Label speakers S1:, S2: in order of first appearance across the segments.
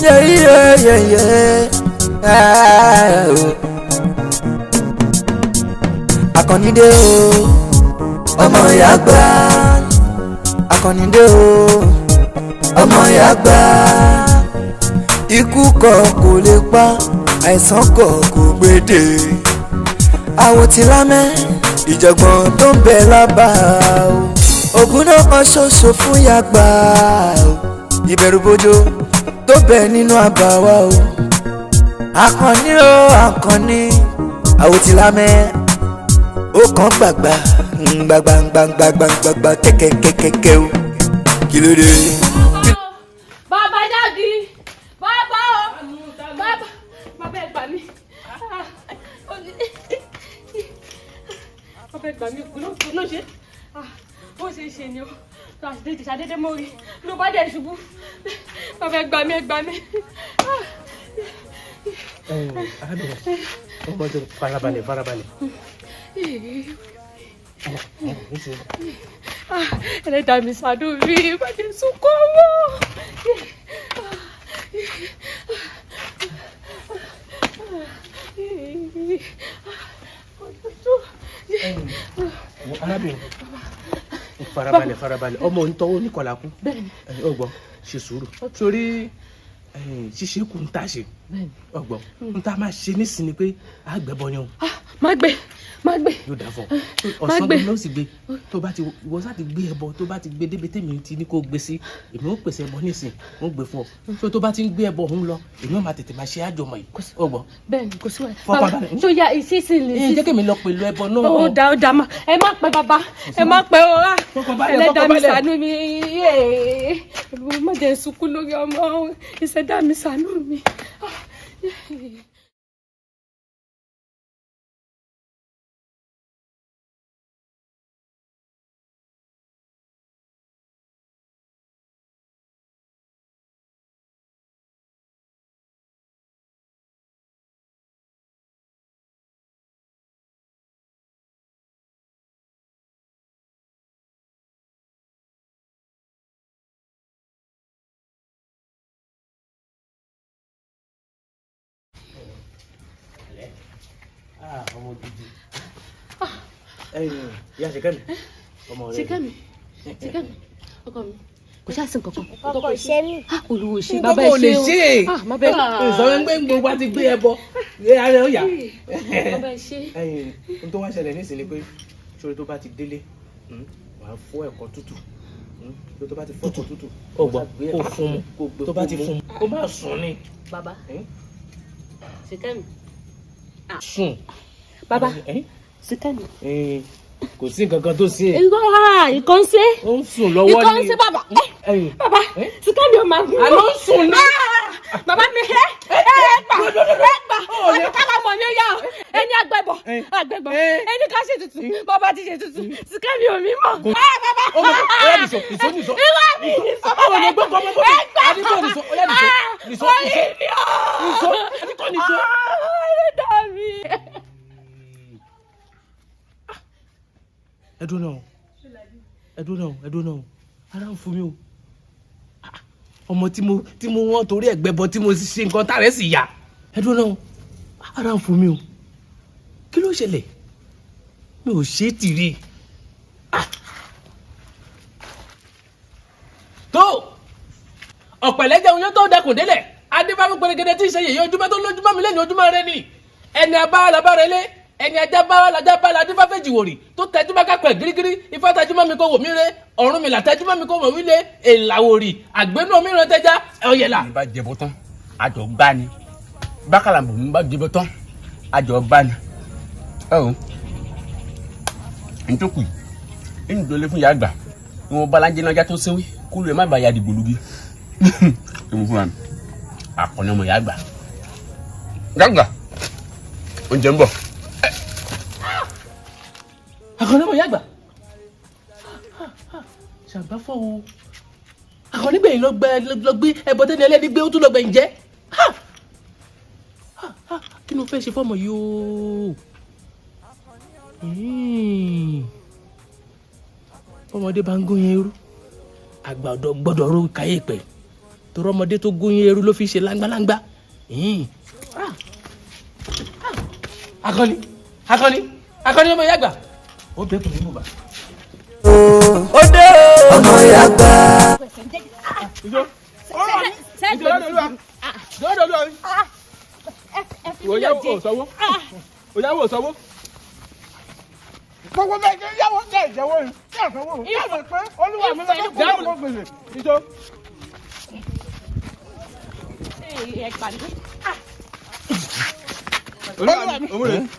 S1: Yeah, yeah, yeah, yeah. Ah, oh. Àkànní dé o, ọmọ ìyá gbà. Àkànní dé o, ọmọ ìyá gbà. Ikú kọ̀ kò lè pa, àìsàn kọ̀ kò gbédè. Àwọ̀ tí lámẹ́, ìjọ̀gbọ̀n tó ń bẹ lábàá o. Ògùn náà kan ṣoṣo fún yàgbà o. Ìbẹ̀rù bojo tó bẹ nínú àbáwá o. Àkànní o, Àkànní, àwọ̀ tí lámẹ́, ó kàn gbàgbà gbàgbà gbàgbà gbàgbà kẹ́kẹ́kẹ́kẹ́ o. Kí ló dé?
S2: Bàbá jáde, bàbá o, bàbá, bàbá ẹ gbà mí. Bàbá ẹ gbà mí, kú ló ṣe bó ṣe ṣe ni o, ṣàdédé mo rí ló bá dẹ̀ ṣubú. Bàbá ẹ gbà mí, ẹ gbà mí.
S3: Arábìnrin, ọmọ tó farabalẹ̀ farabalẹ̀.
S2: Ẹlẹ́dàá mi ṣàánú mi, bàjẹ́ sunkún ọmọ.
S3: Arábìnrin, farabalẹ̀ farabalẹ̀, ọmọ òǹtọ́ oníkọlà kú, ọgbọ́n ṣe sùúrù sórí ṣíṣe kù ń tà ṣe, ọgbọ́n ń tá máa ṣe nísìnyí pé àgbẹ̀bọ ni o.
S2: Má gbé, má gbé.
S3: Yóò dà fún ọ, ọ̀sán gbé ló sì gbé. Tó bá ti ìwọ sá ti gbé ẹbọ, tó bá ti gbé débi tèmi ti ní kó gbé sí, èmi ó pèsè ẹbọ nísìn, ó gbé fún ọ. Tó tó bá ti ń gbé ẹbọ òun lọ, èmi ó máa tètè máa ṣe àjọmọ yìí, ọgbọ́n.
S2: Bẹ́ẹ̀ni, kò sí wàhálà.
S3: Fọkàn balẹ̀.
S2: Tó yá ìsísìn lè
S3: sí. Jẹ́ kí mi lọ pẹ̀lú ẹbọ náà.
S2: Ó dá, ó dá, ma ẹ má pẹ́ bàbá, ẹ má pẹ́ o rà. Ẹlẹ́dàá mi ṣàánú mi, má jẹ́ sunkún lórí ọmọ, ìṣẹ̀dá mi ṣàánú mi.
S3: Ọmọ gidi. Ìyá Ṣìkẹ́mi, ọmọ rẹ.
S2: Ṣìkẹ́mi, Ṣìkẹ́mi, ọkọ mi, kò ṣáà sí nǹkan kan.
S4: Kò ṣe mí.
S2: Olúwo ṣe, bàbá ẹ ṣe
S3: o. Ìsọ̀rọ̀ ń gbé gbogbo àti gbé ẹbọ ara ó yá.
S2: Bàbá ẹ ṣe.
S3: N tó wá ṣẹlẹ̀ nísìnyí pé ṣòro tó bá ti délé, wàá fọ́ ẹ̀kọ́ tútù. Tó bá ti fọ́ ẹ̀kọ́ tútù, ó gbọ́ kó fún mu, tó bá ti fún mu, ó máa sùn ni.
S2: Bàbá Ṣìkẹ́mi.
S3: Sùn.
S2: Bàbá Ṣìkẹ́mi.
S3: Kò sí nǹkan kan tó ṣe.
S2: Ìkọ́ ń ṣe.
S3: Ó ń sùn lọ́wọ́ ni.
S2: Ìkọ́ ń ṣe bàbá. Bàbá Ṣìkẹ́mi ò máa gún.
S3: Àlọ́ ń sùn ni.
S2: Bàbá mi ẹ gbà, ẹ gbà, ọdún kára mọ̀ ní ó yá o. Ẹni àgbẹ̀bọ̀, àgbẹ̀bọ̀, ẹni ká ṣe tutù, bàbá ti ṣe tutù, Ṣìkẹ́mi ò mí mọ̀. Bàbá
S3: ọ̀yá nìṣó, nìṣó, nìṣó.
S2: Ìwọ mi nìṣó bàbá.
S3: Ọ̀nà gbọ́kọ̀ ọmọ bọ́ọ̀lù. Àdìgbò nìṣó, ọ̀yá nìṣó, nìṣó, nìṣó, àdìgbò nìṣó.
S2: Ẹlẹ́dàá mi.
S3: Ẹ dúró náà, ẹ dúró náà, ẹ dúró náà, ara ń fún mi o. Ọmọ tí mo wọ́n torí ẹ̀gbẹ́ bọ tí mo ṣe nǹkan tá rẹ̀ sì yá. Ẹ dúró náà, ara ń fún mi o. Kí ló ṣẹlẹ̀? Mi ò ṣe é tìrì. Tó ọ̀pẹ̀lẹ̀ jẹun yóò tó dẹkùn délẹ̀, adébámú pẹrẹgẹdẹ tí ń ṣe yèyé ojúmọ́ tó lójúmọ́ mi lẹ́nu ojúmọ́ rẹ ni. Ẹni abáwá labára ilé, ẹni ajá báwa lajá bá la adífá fèjì wòrì tó tẹjúmọ́ kápẹ́ gírígírí, ifá tẹjúmọ́ mi kò wò mí re, ọ̀run mi là tẹjúmọ́ mi kò wò mí le, èlà wòrì àgbẹ̀nú omi ràn tẹjá ọ̀yẹ̀là.
S5: Mi bá jẹbọ tán, àjọ gbá ni. Bákàlà mi bá jẹbọ tán, àjọ gbá ni. Ẹ o, ntòkù yìí ń dọlé fún yàgbà ìwọ̀n balajẹ́ náà já tó séwé kúlù ẹ̀ má bàa ya dìgbò lugi. Èmi fúnra mi, àkànní ọmọ yàgbà. Yàgbà, oúnjẹ ń bọ̀.
S3: Àkànní ọmọ yàgbà ṣàgbáfọ́ o. Àkànní gbẹ̀yìn lọ gbé ẹbọ tẹ́ni ẹlẹ́ni gbé, ó tún lọ gbẹ̀yìn jẹ́. Kí ni o fẹ́ ṣe fọ́mọ yìí o? Ọmọdé bá ń gún yẹn irú, àgbà ọ̀dọ́ gbọ́dọ̀ rú káyé pẹ̀. Torí ọmọdé tó gún yín eru ló fi ṣe láńgbáláńgbá. Akọni Akọni Akọni ọmọ ìyá àgbà ó bẹ́ẹ̀ kò ní bùbá.
S1: Ó dé ọmọ ìyá àgbà.
S4: Gbogbo bẹ́ẹ̀ kí yàwó jẹ́ ìjẹ́wọ́ yìí kí àsanwó kí àsan pé olúwa mi lọ́dọ̀ kó lọ́kọ́ gbèsè ìjọ. Olúwa mi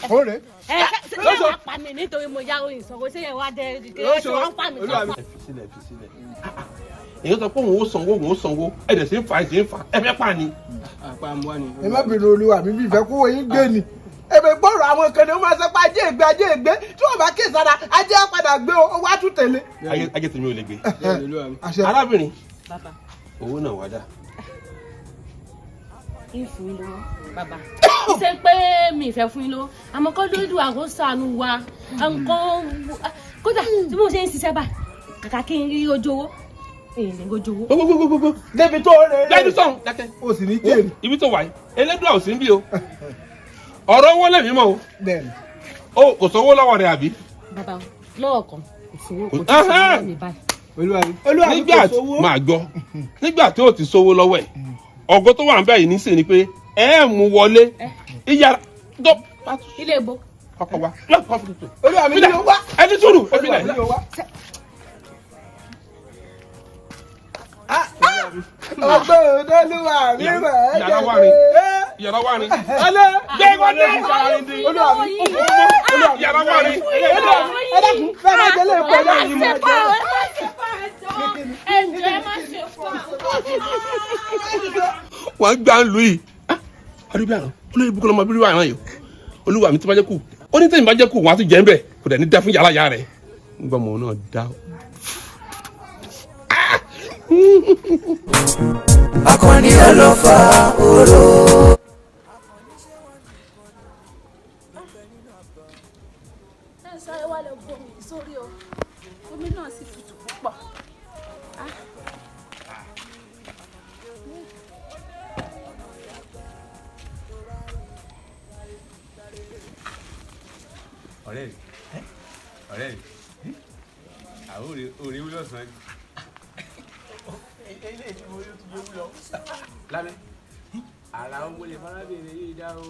S4: òun rè.
S2: Ẹ ṣe ṣe wàá pa mí nítorí mo yáwó ìsanwó ṣé yẹn wá dé ẹ ṣe wàá pa mí.
S6: Ẹ fi sílẹ̀, ẹ fi sílẹ̀. Èyí sọ pé òun ó sanwó, òun ó sanwó, ẹ dẹ̀ sí ń fa, ẹ sì ń fa, ẹ fẹ́ pa ni.
S4: Ẹ má bínú olúwa mi, bí ìfẹ́ kówó yín gbé ni. Èmi gbọ́rọ̀ àwọn kan ní wọ́n máa sọ pé ajé ìgbé, ajé ìgbé, tí wọ́n bá kí ìsara ajé á padà gbé o, wá tún tẹ̀lé.
S6: Ajé tèmi ò lè gbé.
S4: Àṣẹ.
S6: Arábìnrin,
S2: Bàbá.
S6: owó náà wá dà.
S2: Ń fún yín lówó bàbá, ṣé pé mi ìfẹ́ fún yín lówó, àmọ́ kọ́ lójú àgọ́ sànù wa nǹkan kódà tí mo ṣe ń ṣiṣẹ́ báyìí, kàkà kí n rí ojú owó èyí ní ojú owó.
S6: Gbogbogbogbogbò.
S4: Débi tó rè é.
S6: Lẹ́nu sọ̀hún dákẹ́.
S4: O sì ní jèrè.
S6: Ibi tó wà yìí, Elédùà ò sí níbí o. Ọ̀rọ̀ owó lèmi mọ̀ o.
S4: Bẹ́ẹ̀ni.
S6: O kò sówó lọ́wọ́ rẹ̀ àbí?
S2: Bàbá, lọ́ọ̀kan kò sówó, kò tí ì sówó mi báyìí.
S4: Olúwa mi. Olúwa mi,
S6: Nígbà
S4: kò sówó.
S6: máa gbọ́, nígbà tí o ti sówó lọ́wọ́ ẹ̀, ọ̀gọ́ tó wà ń bẹ̀ yìí nísìnyí ni pé ẹ mú wọlé ìyára tó
S2: Ilé ibo.
S6: ọkọ̀ wa lọ́kọ̀ fún tuntun.
S4: Olúwa mi ní o wá.
S6: Ẹni sùúrù, ẹ
S4: Olúwa
S6: filẹ̀.
S4: mi ní o wá. Ọgbọ́n olúwa mi mọ̀ ẹ́
S6: Yàrá
S4: jẹ́
S6: wa ni.
S4: pé.
S6: Yàrá wa ni.
S4: Ọlẹ́.
S6: Gbé wọlé.
S4: Olúwa mi.
S6: Yàrá wa ni.
S4: Olúwa mi. Ẹ dákun, bẹ́ẹ̀ bá jẹ́ lè pọ̀
S2: Ẹ má
S4: lẹ́yìn
S2: ṣe
S4: mọ̀
S2: pa
S4: jẹ́.
S2: ọ́, ẹ má ṣe pa, ẹ jọ̀ọ́, ẹ má ṣe pa.
S6: Wọ́n gbà ń lu yìí. Adúbí àrùn olórí ibùkún ọmọ bíbí wà náà yìí. Olúwa mi tí bá jẹ́ kù. Ó ní tẹ̀yìn bá jẹ́ kù, wọ́n á tún jẹ́ ń bẹ̀. Kò dẹ̀ ní dá fún yàrá yàrá rẹ̀. Ń gbọ́ ọmọ náà dá.
S1: Akọni ọlọ́fà oró.
S7: Ẹ sáré wá lọ bomi sórí o, omi náà sì tutù púpọ̀.
S5: Ọ̀rẹ́ mi, ọ̀rẹ́ mi, àwọn òrè wúlò sàn ni. Lábẹ́ ara ń wọlé fárábìnrin yìí dá o.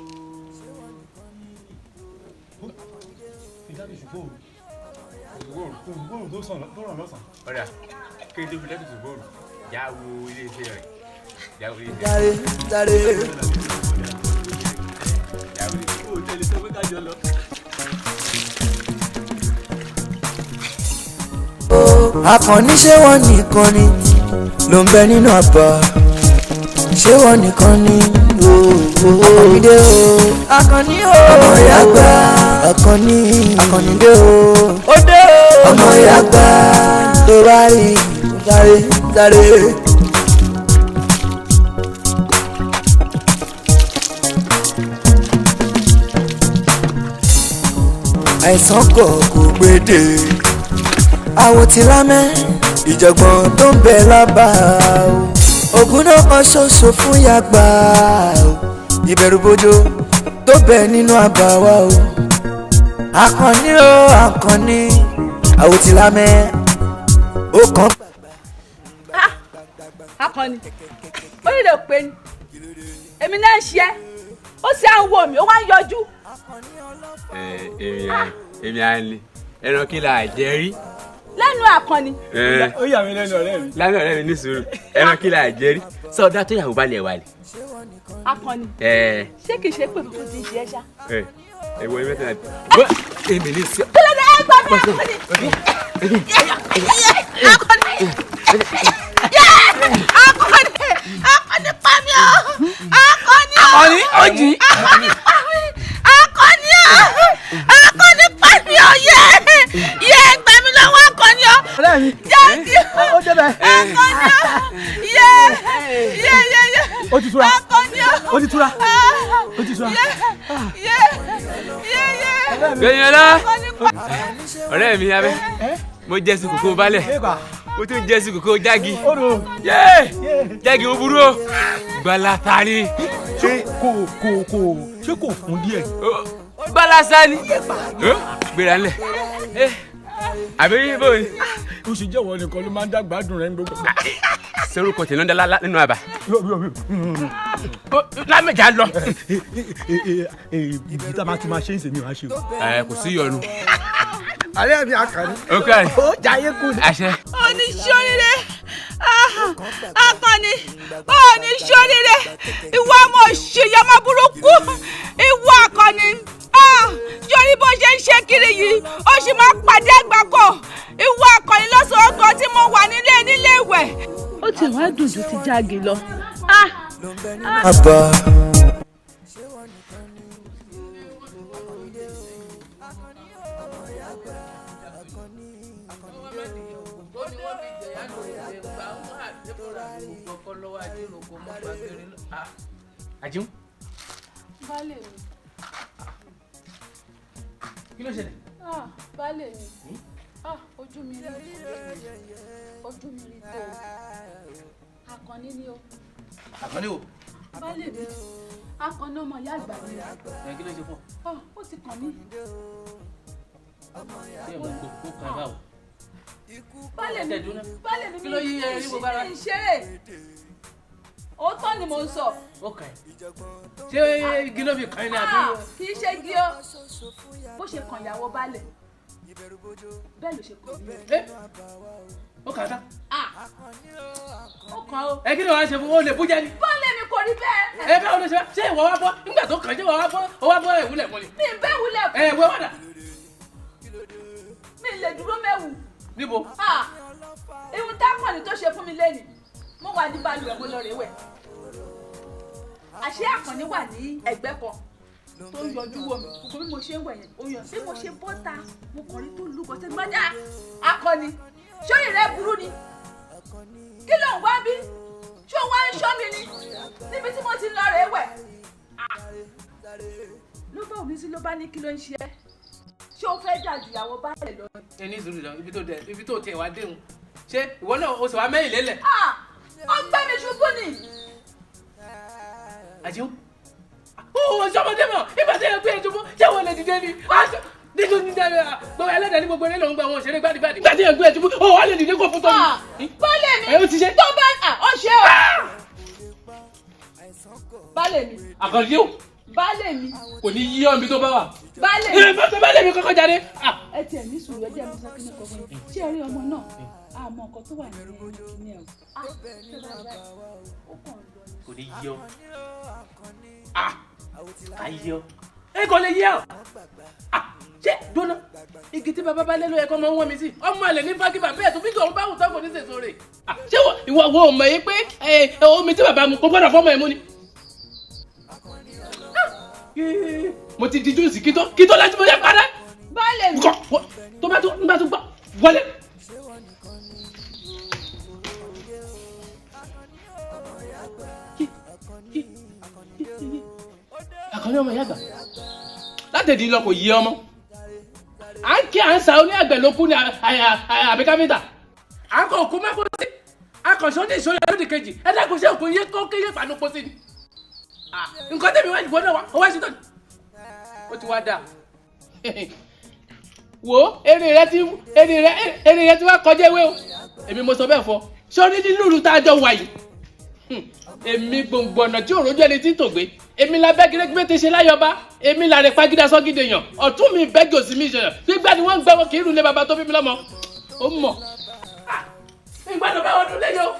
S5: Ọ̀rẹ́ kí n tó fi lẹ́kùn ṣùgbọ́n já wo ilé iṣẹ́ rẹ̀, já wo ilé iṣẹ́ rẹ̀.
S1: Sáré sáré.
S5: Já wo ilé iṣẹ́ rẹ̀. O tẹ̀lé sọ pé ká jọ lọ.
S1: Akànnì, ṣé wọ́n nìkan ni ló ń bẹ nínú àbá? Ṣé wọ́n nìkan ni? Akànnì dé o, Akànnì o, ọmọ ìyá àgbà. Akànnì, Akànnì dé o, ó dé o, ọmọ ìyá àgbà. Tó bá rí sáré sáré. Àìsàn kọ̀ kò gbédè, àwọn tí lámẹ́ ìjọ̀gbọ̀n tó ń bẹ lábà o, ògùn náà kan ṣoṣo fún yàgbà o, ìbẹ̀rùbojo tó bẹ nínú àbá wa o. Akànnì o, Akànnì, àwọn tí lámẹ́ ó kàn.
S7: Akọni, ó nílò pé ni èmi náà ń ṣe é, ó sì à ń wò mí, ó wá ń yọjú.
S5: Èmi à ń lè ẹran kí la jẹ rí.
S7: Lẹ́nu Akànnì.
S5: Ó yà mí lẹ́nu ọ̀rẹ́ mi. Lánàá ọ̀rẹ́ mi ní sùúrù, ẹran kí la jẹ rí. Sọdá tó yàwó balẹ̀ wà lẹ̀.
S7: Akànnì, ṣé kìí ṣe pé kókó ti ń ṣe ẹ́ ṣá?
S5: Ẹ ẹ wọ ẹgbẹ́ tẹ̀lé. Èmi ní sí.
S7: Kí ló dé? Ẹ gbà mí, Akànnì! Akànnì! Akànnì! Akànnì, pa mí o! Akànnì o!
S3: Akànnì, ó jì.
S7: Akànnì, pa mí! Akànnì o! Akànnì, pa mí o! Yẹ! Yẹ, gbà mí lọ́wọ́ Akànnì o!
S4: Ọ̀rẹ́ mi.
S7: Jẹ́ kí
S4: Ó débẹ̀.
S7: Akànnì o! Yẹ! Yẹ yẹ yẹ!
S4: Ó ti túra.
S7: Akànnì o!
S4: Ó ti túra. Ó ti túra.
S7: Yẹ! Yẹ! Yẹ yẹ!
S5: Gbẹ̀yìnlá
S7: Akànnì pa
S5: ọ̀rẹ́ mi abẹ́ mo jẹ́ sí kókó balẹ̀. O tún jẹ́ sí kòkó jági. Jági ó burú o. Gbalata ni.
S8: Ṣé kò ṣé kò fún díẹ̀?
S5: Gbalasa ni. Gbéra ńlẹ̀. Àbí bó ni.
S8: O sì jẹ́wọ́ nìkan ló máa ń dàgbàdùn rẹ̀ ń gbogbo.
S5: Serúkọ tẹ̀lé ń dá nínú àbá. Lámẹ̀já lọ.
S8: Ibi tá a máa ti máa ṣe ń sèmi wá ṣe o.
S5: Ẹ kò sí ìyọnu.
S4: Àlẹ́ mi Àkànní.
S5: Ok.
S4: Ó jayé kú ni.
S5: Àṣẹ.
S7: Oníṣòrire Àkànní, oníṣòrire, ìwọ ọmọ òṣèyọmọ burúkú, ìwọ Àkànní, yorí bó ṣe ń ṣe kiri yìí, ó sì máa pàdé àgbákò, ìwọ Àkànní lọ́sọ̀ọ́ kan tí mo wà nílé nílé ìwẹ̀. Ó ti wá dùn ju ti jáde lọ.
S1: Àbá.
S3: Àjíhùn.
S7: Baálé mi.
S3: Kí ló ṣẹlẹ̀?
S7: Baálé mi. Ojú mi rí ojú mi rí tó. Àkànní ni o.
S3: Àkànní o.
S7: Baálé mi. Àkànní ọmọ ìyá àgbà mi.
S3: Ẹ kí ló ṣe fún
S7: ọ? Ó ti kàn mí.
S3: Ṣé ìmọ̀ kó kàn báwo?
S7: Baálé mi. Baálé mi.
S3: Kí ló yí ẹ ní gbogbo ara?
S7: Mi ṣeré. Òótọ́ ni mò ń sọ.
S3: Ó kàn ẹ́. Ṣé igi ló fi kàn ẹ́ ní àbí?
S7: Kì í ṣe igi o. Bó ṣe kàn ìyàwó baálé. Bẹ́ẹ̀ ló ṣe kàn mí.
S3: Ó kàn á tán.
S7: Ó kàn ó.
S3: Ẹ kí ni wàá ṣe fún o lè bújẹ ni.
S7: Baálé mi kò rí bẹ́ẹ̀.
S3: Ẹ bẹ́ẹ̀ o lè ṣe ṣé ìwọ wá bọ́ nígbà tó kàn ṣé ìwọ wá bọ́ o wá bọ́ ìwúlẹ̀ fún ni.
S7: Mi ì bẹ́ ìwúlẹ̀ fún.
S3: Ẹ wẹ́ wàdà.
S7: Mi ì lè dúró mẹ́wù.
S3: Níbo?
S7: Ihun tákànnì tó ṣe fún mi lẹ́nu, mo wà ní balùwẹ̀ mo lọ rè wẹ̀. Àṣé Àkànní wà ní ẹ̀gbẹ́ kan tó ń yọjú wò mí, kò bí mo ṣe ń wẹ̀ yẹn, ó yàn bí mo ṣe bọ́ta, mo kàn rí tó lúgọ sẹ́ni gbọ́dá. Àkànní, ṣóyè rẹ burú ni? Kí ló ń wá bí? Ṣé o wá ń ṣọ́ mi ni? Níbi tí mo ti lọ rè wẹ̀. Ló bá òní sí ló bá ní kí ló ń ṣe ẹ́? Ṣé o fẹ́ dà ju ìyàwó baálé lọ?
S3: Ẹ ní ìṣòro ìjọ ibi tó dẹ ibi tó tiẹ̀ wá déhùn. Ṣé ìwọ náà o sì wá mẹ́yìn lélẹ̀?
S7: Ó gbé mi ṣubú ni.
S3: Àjíhùn. Ó ṣọmọdé mọ̀ ìgbà tí ẹ gbé ẹ ṣubú ṣé wọ́n lè dìde ni? Nínú ní gbogbo ẹlẹ́dàá ní gbogbo eré lòún gba àwọn òṣèré gbádìgbádì. Ìgbà tí ẹ gbé ẹ ṣubú ó wà lè dìde kó fún tọ́ni.
S7: Baálé mi tó bá ó ṣe o. Baálé mi.
S3: Àkànjí o.
S7: Baálé mi.
S3: Kò ní yí ọ́ ibi tó bá wà.
S7: Baálé mi.
S3: Baálé mi kọ́kọ́ jáde.
S7: Ẹ tiẹ̀ ní sùúrù ẹ jẹ́ mi sọ kíní kan fún yín. Ṣé ẹ rí ọmọ náà? Àmọ́ nǹkan tó wà nínú kíní ẹ̀ o.
S3: Kò ní yí ọ́. Kà yí ọ́. Ẹ kò lè yí ọ́. Ṣé dúnà? Igi tí bàbá bá lé ló yẹ kó máa ń wọ́n mi sí. Ọmọ àlè ní fákì bàbá ẹ̀ tó fi tòun bá wù tán kò ní sèso rè. Ṣé ìwọ wo mọ̀ yín pé omi tí bàbá mu kò gbọ́dọ̀ fọ́mọ ẹ̀ mú ni? Mo ti di júùsì kí tó láti mo yẹ padà.
S7: Baálé mi.
S3: Tó bá tún bá tún gbọ́ wọlé. Àkànní ọmọ ìyá àgbà. Látẹ̀dí lọ kò yí ọmọ. À ń kí à ń sa oní àgbẹ̀ ló kú ní àbí káfíńtà. À ń kọ òkú mẹ́kọ́ sí. Akànṣọ́ ní ìṣòro lódì kejì. Ẹ dákun ṣé òkú yé kó kéye fàánú pọ̀ sí ni. Nǹkan tẹ̀mí wá ìwọ náà wá, ó wá ṣe tán. Ó ti wá dáa. Wo eré rẹ ti wá kọjá ewé o. Èmi mo sọ bẹ́ẹ̀ fọ. Sọ́ni nínú ìlú tá a jọ wà yìí. Èmi gbòǹgbò ọ̀nà tí òròjú ẹni tí ń tògbé. Èmi la bẹ́ gírégbé ti ṣe láyọba. Èmi la rẹ̀ pagídá sọ́gídé yàn. Ọ̀tún mi bẹ́gì òsì mi ṣẹyàn. Gbígbá ni wọ́n ń gbẹ́wọ́ kì í rúlé bàbá tó bí mi lọ́mọ. Ó mọ̀. Ìgbàdùn bá wọn dún lẹ́yìn o.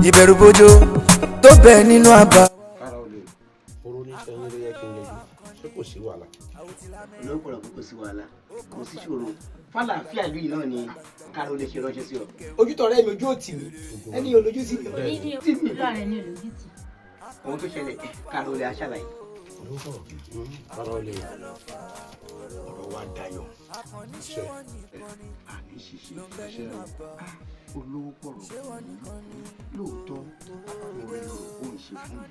S1: Ìbẹ̀rù bojo tó bẹ nínú àbá.
S6: Kára o lè oró ní sẹ́yìn ló yẹ kí n yẹjú ṣé kò sí wàhálà.
S9: Olóòpọ̀lọpọ̀ kò sí wàhálà, kò sí ṣòro, fàlàáfíà ìlú yìí náà ni kára o lè ṣe ránṣẹ́ sí ọ. Ojú tọrẹ mi ojú òtì mi ẹni olójú sí mi. Ohun tó ṣẹlẹ̀ kára o lè aṣàlàyé.
S6: Kára o lè
S9: ọ̀rọ̀ wa dayọ̀. Àní ṣiṣẹ́ olówó pọ̀rọ̀ lóòótọ́ oore lọ́rọ̀ bó ń ṣe fún mi.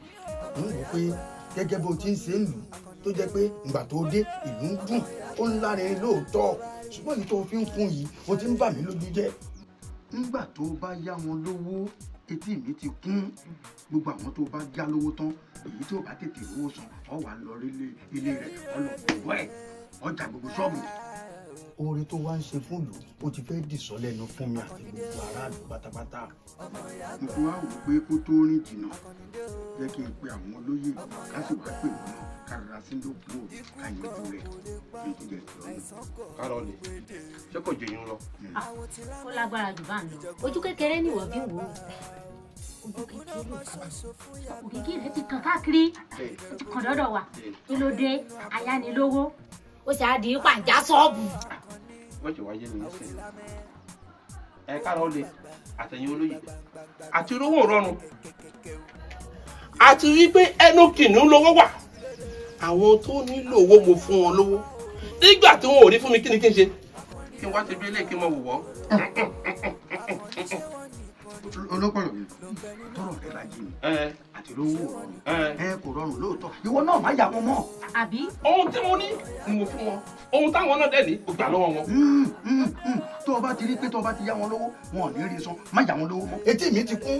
S10: Ń wò pé gẹ́gẹ́ bó ti ń ṣe ń lù tó jẹ́ pé ìgbà tó dé ìlú ń dùn ó ń lárinrin lóòótọ́ Ṣùgbọ́n èyí tó fi ń kún yìí o ti ń bà mí lójú jẹ́. Nígbà tó bá yá wọn lówó, etí mi ti kún. Gbogbo àwọn tó bá yá lówó tán, èyí tó bá tètè rówó san, ọ wà lọ rí ilé rẹ̀, ọlọ́pàá ẹ̀, ọjà gbogbo ṣọ́ọ̀bù. Oore tó wá ń ṣe fún ìlú ó ti fẹ́ dìsọ́ lẹ́nu fún mi àti gbogbo aráàlú pátápátá. Mo fi wá wò pé kó tó rìn jìnnà, jẹ́ kí n pe àwọn olóyè ká sì wá pè wọ́n náà ká rárá sí lóko ká yanjú rẹ̀ kí n tó jẹ́ ìtọ́jú.
S6: Kárọ̀lì, ṣé kò jẹ yín lọ?
S2: Ó lágbára jù bá ń lọ. Ojú kékeré ni ìwọ fi ń wò ó. Ojú kékeré ló kàn. Òkìkí rẹ̀ ti kàn káàkiri. Ó ti kàn dọ́dọ̀ wa. Kí ló dé? Ayánilówó. Ó ṣe á di pàǹjá sọ́ọ̀bù.
S6: Wọ́n ṣe wáyé ní ìsìn. Ẹ kárọ̀lì àtẹ̀yìn olóyè àti rówó rọrùn. Àti wípé ẹnu kìnnìún lówó wà. Àwọn tó nílò owó mo fún wọn lówó. Nígbà tí wọn ò rí fún mi, kí ni kí n ṣe? Kí n wá ti bí ilé kí n mọ wò wọ́n.
S10: Olópọ̀lọ̀ mi, tọrọ rẹ bá jí mi àti lówó rọrùn. Ẹ kò rọrùn lóòótọ́, ìwọ náà má yà wọn mọ́.
S2: Àbí?
S6: Ohun tí mo ní ni mo fún wọn, ohun táwọn náà dẹ̀ ní kò gbà lọ́wọ́ wọn.
S10: Tó o bá ti rí pé tó o bá ti yá wọn lówó, wọn ò ní rí san, má yà wọn lówó mọ́. Etí mi ti kún,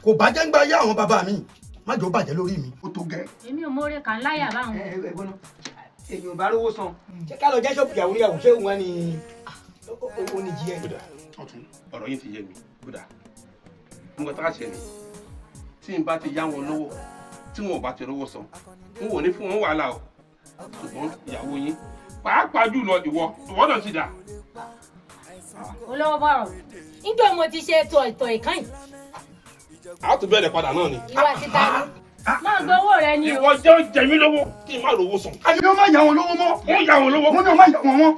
S10: kò bàjẹ́ ń gba yá àwọn bàbá mi, má jò bàjẹ́ lórí mi, ó tó gẹ́.
S2: Èmi ò mọ̀ọ́rẹ́ kà ń láyà báwọn.
S9: Ẹ gbọ́dọ̀, èèyàn bá rówó san, ṣé ká lọ jẹ́ ṣọ́ọ̀bù ìyàwó níyàwó, ṣé òun wá ní oníjì ẹ.
S6: Ọ̀tún, ọ̀rọ̀ yín ti yé mi. Kódà nǹkan tá a ṣe ni, tí n bá ti yá wọn lówó tí wọn ò bá ti rówó san, n ò ní fún wọn wàhálà o. Ṣùgbọ́n ìyàwó yín pàápàá jùlọ ìwọ náà ti dà.
S2: Olówó bọ̀rọ̀, níjọ́ mo ti ṣe ètò ìtọ̀ ìkànnì.
S6: A tún bẹ̀rẹ̀ padà náà ni.
S2: Ìwà títa ni. Máa gbọ́ owó rẹ ni o.
S6: Ìwọ jẹ́ jẹ mí lówó kí n má rówó san.
S10: Àbí ó má yà wọn lówó mọ́.
S6: Ó yà wọn lówó.
S10: Mo ní ó má yà wọn mọ́.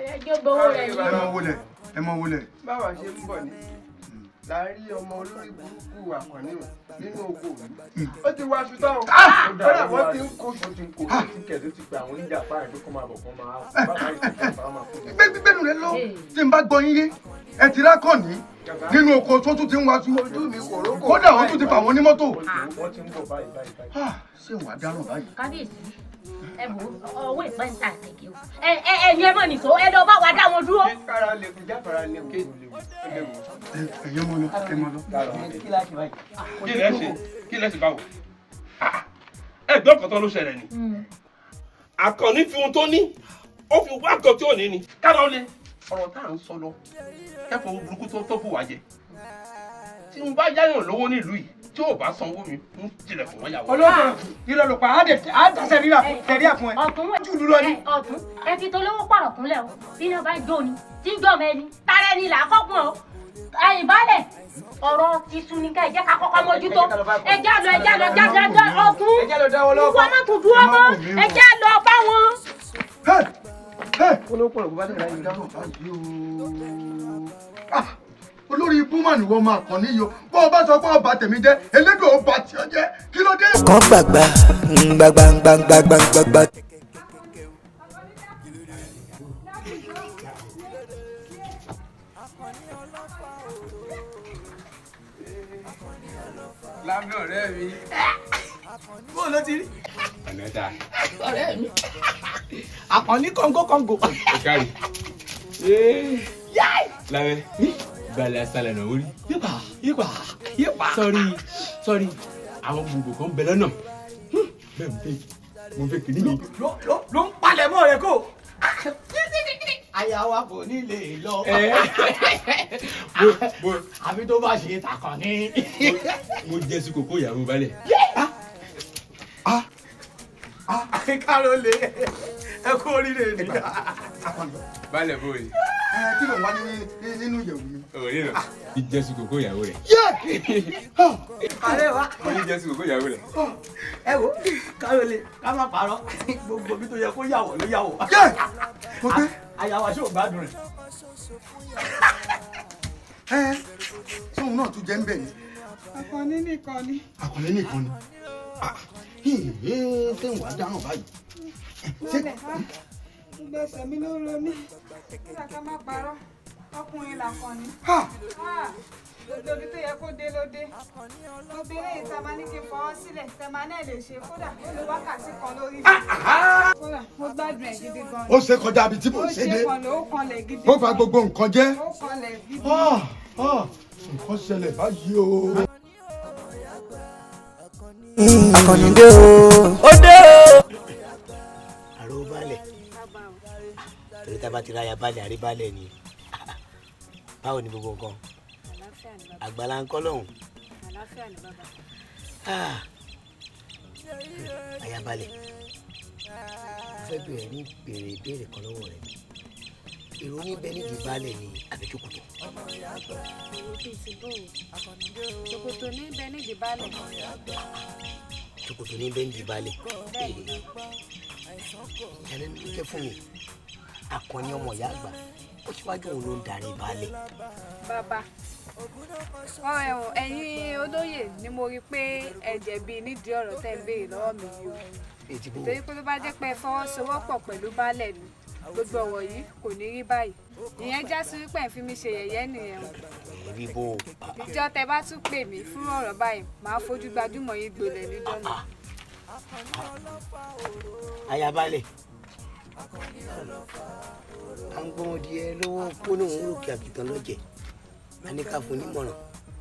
S2: Ẹ jẹ́ gbowó rẹ ni.
S10: Ẹ mọ wọlé, ẹ mọ wọlé.
S4: Báwa ṣe ń bọ̀ ni la rí ọmọ olórí burúkú Àkànní nínú oko mi. Ó ti wá aṣọ tán o. Kódà wọ́n ti ń kó.
S8: Ó ti ń kó tíkẹ̀ tó ti pe àwọn oníjà fáyà pé kó máa bọ̀ kó máa bá
S10: Gbẹ́gbẹ́nu rẹ lọ, tí n bá gbọ́ yín yé, ẹ ti rákànní nínú oko tó tún ti ń waṣu. Kódà wọ́n tún ti fà wọ́n ní mọ́tò.
S8: Wọ́n ti ń bọ̀ báyìí báyìí báyìí.
S10: Ṣé wàá dáràn báyìí?
S2: Kábíyèsí, ẹ wò ọwọ́ ìpẹ́ǹtà kẹ̀kẹ́ o. Ẹ ẹ ẹ̀yin ẹ mọ̀ nìṣó, ẹ lọ bá wa dá wọn dúró.
S4: Kára lè kú jáfara lè kú léwu.
S10: Ẹ̀yin ọmọ lọ, ẹ mọ lọ.
S6: Kí lẹ ṣe? Kí lẹ ṣe báwo? Ẹ gbọ́ kan tán ló ṣẹlẹ̀ ni. Àkànní fi ohun tó ní, ó fi wá kan tí ò ní ni. Kára ó le, ọ̀rọ̀ tá à ń sọ lọ, kẹ́fọ̀ọ́ burúkú tó bù wá jẹ. Tí n bá yáyàn lówó nílùú yìí, tí ò bá sanwó mi, ń tilẹ̀kùn wọ́n yàwó.
S9: Olóòtú, irọ́ ló pa, á dàsẹ́ rírà fún ẹ.
S2: Ọ̀tún ọ̀tún, ẹ fi tolówó pọ̀rọ̀ kúnlẹ̀ o. Bí iná bá jó ni, tí ń jọ́ mẹ́ni, tara ẹni là á kọ́kùn o. Ẹ̀yin baálẹ̀, ọ̀rọ̀ ti sun ni ká ẹ jẹ́ ká kọ́kọ́ mójútó. Ẹ já lọ, ẹ já lọ, já lọ, ọ̀tún. Ìwọ má tún dúró mọ́, ẹ já lọ bá wọn.
S10: Olórí ibú mà ní wọ́n máa kàn níyọ, bó o bá sọ pé ọba tèmi jẹ́, elédùn ọba tí ó jẹ́, kí ló dé.
S1: Kàn gbàgbà gbàgbà gbàgbà gbàgbà.
S4: Lábẹ́ ọ̀rẹ́ mi.
S9: Bó ló ti rí?
S5: Ọ̀nà ta.
S9: Ọ̀rẹ́ mi. Àkànní kọ̀ǹgó kọ̀ǹgó.
S5: Ẹ kárí. Lábẹ́ balẹ̀ asalẹ̀ náà wórí.
S9: Yípa yípa yípa.
S5: Sọ́rí sọ́rí, àwọn gbogbo kan bẹ lọ́nà. Bẹ́ẹ̀ mo fẹ́ kìíní mi.
S9: Ló ń palẹ̀ mọ́ rẹ kó. Àyà wa kò ní lè lọ. Àbí tó bá ṣe takànní.
S5: Mo jẹ́ sí kókó ìyàwó balẹ̀.
S9: Kárólé, ẹ kú oríire ni.
S5: Balẹ̀ bóyè.
S10: Kí ló ń wá nínú ìyẹ̀wù mi?
S5: Òní nà. Ìjẹsùn kòkó ìyàwó rẹ̀.
S9: Ààrẹ wa.
S5: Mo ní jẹsùn kòkó ìyàwó rẹ̀.
S9: Ẹ wo Kárólé, ká má parọ́, gbogbo ibi tó yẹ kó yàwọ̀ ló yàwọ̀.
S10: Mo gbé.
S9: Àyàwó aṣọ ògbádùn rẹ̀.
S10: Ẹ sóhun náà tún jẹ́ ń bẹ̀ ni.
S7: Àkànní nìkan ni.
S10: Àkànní nìkan ni. Ṣé ń wàá dáràn báyìí?
S7: Lọ́lẹ̀, gbogbo ẹsẹ̀ mi ló ń ro mí. Nígbà ká má parọ́, ọkùnrin làkànní. Gbogbo ibi tó yẹ kó dé ló dé. Gbogbo eléyìí tá a máa ní kí n fọwọ́ sílẹ̀, tẹ máa náà lè ṣe, kódà ó lo wákàtí kan lórí mi. Kódà
S11: Mo gbádùn ẹ̀ gidi gan.
S10: Ó ṣe kọjá ibi tí mò ń ṣe dé.
S11: Ó ṣe kànlẹ̀, ó kanlẹ̀ gidi.
S10: Ó bà gbogbo nǹkan jẹ́.
S11: Ó kanlẹ̀ gidi.
S10: Ah, ah, nǹkan ṣẹlẹ̀ báyìí o.
S1: Akànnì dé o. Ó dé o.
S9: Àrò balẹ̀ torí tá a bá ti ráyà balẹ̀ àríbalẹ̀ ni. Báwo ni gbogbo nǹkan? Àgbàlá ń kọ́ lọ́hùn.
S11: Àlàáfíà ni bàbá.
S9: Ayabalẹ̀, mo fẹ́ bẹ̀rẹ̀ ní béèrè ìbéèrè kan lọ́wọ́ rẹ̀. Èrò níbẹ̀ nídìí balẹ̀ ni àbí ṣòkòtò?
S11: Èrò bíi ti bóò. Ṣòkòtò níbẹ̀ nídìí balẹ̀.
S9: Ṣòkòtò níbẹ̀ nídìí balẹ̀. Ìyàlẹ́nu ló jẹ́ fún mi. Akànnì ọmọ ìyá àgbà, ó ṣíwájú òun ló ń darí balẹ̀.
S11: Bàbá, ẹ̀yin olóyè ni mo rí pé ẹ jẹ̀bi nídìí ọ̀rọ̀ tẹ́ ń béèrè lọ́wọ́ mi yìí o. Torí pé tó bá jẹ́ pé ẹ fọwọ́sowọ́pọ̀ pẹ̀lú baálẹ̀ ni, gbogbo ọ̀rọ̀ yìí kò ní rí báyìí. Ìyẹn já sí wípé ẹ̀ ń fi mí ṣe yẹ̀yẹ́ nìyẹn o. Ìjọ tẹ bá tún pè mí fún ọ̀rọ̀ báyìí, màá fojú gbajúmọ̀ yín gbolẹ̀ níjọ́ náà.
S9: Ayabalẹ̀, à ń gbọ́mọdé ẹ lọ́wọ́ kó lóun ròkè àkìtàn lọ́jẹ̀. A ní ká fún nímọ̀ràn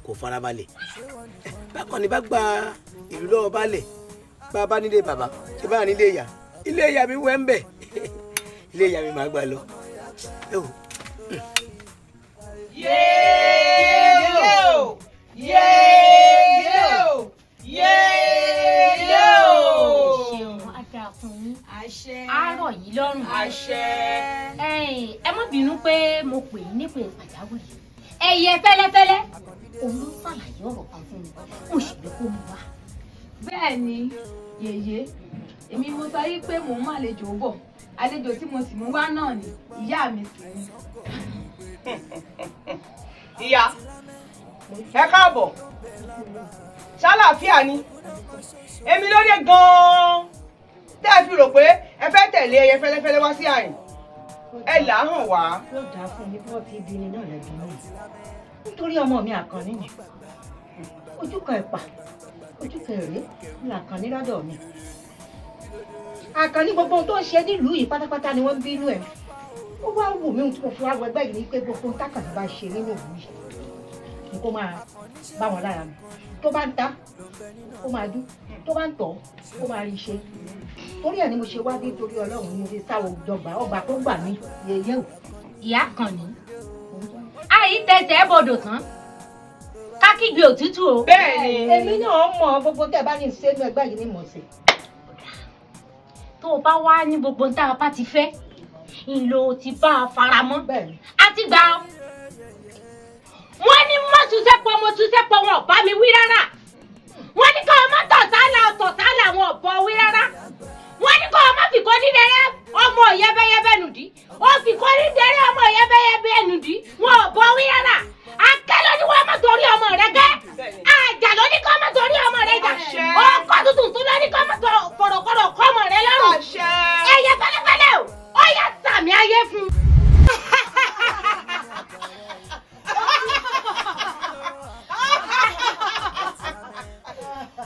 S9: kò farabalẹ̀. Bákan ni bá gba ìlú lọ́wọ́ balẹ̀, bá a bá nílé bàbá, ṣe bá a nílé ìyá, ilé ìyá mi wẹ́ ń bẹ̀, ilé ìyá mi máa gbà lọ.
S12: Yéé o! Yéé o! Yéé o!
S2: Ṣeun adákun yín. Àárọ̀ yìí lọ́rùn.
S12: Àṣẹ.
S2: Ẹ má bínú pé mo pè yín nípè pàjáwìrì. Ẹyẹ fẹ́lẹ́fẹ́lẹ́ òun ló ṣàlàyé ọ̀rọ̀ kan fún mi, mo sì lè kó mu wá.
S7: Bẹ́ẹ̀ ni yèyé, èmi mo sọ yí pé mò ń mú àlejò bọ̀, àlejò tí mo sì mú wá náà ni ìyá mi sì ni.
S12: Ìyá, ẹ káàbọ̀, ṣàlàáfíà ni. Èmi ló dé gan-an tẹ́ ẹ fi rò pé ẹ fẹ́ tẹ̀lé ẹyẹ fẹ́lẹ́fẹ́lẹ́ wá sí àyìn. Ẹ là á hàn wá.
S13: Yóò dáa fún mi bí wọ́n ti bí ni náà lẹ́bi náà, nítorí ọmọ mi Àkànní ni. Ojú kan ẹ̀pà, ojú kan èrè ni Àkànní lọ́dọ̀ mi. Àkànní gbogbo ohun tó ń ṣe nílùú yìí pátápátá ni wọ́n ń bínú ẹ̀. Ó wá wù mí ohun tí mo fi wá wọ ẹgbẹ́ yìí ni pé gbogbo ohun tákànní bá ṣe nínú ìlú yìí ni kó máa bá wọn lára mu. Tó bá ń ta, ó máa dún, tó bá ń tọ̀, ó máa rí ṣe. Torí ẹ̀ ni mo ṣe wá bí, torí Ọlọ́run ni mo fi sáwọ dọgba ọgbà tó gbà mí yeye o.
S2: Ìyá Àkànní, àyí tẹsẹ̀ bọ̀dọ̀ tán ká kígbe òtútù o.
S12: Bẹ́ẹ̀ni.
S13: Èmi náà mọ gbogbo tẹ́ ẹ bá ní sẹ́nu ẹgbẹ́ yìí ni mò ń ṣe.
S2: Tó o bá wá ní gbogbo tá a bá ti fẹ́ ńlò ti bá a faramọ́. A ti gbà ọ́. Wọ́n ní mọ́ ṣiṣẹ́ pọ̀, mo ṣiṣẹ́ pọ̀, wọn ò bá mi wí rárá. Wọ́n ní kọ́ ọmọ tọ̀sálà tọ̀sálà, wọn ò bọ̀ wí rárá. Wọ́n ní kọ́ ọmọ fìkọ́ nídẹ̀rẹ́ ọmọ yẹ́bẹ́yẹ́bẹ́ nùdí. Ó fìkọ́ nídẹ̀rẹ́ ọmọ yẹ́bẹ́yẹ́bẹ́ nùdí, wọn ò bọ̀ wí rárá. Akẹ́ ló ní wọ́n má torí ọmọ rẹ gẹ́. Àjà ló ní kọ́ má torí ọmọ rẹ jà. Ọkọ̀ tuntun tó ló ní kọ́ má fọ̀rọ̀kọ̀rọ̀ kọ́ ọmọ rẹ lọ́rùn. Ẹyẹ fẹ́lẹ́fẹ́lẹ́ o, ó yẹ sàmì ayé fún un.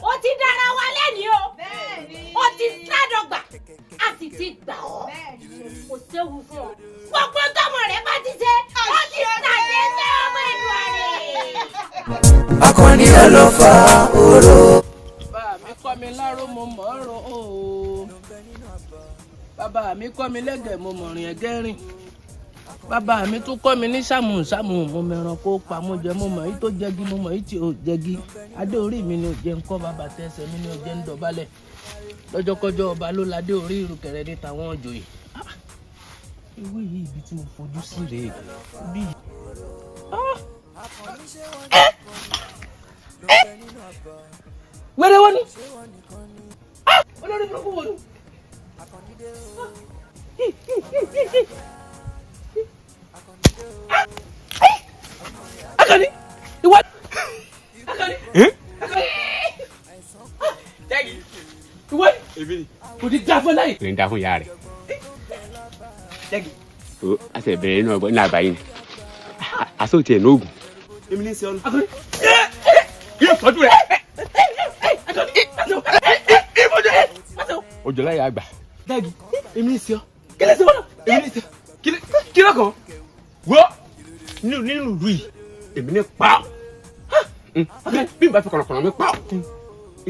S2: Ó ti dára wa lẹ́ni o, ó ti sádọ̀gbà, a sì ti gbà ọ́, kò séwu fún ọ. Gbogbo tọmọ rẹ bá ti ṣe, ó ti ṣàdédé ọmọ ìlú rẹ.
S1: Akànnì ọlọ́fà oró.
S3: Bàbá mi kọ́ mi láró, mo mọ̀ ọ́ ro ooo. Bàbá mi kọ́ mi lẹ́gẹ̀ẹ́, mo mọ̀ rìn ẹ̀gẹ́ rìn. Bàbá mi tún kọ́ mi ní sàmùsàmù, mo mẹran kó pamọ́ jẹ, mo mọ̀ èyí tó jẹgi, mo mọ̀ èyí tí ò jẹgi. Adé orí mi ni ò jẹ́ ń kọ́ bàbá, tẹsẹ̀ mi ni ò jẹ́ ń dọ̀bálẹ̀. Lọ́jọ́kọ́jọ́ ọba ló ládé orí, ìrùkẹ̀rẹ̀ ní tàwọn òjòyè. Ewé yìí, ibi tí mo fojú sí rèé bí. Wẹ́rẹ́ wọ́n ni olórí burúkú wo ni. Akànnì ìwọ. Akànnì. Akànnì.
S5: Jẹ́gi.
S3: Ìwọ.
S5: Èmi ni.
S3: Kò ní dáa fún láyè.
S5: Kò ní dáa fún ìyá rẹ̀.
S9: Jẹ́gi.
S5: O a sì bẹ̀rẹ̀ inú ọgbọ́n ní àgbáyé ni. Aṣọ tiẹ̀ ní oògùn.
S9: Èmi ní sẹ́wọ́n.
S3: Akànnì.
S5: Yóò fọ́jú rẹ̀. Ojò láyé àgbà.
S3: Jẹ́gi. Èmi ní sí ọ. Kí lè ṣe wọ́n náà? Èmi ní sí ọ. Kí ló kàn? Wọ́ nínú ìlú yìí èmi ní pa ọ́.
S5: Bí n bá fi kọ̀lọ̀kọ̀lọ̀ mi pa ọ́,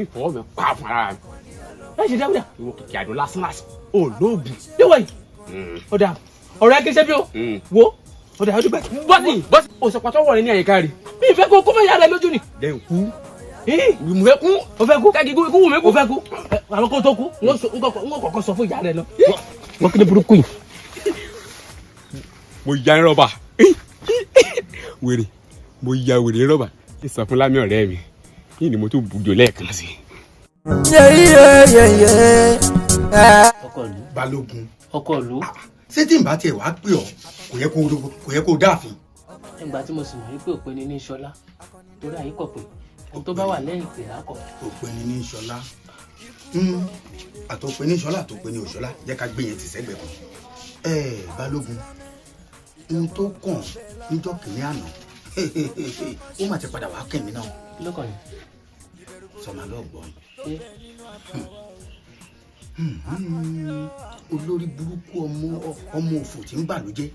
S5: ìfọwọ́ mi pa fún ara mi.
S3: Láì ṣe dáwúdà.
S5: Ìwọ kìkì àdó lásán lásán.
S3: Olóògùn. Yóò yìí. Ọ̀dà ọ̀rẹ́ kí n ṣe bí o. Wo ọ̀dà ọdún bẹ́ẹ̀.
S5: Bọ́sì bọ́sì òṣèpàtọ́ wọ̀ ní àyíká rẹ̀.
S3: Mi ìfẹ́ kó kó mọ̀ yára ẹ lójú ni.
S5: Jẹ́ n kú. Mo fẹ́ kú.
S3: O fẹ́ kú.
S5: Káàkiri ikú wù mí kú.
S3: O fẹ́ kú. Àwọn kó tó kú. N kò sọ fún ìyá rẹ lọ. Wọ́n kí ni burúkú yìí.
S5: Mo ya rọ́bà. Wèrè mo ya wèrè rọ́bà. Ìsọfún lámì ọ̀rẹ́ mi. Kí ni mo tún bùjọ lẹ́ẹ̀kan sí i.
S2: Ọkọ ìlú.
S10: Balógun.
S2: Ọkọ ìlú.
S10: Ṣé tí n bá tiẹ̀ wá pè ọ́ kò yẹ kó dáàfin.
S2: Ìgbà tí mo sì mọ̀ wípé òpin ni ní Ṣọlá torí àyíkọ̀ pé ohun tó bá wà lẹ́yìn pè lákọ̀.
S10: Òpin ni ní Ṣọlá, àtòpin ní Ṣọlá, àtòpin ní Òṣọlá, jẹ́ ká gbé yẹn ti sẹ́gbẹ̀ẹ́ kan. Ẹ Balógun, ohun tó kàn níjọ́ kìíní àná ó mà ti padà wá kẹ̀mí náà.
S2: Kí ló kàn yín?
S10: Sọmọ lọ́gbọ̀n olórí burúkú ọmọ òfò tí ń bà ló jẹ́,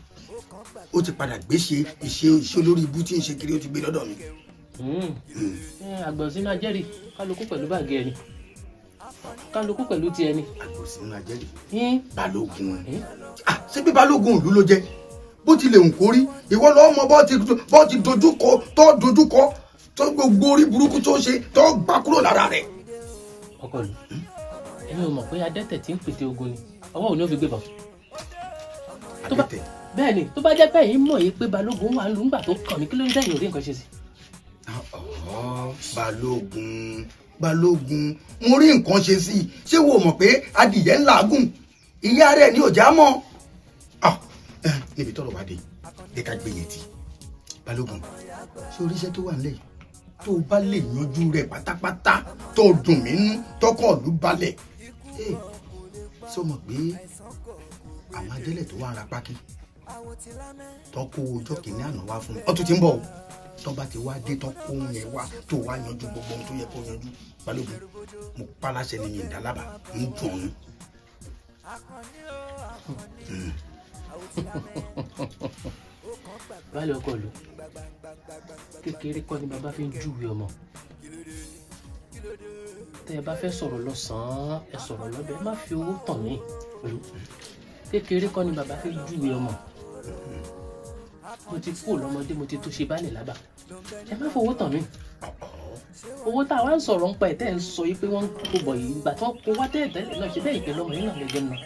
S10: ó ti padà gbé ṣe ìṣe olórí ibú tí ń ṣe kiri, ó ti gbé lọ́dọ̀ mi.
S2: Àgbọ̀nsínú ajẹ́rìí, kálukú pẹ̀lú báàgì ẹni, kálukú pẹ̀lú ti ẹni.
S10: Àgbọ̀nsínú ajẹ́rìí. Balógun, ṣé bí Balógun ìlú ló jẹ́? Bó ti lè ń kórí ìwọ lọ́ọ́ mọ bó ti dojúkọ tó dojúkọ tó gbogbo orí burúkú tó ṣe tó gbà kúrò lára rẹ̀.
S2: Ọkọ ìlú, èmi ò mọ̀ pé adẹ́tẹ̀ tí ń pète ogun ni ọwọ́ òní ò fi gbé bọ̀.
S10: Adẹ́tẹ̀.
S2: Bẹ́ẹ̀ ni, tó bá jẹ́ pé ẹ̀yin mọ̀ yìí pé Balógun wà lù ńgbà tó kàn mí, kí ló ń dẹ́yìn orí nǹkan ṣe sí.
S10: Balógun Balógun, mo rí nǹkan ṣe sí i. Ṣé wo mọ̀ pé adìyẹ ń làágùn ìyá rẹ̀ ní òjá mọ́? Níbi tọ́rọ̀ wá dé ẹ ká gbé yẹn tì. Balógun, ṣé oríṣẹ́ tó wà nílẹ̀ yìí tó o bá lè yanjú rẹ̀ pátápátá tó o dùn mí nú tọkàn ló balẹ̀, ṣó mọ̀ pé àwọn ajẹ́lẹ̀ tó wà ń ra pákí tó kó ọjọ́ kìíní àná wá fún mi ọtún ti ń bọ̀ o, tó bá ti wá dé tó kó yẹn wá tó wá yanjú gbogbo ohun tó yẹ kó yanjú. Balógun, mo pa láṣẹ ni mi ìdálábà ń dùn ọ́nù.
S2: Baálé ọkọ ìlú, kékeré kọ́ ni bàbá fi ń júwe ọmọ. Tẹ́ ẹ bá fẹ́ sọ̀rọ̀ lọ́sàn-án, ẹ sọ̀rọ̀ lọ́bẹ̀, ẹ má fi owó tàn mí. Kékeré kọ́ ni bàbá fi ń júwe ọmọ. Mo ti kú lọ́mọdé, mo ti tó ṣe baálé lábà, ẹ má fowó tàn mí. Owó tá a wá ń sọ̀rọ̀ ń pa ẹ̀ tẹ́ ẹ̀ ń sọ yìí pé wọ́n ń kó bọ̀ yìí, ìgbà tí wọ́n kó wá tẹ́lẹ̀ tẹ́lẹ̀ náà ṣe bẹ́ẹ̀ ìpè lọ́mọ yìí náà lẹ́jọ́ náà.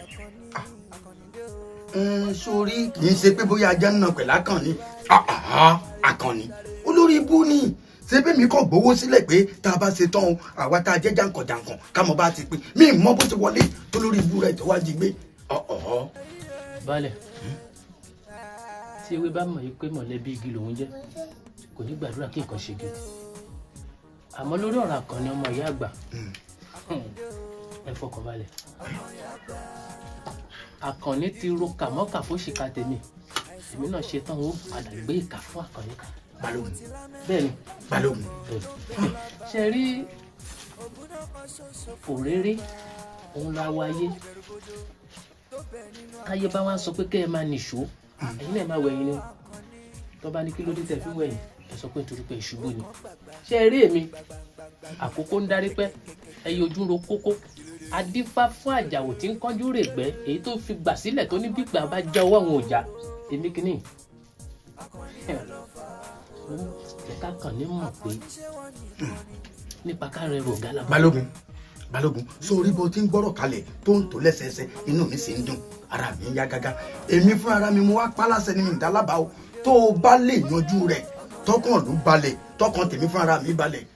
S10: Sórí kì í ṣe pé bóyá ajá ń nà pẹ̀lú Àkànní. Àkànní olórí ibú ni. Ṣé bí mi kàn gbowó sílẹ̀ pé tá a bá ṣe tán o, àwa tá a jẹ́ jàǹkànjàǹkàn ká mọ bá ti pín, mi mọ bó ti wọlé tó lórí ibú rẹ̀ tó wá jí gbé.
S2: Baálẹ̀, tí ewé bá mọ̀ yìí pé mọ̀lẹ́bí igi lòún jẹ́, kò ní gbàdúrà kí nǹkan ṣe gidi. Àmọ́ lórí ọ̀rọ̀ Àkànní ọmọ ìyá àgbà, ẹ fọkàn balẹ̀. Àkànní ti ro kàmọ́kà fún ṣìkà tèmi, èmi náà ṣe tán ó padà gbé ìkà fún Àkànní.
S10: Balógun.
S2: Bẹ́ẹ̀ni.
S10: Balógun.
S2: Ṣe rí òréré òun la wáyé, káyé bá wá sọ pé kẹ́ ẹ máa nìṣó, ẹ̀yin náà máa wẹ̀yìn ni. Tó bá ní kí ló dé tẹ̀ fi wẹ̀yìn, ẹ sọ pé nítorí pé ìṣubú ni. Ṣe rí èmi àkókò ń darí pẹ́, ẹyẹ ojú ń ro kókó, adífá fún àjàwò tí ń kánjú règbẹ́, èyí tó fi gbà sílẹ̀ tó ní gbígbà bá já ọwọ́ àwọn òjà èmi kìíní. Jẹ́ ká kàn ní mọ̀ pé nípa ká rẹ rò gálà.
S10: Balógun Balógun, sórí bó ti ń gbọ́rọ̀ kalẹ̀ tó ń tò lẹ́sẹẹsẹ, inú mi sì ń dùn, ara mi ń yá gágá. Èmi fúnra ara mi mo wá pálásẹ ni mi ń dálábàá o, tó o bá lè yanjú rẹ̀ tọkàn ló balẹ̀, tọkàn tèmi fúnra ara mi balẹ̀,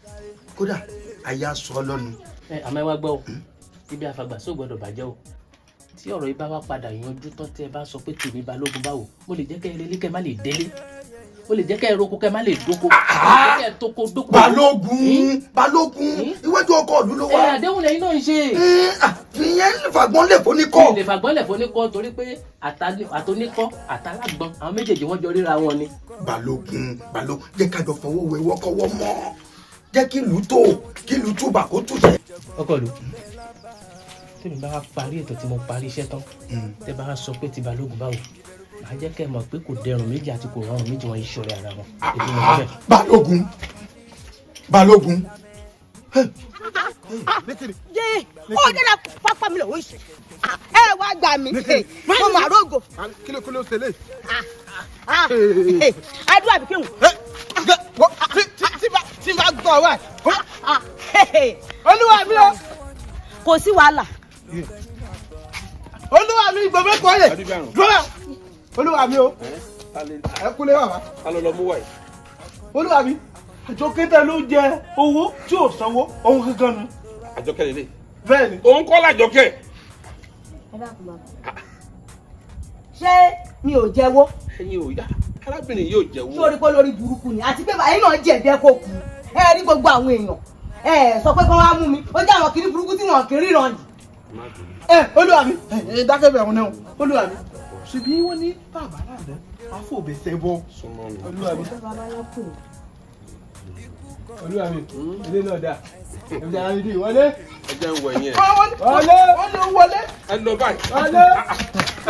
S10: kódà aya sọ ọ lọ́nu.
S2: Ẹ àmọ́ ẹ wá gbọ́ o, ibi àfàgbàsó gbọ́dọ̀ bàjẹ́ o. Tí ọ̀rọ̀ yìí bá wá padà yanjú tán, tí ẹ bá sọ pé tèmi Balógun báwo, mo lè jẹ́ kẹ́ ẹ relé kẹ́ ẹ má lè délé, ó lè jẹ́ kẹ́ ẹ roko kẹ́ ẹ má lè dóko, ó lè jẹ́ kẹ́ ẹ toko dóko.
S10: Balógun Balógun, iwájú ọkọ ìlú ló wà.
S2: Ẹ àdéhùn lẹ́yìn náà ń ṣe.
S10: Ìyẹn fàgbọ́n lè fún ní kọ́.
S2: Lè fàgbọ́n lè fún ní kọ́ torí pé àtoníkọ́ àtàlágbọ́n àwọn méjèèjì wọ́n jọ ríra wọn ni.
S10: Balógun Balógun, jẹ́ ká jọ fọwọ́ wẹwọ́ kọ́wọ́ mọ́, jẹ́ kí ìlú tó kí ìlú túbà kó túṣẹ.
S2: Ọkọ ìlú,
S3: Tèmi bá wá parí ètò tí mo parí iṣẹ́ tán, tẹ́ bá wá sọ pé ti Balógun báwo, màá jẹ́ kẹ́ ẹ mọ̀ pé kò dẹrùn méjì àti kò rọrùn méjì wọn ìṣòro ara wọn. Èmi mo sọ bẹ́ẹ̀.
S10: Balógun, Balógun.
S14: Yé, ó dára pápá mi lòún ṣe. Ẹ wá gbà mí, mo mà rógo.
S4: Kí ló ṣe lè.
S14: Adúlá àbí kéwù.
S4: Tí bá gbọ́ wá. Olúwa mi o.
S14: Kò sí wàhálà.
S4: Olúwa mi gbọ̀mẹ́ kọ́ yẹ. Dúró. Olúwa mi o. Ẹ kúlé bàbá.
S6: Ta ló lọ mú wáyé?
S4: Olúwa mi, Àjọkẹ́ tẹ ló jẹ owó tí ò sanwó ohun gangan nu.
S6: Àjọkẹ́ lélẹ̀.
S4: Bẹ́ẹ̀ni.
S6: Òun kọ́ làjọkẹ́.
S14: Ṣé mi ò jẹ́wọ́?
S6: Ẹ̀yin ò yá, arábìnrin yóò jẹ́wọ́.
S14: Sórí pé lórí burúkú ni àti pé ẹ̀yin náà jẹ̀bi ẹ kó kú. Ẹ rí gbogbo àwọn èèyàn. Ẹ sọ pé kí wọ́n wá mú mi. Ó jẹ́ àwọn kiri burúkú tí wọ́n kì í ríran yìí.
S4: Ẹ olúwa mi, ẹ dákẹ́ bẹ̀rù náà olúwa mi. Ṣèbí wọ́n ní bàbá làdá, àfọ̀bẹ̀sẹ̀ bọ̀. Olúwa mi. Olúwa mi, ilé náà dà. Ẹ̀mí ara mi dì wọlé.
S6: Ẹ jẹ́ ń wọ ẹ̀yìn ẹ̀.
S4: Wọlé. Wọlé wọlé.
S6: Ẹ lọ báyìí.
S4: Wọlé.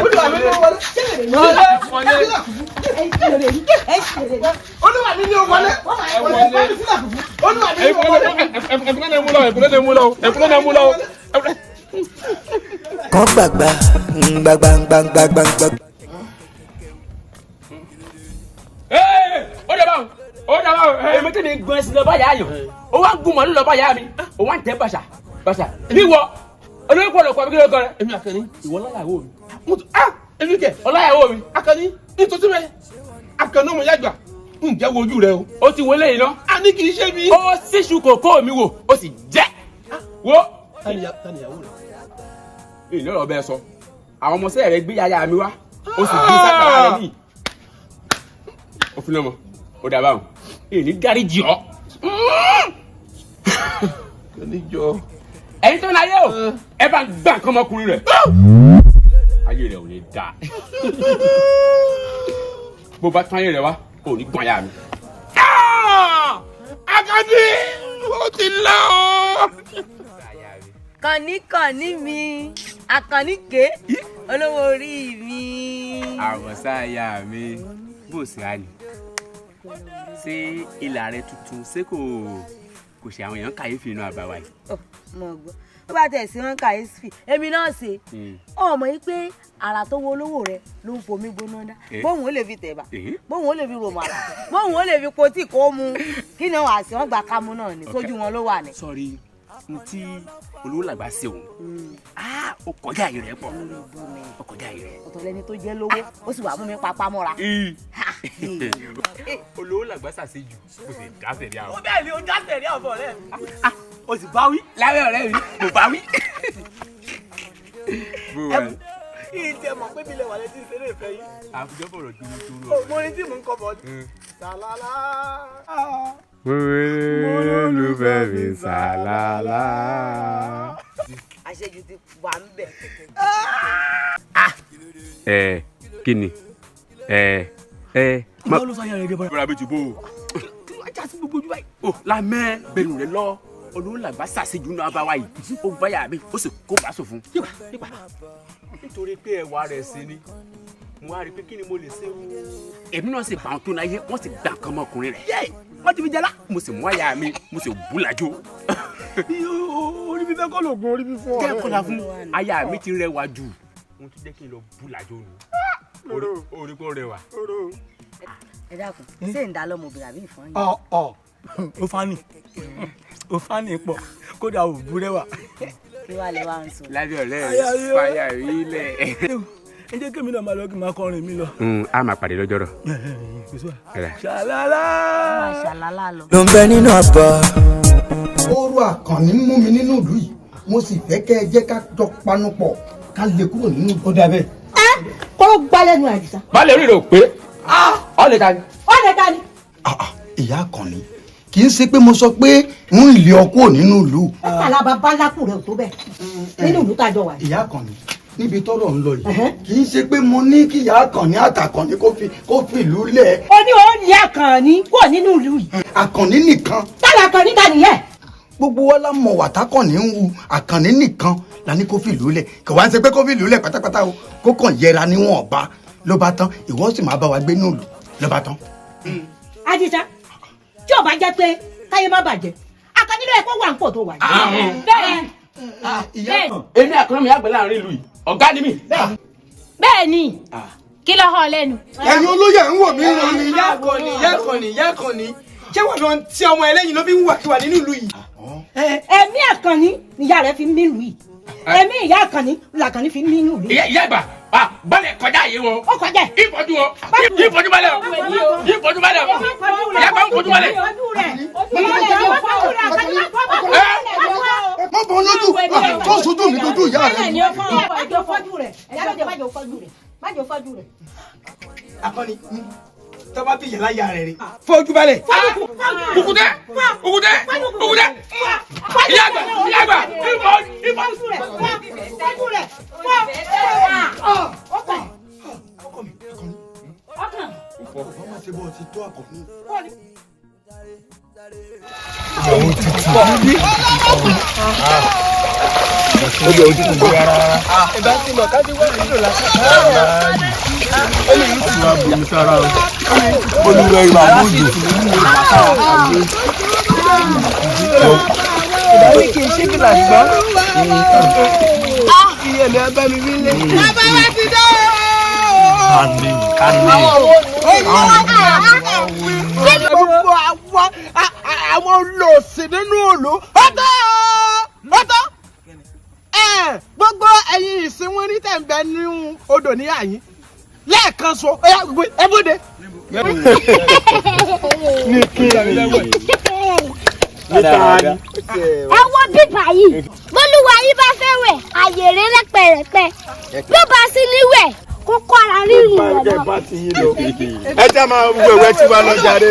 S4: Olúwa mi ló wọlé. Wọlé. Olúwa mi ni ó wọlé.
S6: Ẹ wọlé.
S4: Olúwa mi ni ó wọlé.
S6: Ẹ̀kúnlẹ̀ náà mú lọ, ẹ̀kúnlẹ̀ náà mú lọ, ẹ̀kúnlẹ̀ náà mú lọ.
S1: Kàn gbàgbà gbàgbà gbàgbà gbàgbà.
S5: Ó dẹ̀ báwo, ó dẹ̀ báwo. Èmi tí mi gun ẹsìn lọ bá yà á yàn, ó wá ń gun màálù lọ bá yà á mi, ó wá ń tẹ́ bàṣà bàṣà. Èmi wọ olórí pọ̀ lọ́kọ̀ àbí kí ló kọ rẹ.
S6: Èmi Àkànní.
S5: Ìwọ lọ́yàwó mi.
S6: Èmi kẹ̀.
S5: Ọláyàwó mi.
S6: Àkànní nítorí rẹ Àkànní ọmọ yàgbà ǹjẹ́ wo ojú rẹ o.
S5: Ó ti wọlé yìí ná.
S6: A ní kì í ṣe mi.
S5: Ó sísun kòkó mi wò, ó sì jẹ́. Wo.
S6: Tani ìyàwó rẹ?
S5: Ìlú ọ̀rọ̀ bẹ́ẹ̀ sọ, àwọn ọmọọṣẹ́ rẹ gbé yàyà mi wá, ó sì gbé sákàrà rẹ níyì. Ó fi lọ́mọ, ó dà báwọn, èyí dáríjì ọ́.
S6: Oníjọ.
S5: Ẹ̀yin tó ń ayé o, ẹ bá ń gbà nǹkan ọmọkùnrin rẹ̀. Ayé rẹ̀ ò ní dáa. Bó bá tún ayé rẹ̀ wá, ò ní gbọ́n aya mi.
S6: Àkànní ó ti lọ.
S15: Kànníkànní mi, Àkànníké, olówó orí mi.
S5: Àwọ̀sáyà mi, bó ṣe á ní. Ṣé ìlà rẹ tuntun ṣé kò ṣe àwọn èèyàn kàyéfì inú àbáwá yìí?
S15: Mo gbọ́, ó bá tẹ̀ sí wọn kàyéfì, èmi náà ṣe. Ọmọ yìí pé àrà tó wo olówó rẹ ló ń fomi gbóná dá. Bóun ó lè fi tẹ̀bà, bóun ó lè fi ròmàlà, bóun ó lè fi potí kó mu. Kí ni wàá sí wọn gba kámú náà ni, sójú wọn ló wà ní.
S5: Sọrí n tí olówó làgbà ṣe òun, ó kọjá àyè rẹ pọ̀, ó kọjá àyè rẹ.
S15: Ọ̀tọ̀ lẹni tó jẹ́ lówó, ó sì wà mú mi papá mọ́ra.
S5: Olówó làgbà ṣàṣejù, kò sì dá sẹ̀rí àwọn.
S9: Ó bẹ́ẹ̀ ni ó dá sẹ̀rí àwọn ọ̀rẹ́ mi. O sì bá wí.
S5: Lábẹ́ ọ̀rẹ́ mi, mo bá wí.
S9: Yìí tí ẹ mọ̀ pé bílẹ̀ wà létí ìṣeré ìfẹ́ yìí.
S5: Àfijọ́ fọ̀rọ̀ ju toro.
S9: Mo ní tí mò ń kọ bọ̀. Sàlálà.
S5: Olólùfẹ́ mi sàlálà.
S15: Àṣejù ti wà ń bẹ̀.
S5: Ẹ kí ni? Ẹ ẹ.
S9: Ìgbà ló sọ ayé rẹ̀ dé bọ́lá.
S5: Bọ́lá bí ti bó o. Kí ló já sí gbogbo ojú báyìí? O lámẹ́ bẹ̀rù rẹ lọ. Olówó làgbà ṣàṣejù náà bá wa yìí. Ó báyà mi, ó sì kó bàṣọ fún. Nítorí pé ẹwà rẹ̀ sí ni, mo wá rí i pé kí ni mo lè ṣe o. Èmi náà sì bá wọn tó náyé, wọ́n sì gbà nǹkan ọmọkùnrin rẹ̀.
S9: Wọ́n ti fi jẹ lá.
S5: Mo sì mú àyà mi, mo sì bú làjò.
S4: Orí fífẹ́ kọ́ lóògùn orí fífọ́.
S5: Jẹ́ kọ́lá fún aya mi ti rẹwà jù. Mo tún jẹ́ kí n lọ bú làjò nù. Orí kò rẹwà.
S15: Ẹ dákun, ṣé ń dá lọ́mọbìnrin àbí ìfọ́n yìí?
S9: Ọ̀ ó fani, ó fani pọ̀, kódà ò bú rẹwà.
S15: Kí wàá lè wá ń sọ.
S5: Lábẹ́ ọ̀rẹ́ rẹ̀ fàyà rí lẹ̀.
S9: Ẹ jẹ́ kémi náà máa lọ kí n máa kọrin mi lọ.
S5: A máa pàdé lọ́jọ́ rọ̀.
S9: Ṣàlálà.
S15: Ṣàlálà lọ.
S1: Ló ń bẹ nínú àbá.
S10: Oru Àkànní mú mi nínú ìlú yìí, mo sì fẹ́ kẹ́ ẹ jẹ́ ká jọ panupọ̀ ká lè kúrò nínú. Ó dà bẹ́ẹ̀.
S13: Ẹ kọ́rọ́ gbá lẹ́nu Àdìsá.
S5: Baálé orí rẹ̀ ò pé. Ọ lè ta ni.
S13: Ọ lè ta ni.
S10: Ìyá Àkànní, kì í ṣe pé mo sọ pé ń lé ọ kúrò nínú ìlú.
S13: Mẹ́tàlá bàbá ńlá kù rẹ̀ ò tó bẹ́ẹ̀ nínú ìlú tá a jọ wà.
S10: Ìyá Àkànní, níbi tọ́rọ̀ ń lọ yìí kì í ṣe pé mo ní kí ìyá Àkànní àtàkànní kó fi ìlú lẹ̀.
S13: Ó ní ó ní Àkànní kúrò nínú ìlú yìí.
S10: Àkànní nìkan.
S13: Tálà Àkànní ta nìyẹn.
S10: Gbogbo wa la mọ̀ wàtákànní ń wu Àkànní nìkan La ní kó fìlú lẹ̀, kò wá ń ṣe pé kó fìlú lẹ̀ pátápátá o, kó kàn yẹra níwọ̀n ọba ló bá tán, ìwọ sì máa bá wa gbé nílùú ló bá tán.
S13: Àdìsá, tí ò bá jẹ́ pé káyé má bàjẹ́, Àkànní ló yẹ kó wà ń pò tó wà yìí. Bẹ́ẹ̀
S5: èmi Àkànní mi àgbẹ̀ láàrin ìlú yìí, ọ̀gá ni mí.
S2: Bẹ́ẹ̀ ni, kí ló hàn lẹ́nu.
S10: Ẹ̀yin olóyè ń wò mí ràn ni.
S12: Ìyá Àkànní, ìyá Àkànní, ìyá Àkànní, ṣé wà lọ tí ọmọ ẹlẹ́yin ló fi ń wàkiwà nínú ìlú yìí.
S13: Ẹ̀mí Àkànní ìyá rẹ̀ fi ń mí ìlú yìí, ẹ̀mí ìyá Àkànní làkànní fi ń mí ìlú yìí.
S5: Ìyá àgbà balẹ̀ kọjá yìí wọn.
S13: Ó kọjá.
S5: Ìfọ̀jú wọn, ìfọ̀jú balẹ̀ o, ìfọ̀jú balẹ̀ o, ìyá àgbà ń fojú balẹ̀.
S10: Má bọ̀ lójú tó sojú mi lójú ìyá rẹ.
S12: Àkànní, tọ́ba bí yàrá ya rẹ̀ rè fojú balẹ̀.
S5: Kùkùté, kùkùté, kùkùté, ìyá àgbà, ìyá àgbà, ìfọ̀, ìfọ̀.
S8: Àwọn tutù bí. Ó jẹ́ ojú kò rárá.
S12: Ìbá ti mọ̀ ká ti wá nílò lásán.
S8: Ó ti wá bomi sára o. Olúwa ìwà àbújò.
S12: Ìbá ní kí n ṣí fìlà gbọ́. Iye mi á bá mi wí lé.
S4: Bàbá wa ti dé o.
S8: Kàní kàní.
S4: Gbogbo àwọn olòṣì nínú ìlú. Ọ̀tọ̀ ọ̀tọ̀. Gbogbo ẹ̀yin ìsìnwín ní tẹ̀m̀bẹ̀ nínú odò ní àyín. Lẹ́ẹ̀kan so, ẹ bóde.
S8: Ní kí ni? Níta ni.
S16: Ẹ wo bíbà yìí, bólúwa yìí bá fẹ́ wẹ̀, àyè rẹ̀ rẹpẹrẹpẹ. Bí ó bá sí níwẹ̀, kó kó ara rírun rẹ̀ lọ.
S8: Ẹ jẹ́ máa wẹ̀wẹ̀ tí wàá lọ jàre.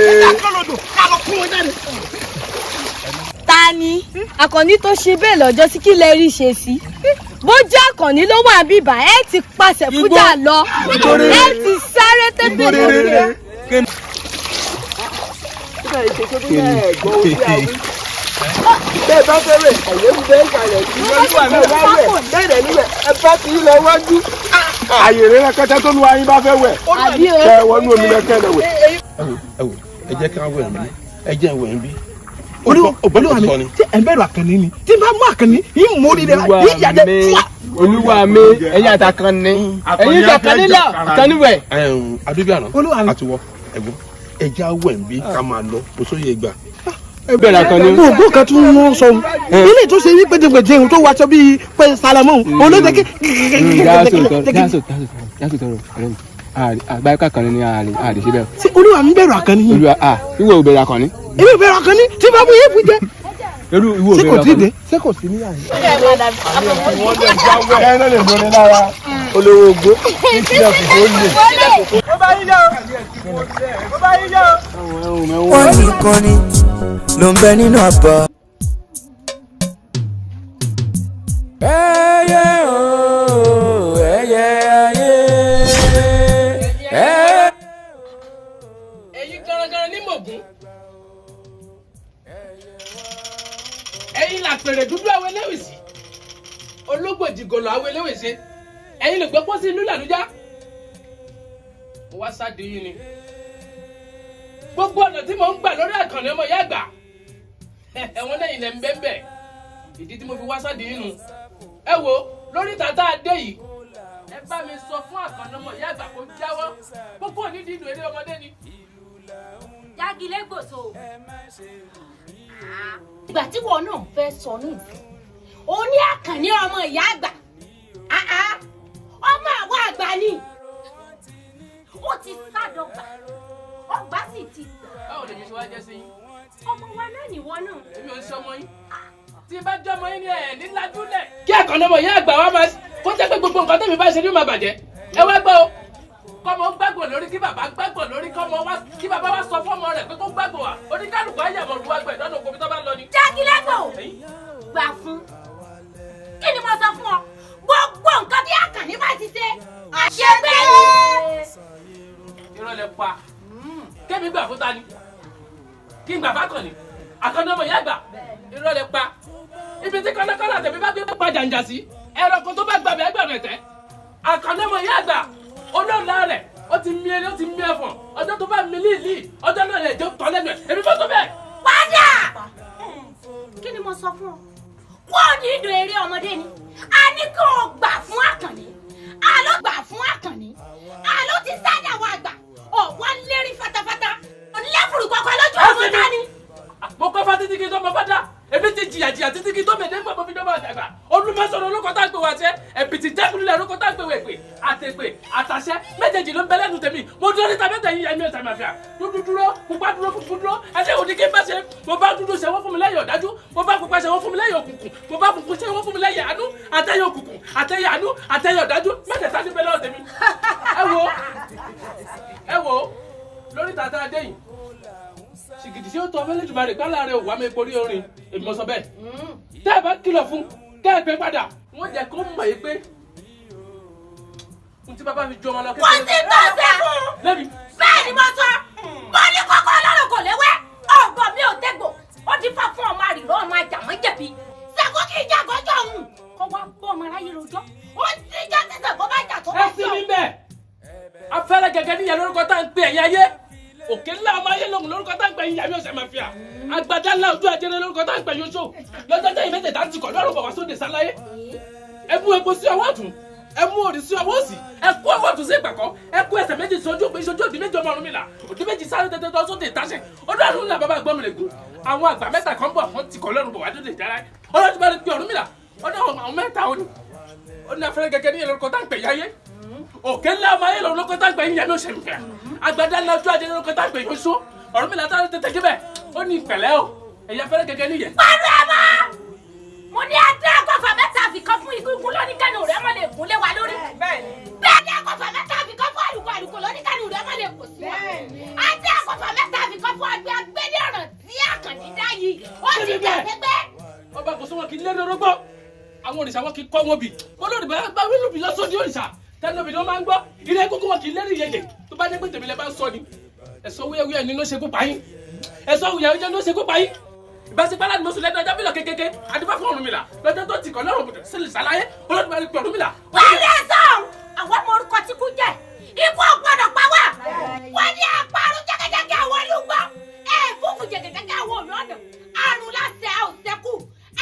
S11: Ta ni Àkànní tó ṣe bẹ́ẹ̀ lọ́jọ́ sí, kí lẹ rí ṣe sí? Bó jẹ́ Àkànní ló wà bíbà, ẹ ti pàṣẹ fújà lọ, ẹ ti sáré tẹ́tẹ́ lókè.
S4: Bẹ́ẹ̀ bá fẹ́ rẹ̀, ẹ̀yẹ́ ń bẹ́ẹ̀ kalẹ̀ sí i. Bẹ́ẹ̀ bá wẹ̀, bẹ́ẹ̀ níbẹ̀, ẹ bá ti lọ wájú.
S8: Àyè rẹ̀ rẹpẹtẹ tó lu ayín bá fẹ́ wẹ̀. Kẹ wọnú omi lọ kẹ́ lọ wẹ̀. Ẹ wò, ẹ jẹ́ ká wẹ̀ mí, ẹ jẹ́ wẹ̀ ń bí.
S4: Olúwa mi, ṣé ẹ bẹ̀rù Àkànní ni? Tí n bá mú Àkànní, yín mú orí rẹ̀, yín yàjẹ́ fúwa.
S5: Olúwa mi, ẹ̀yin àtàkànní, ẹ̀yin àtàkànní là, àkànní wẹ̀.
S6: Adébíàná, àtiwọ́, ẹ̀gbọ́n, ẹ jẹ́ àwẹ̀ ń bí ká máa lọ, kò sóye gbà.
S5: Bẹ́ẹ̀ Àkànní.
S4: Ògùn kan tún wọ́n sọ ohun. Ilé tó ṣe wípé jẹgbẹ̀jẹ̀ ohun tó wáṣọ bíi pé Sálẹmù, olóde kí.
S5: Jáàsó tọrọ, ọ̀rẹ́ mi, àgbáyé kàkànní ni àlè ṣe bẹ́ẹ̀.
S4: Ṣé olúwa mi bẹ̀rù Àkànní yìí?
S5: Olúwa, ìwọ ò bẹ̀rù Àkànní.
S4: Èmi ò bẹ̀rù Àkànní, tí bá mú yé fún jẹ.
S5: Irú ìwọ ò
S4: Ṣé
S5: bẹ̀rù
S4: kò tí ì
S5: Àkànní.
S4: dé? Ṣé kò sí ní àyè?
S8: Ẹ náà lè bomi lára olówó ogbó ní sílẹ̀ kò tó lè.
S12: Ó bá yín yá o. Ó bá yín yá o.
S1: Wọ́n nìkan ni ló ń bẹ nínú àbá.
S17: Ẹyẹ o, ẹyẹ ayé.
S3: Ẹ̀yin garangaran ní mògún, ẹ̀yin làpèrè dúdú àwọn eléwìsì, ológbòjì gòlò àwọn eléwìsì, ẹ̀yin lè gbọ́ pósí ìlú làlújá. Mo wá sáde yín ni gbogbo ọ̀nà tí mò ń gbà lórí Àkànní ọmọ ìyá àgbà, ẹ̀wọ̀n lẹ́yìn lẹ́ ń bẹ́ẹ̀ bẹ́ẹ̀. Ìdí tí mo fi wá sáde yín nu. Ẹ wo lórí tàtà adé yìí, ẹ bá mi sọ fún Àkànní ọmọ ìyá àgbà kó jáwọ́ kókó nídìí ìlú eré ọmọdé ni.
S2: Jágilé gbòòso. Ìgbà tí wọn náà fẹ́ sọ ní ìsìn, ó ní Àkànní ọmọ ìyá àgbà, ọmọ àwọn àgbà ni, ó ti sádọgba, ọgbà sì ti gbà.
S3: Báwo lèmi ṣe wá jẹ́ sí yín?
S2: Ọmọ wa náà nìwọ náà.
S3: Èmi ò ń ṣọmọ yín. Tí bá jọmọ yín ni ẹ̀ ní lajúlẹ̀. Kí Àkànní ọmọ ìyá àgbà wa máa kó jẹ́ pé gbogbo nǹkan tẹ̀mí bá ṣe ni ó máa bàjẹ́. Ẹ wá gbọ́ o, kọ́mọ gbàgbọ́ lórí kí bàbá gbàgbọ́ lórí kọ́mọ wá, kí bàbá wa sọ fọ́mọ rẹ̀ pé kó gbàgbọ́ wa. Oníkálukú ayé àmọ̀ olúwa gbẹ̀ lọ́nà òkú mi tó bá lọ ni.
S2: Jágilẹ́gbò gbà fún. Kí ni mo sọ fún ọ? Gbogbo nǹkan tí Àkànní bá ti ṣe, àṣegbé ni.
S3: Irọ́ lẹ pa. Kémi gbà fún ta ni? Kí n gbà fákànní? Àkànní ọmọ ìyá àgbà. Irọ́ lẹ pa. Ibi tí kọ́lákọ́lá tẹ̀mí bá gbé pa jàǹjà sí. Ẹranko tó bá gbàgbé ẹgbẹ̀rún ẹ̀tẹ́. Àkànní ọmọ ìyá àgbà olóòlà rẹ̀ ó ti mi eré ó ti mi ẹ̀fọ̀n ọjọ́ tó bá mi líìlíì ọjọ́ náà lè jẹ́ tọ́ lẹ́nu ẹ̀ èmi fọ́ tó bẹ́ẹ̀.
S2: Padà! Kí ni mo sọ fún ọ? Kó o ní ìdò eré ọmọdé ni. A ní kó o gbà fún Àkànní. A ló gbà fún Àkànní. A ló ti sáyà wa àgbà. Ọ̀wá ń lérí fatafata. Lẹ́fùrù kọ̀ọ̀kan lójú ọmọ ta ni.
S3: Mo kọ́ fá títí kí n tó mọ fádà. Èmi ti jìyà jìyà títí kí n tó mèdè gbọ́ mo fi dọ́gba àdàgbà. Olúmọ̀sọ̀rọ̀ olóko tá a gbé wa ṣẹ́. Ẹ̀bìtì jẹ́kùnlẹ̀ olóko tá a gbé wa èpè. Àtẹ̀pè àtàṣẹ méjèèjì ló ń bẹ lẹ́nu tèmi. Mo dúró níta mẹ́ta yín ẹ̀mí ọ̀sán màfíà. Dúdú dúró, pupa dúró, funfun dúró. Ẹsẹ̀ òní kí n bá ṣe. Mo bá dúdú ṣe wọ́n fún mi lẹ́yìn ọ̀dájú. Mo bá pupa ṣe wọ́n fún mi lẹ́yìn òkùnkùn. Mo bá funfun ṣe wọ́n fún mi lẹ́yìn àánú. Àtẹ̀yẹ òkùnkùn, àtẹ̀yẹ àánú, àtẹ̀yẹ ọ̀dájú. Mẹ́tẹ̀ẹ̀ta ní bẹ lọ́wọ́ tèmi. Ẹ wo, ẹ wo, lórí tàtà adé yìí sìgìdì tí ó tọ́ fẹ́lẹ́ jùmọ̀ rẹ̀ gbálà rẹ̀ wà mí porí orin èmi mọ̀ sọ bẹ́ẹ̀. Tẹ́ ẹ bá kìlọ̀ fún kẹ́ ẹ pé padà wọ́n jẹ́ kó mọ̀ yìí pé n tí bàbá mi ju ọmọ lọ.
S2: Kò sí tó ṣe fún.
S3: Lẹ́bi.
S2: Bẹ́ẹ̀ ni mo sọ, mo ní kókó ọlọ́run kò léwé, ọ̀gbọ́n mi ò tẹ́gbò, ó ti fà fún ọmọ àrìró ọmọ àjàmọ́ jẹ̀bi. Ṣàgó kì í jàgọ́jọ́ òun, kó wá bọ́ ọmọ aráyé rojọ́, ó ti já sí Ṣàngó bá jà tó bá
S3: Ẹ sí mi bẹ́ẹ̀, afẹ́rẹ́ gẹ́gẹ́ níyẹn lórúkọ tá à ń pè ẹ̀yìn ayé. Òkè ńlá ọmọ ayé lòun lórúkọ tá ń gbẹ̀yìn yàmi ọ̀sẹ̀ màfíà. Agbada ńlá ojú ajẹrẹ lórúkọ tá ń gbẹ̀yìn oṣù. Lọ́jọ́ tẹ́yìn mẹ́tẹ̀ẹ̀ta ti kọ̀ lọ́rùn bọ̀ wá sóde sáláyé. Ẹ mú epo sí ọwọ́ ọ̀tún, ẹ mú òrì sí ọwọ́ òsì, ẹ kó ọwọ́ ọ̀tún sí ìpàkọ́, ẹ kó ẹsẹ̀ méjì sójú òpin sójú òdì méjì ọmọ Ọ̀rúnmìlà, òdì méjì sáré tètè lọ sóde ìtàṣẹ. Ọdún àrùn ńlá bàbá àgbọ̀n mi lè gún. Àwọn àgbà mẹ́ta kan bọ̀ wọ́n ti kọ̀ lọ́rùn bọ̀ wá dóde ìdára. Ọlọ́dún bá rí pé Ọ̀rúnmìlà, ọdún àwọn mẹ́ta òní. Ó ní afẹ́rẹ́ gẹ́gẹ́ ní ìlórúkọ tá ń pè yáyé. Òkè ńlá ọmọ ayé lórúkọ tá ń pè yín yàmi òṣèlú fẹ́. Agbada ńlá ojú ajé lórúkọ tá ń pè yín oṣó. Ọ̀rúnmìlà tá ń tètè débẹ̀. Ó ní ìpẹ̀lẹ́ o. Ẹ̀yà fẹ́rẹ́ gẹ́gẹ́ níyẹn.
S2: Pẹ̀lú ẹ̀ mọ́! Mo ní adé àkọ́fà mẹ́ta àfikọ́ fún igungun lóníkẹ́nu rẹ̀ mọ́ lè gún lé wa lórí. Bẹ́ẹ̀ ni àkọ́fà mẹ́ta àfikọ́ fún àlùkò àlùkò lóníkẹ́nu rẹ̀ mọ́ lè kò sí wa. Adé àkọ́fà mẹ́ta àfikọ́ fún agbẹ́ agbẹ́lẹ́ ọ̀ràn tí Àkànní dá yìí. Ó ti gbàgbé pé.
S3: Ọba kò sọ́wọ́n kì í lé orógbó. Àwọn òrìṣà wọn kì í kọ́ wọn bì. Bọ́lọ́rì bá wílù bí lọ́sọ́dí òrìṣà. Tẹnu obìnrin wọn máa ń gbọ́. Ilé kókó wọn kì í lérí yẹyẹ. Tó bá dé pé tèmi lẹ bá ń sọ ni. Ẹ̀sọ́ wúyẹ́wúyẹ́ ni ló ṣe kú pa yín. Ẹ̀sọ́ wúyẹ́wúyẹ́ ló ṣe kú pa yín. Ìbáṣepọ̀ aláàdì mọ́sùn lẹ́nu ọjọ́ bílọ̀ kékeré. Adúbá fún Ọ̀rúnmìlà. Lọ́jọ́ tó ti kọ̀ lọ́rùn bùdó sílẹ̀ sàlàyé. Olódùmarè pé Ọ̀rúnmìlà.
S2: Wọ́n ní ẹ̀sọ́ àwọn ọmọ orúkọ tí kú jẹ́. Ikú ò gbọ́dọ̀ pa wá. Wọ́n ní àparun jẹ́gẹ́jẹ́gẹ́ àwọn olúgbọ́. Ẹ̀ fúfú jẹ́gẹ́jẹ́gẹ́ àwọn olóòdà. Àrùn láṣẹ ò sẹ́kù.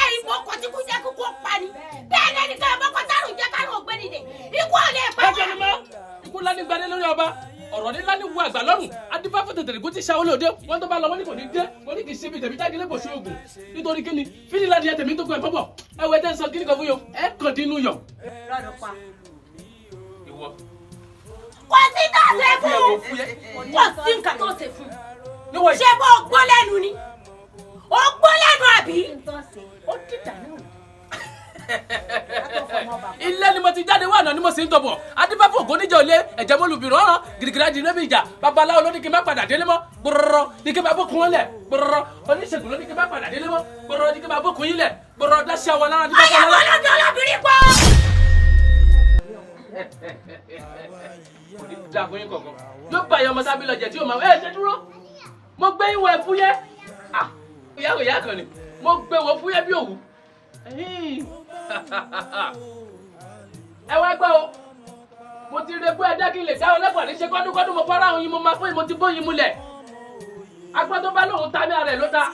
S2: Ẹ̀yin mọ̀ ọkọ̀ tí kú jẹ́ kúkú ó pa ni. Bẹ́ẹ̀ ni ẹnìkan ọmọ kọ́ tárùn jẹ́ kárùn ògbẹ́ni dè. Ikú ò lè pa wá.
S3: Ẹjọ́ ni mọ́. Ikú ńlá ní gbadé lórí ọba. Ọ̀rọ̀ nílá ní wu àgbà lọ́rùn. Adífáfẹ́ tètè kó ti ṣe àwọn olóde. Wọ́n tó bá lọ wọ́n ní kò ní dé. Wọ́n ní kì í ṣe bí tèmi jáde lébò ṣe oògùn. Nítorí kíni fílí ládìyẹ tèmi tó kọ ẹ̀ bọ́bọ̀. Ẹ wo ẹjẹ́ ń sọ kíni kan fún yọ. Ẹ kàn dín inú yọ.
S2: Lọ́dọ̀ pa.
S3: Ìwọ.
S2: Kò sí tó ṣe fún. Kò sí nǹkan tó ṣe fún. Ṣé bó o gbọ́ lẹ́nu ni? O gbọ́ lẹ́nu àbí? Ó dìgbà náà.
S3: Ilé ni mo ti jáde wà náà ni mo sì ń tọ̀bọ̀. Adífáfò ògóníjà òlé ẹ̀jẹ̀ mọ́lùbìrún ọ̀ràn gìrìgìrì adìrẹ́ mi ìjà. Babaláwo ló ní kí n má padà délé mọ́. Gbọ̀rọ̀rọ̀ ní kí n má bókun wọn lẹ̀. Gbọ̀rọ̀rọ̀ oníṣègùn ló ní kí n má padà délé mọ́. Gbọ̀rọ̀rọ̀ ní kí n má bókun yín lẹ̀. Gbọ̀rọ̀rọ̀ dáṣẹ́ àwọn alára adífáfò.
S2: Ọ̀yà bọ́lọ́dún ọlọ́bìnrin pọ̀.
S3: Kò ní dáa fún yín kọ̀ọ̀kan. Yóò bá ìyá ọmọ sábẹ́ lọ jẹ̀ tí yóò máa ẹ ṣe dúró. Mo gbé ìwọ̀ ẹ̀ fúyẹ́. Ìyá ìyá kan ni. Mo gbé wọ fúyẹ́ bí òwú. Ẹ wá gbọ́ o, mo ti re pé ẹjẹ́ kí n lè dá ọlọ́pàá ní ṣe kọ́dúnkọ́dún mo fara òyìn mo máa fún mo ti bóyin mulẹ̀. Agbọ́n tó bá lóun ta ní ara ẹ̀ ló ta.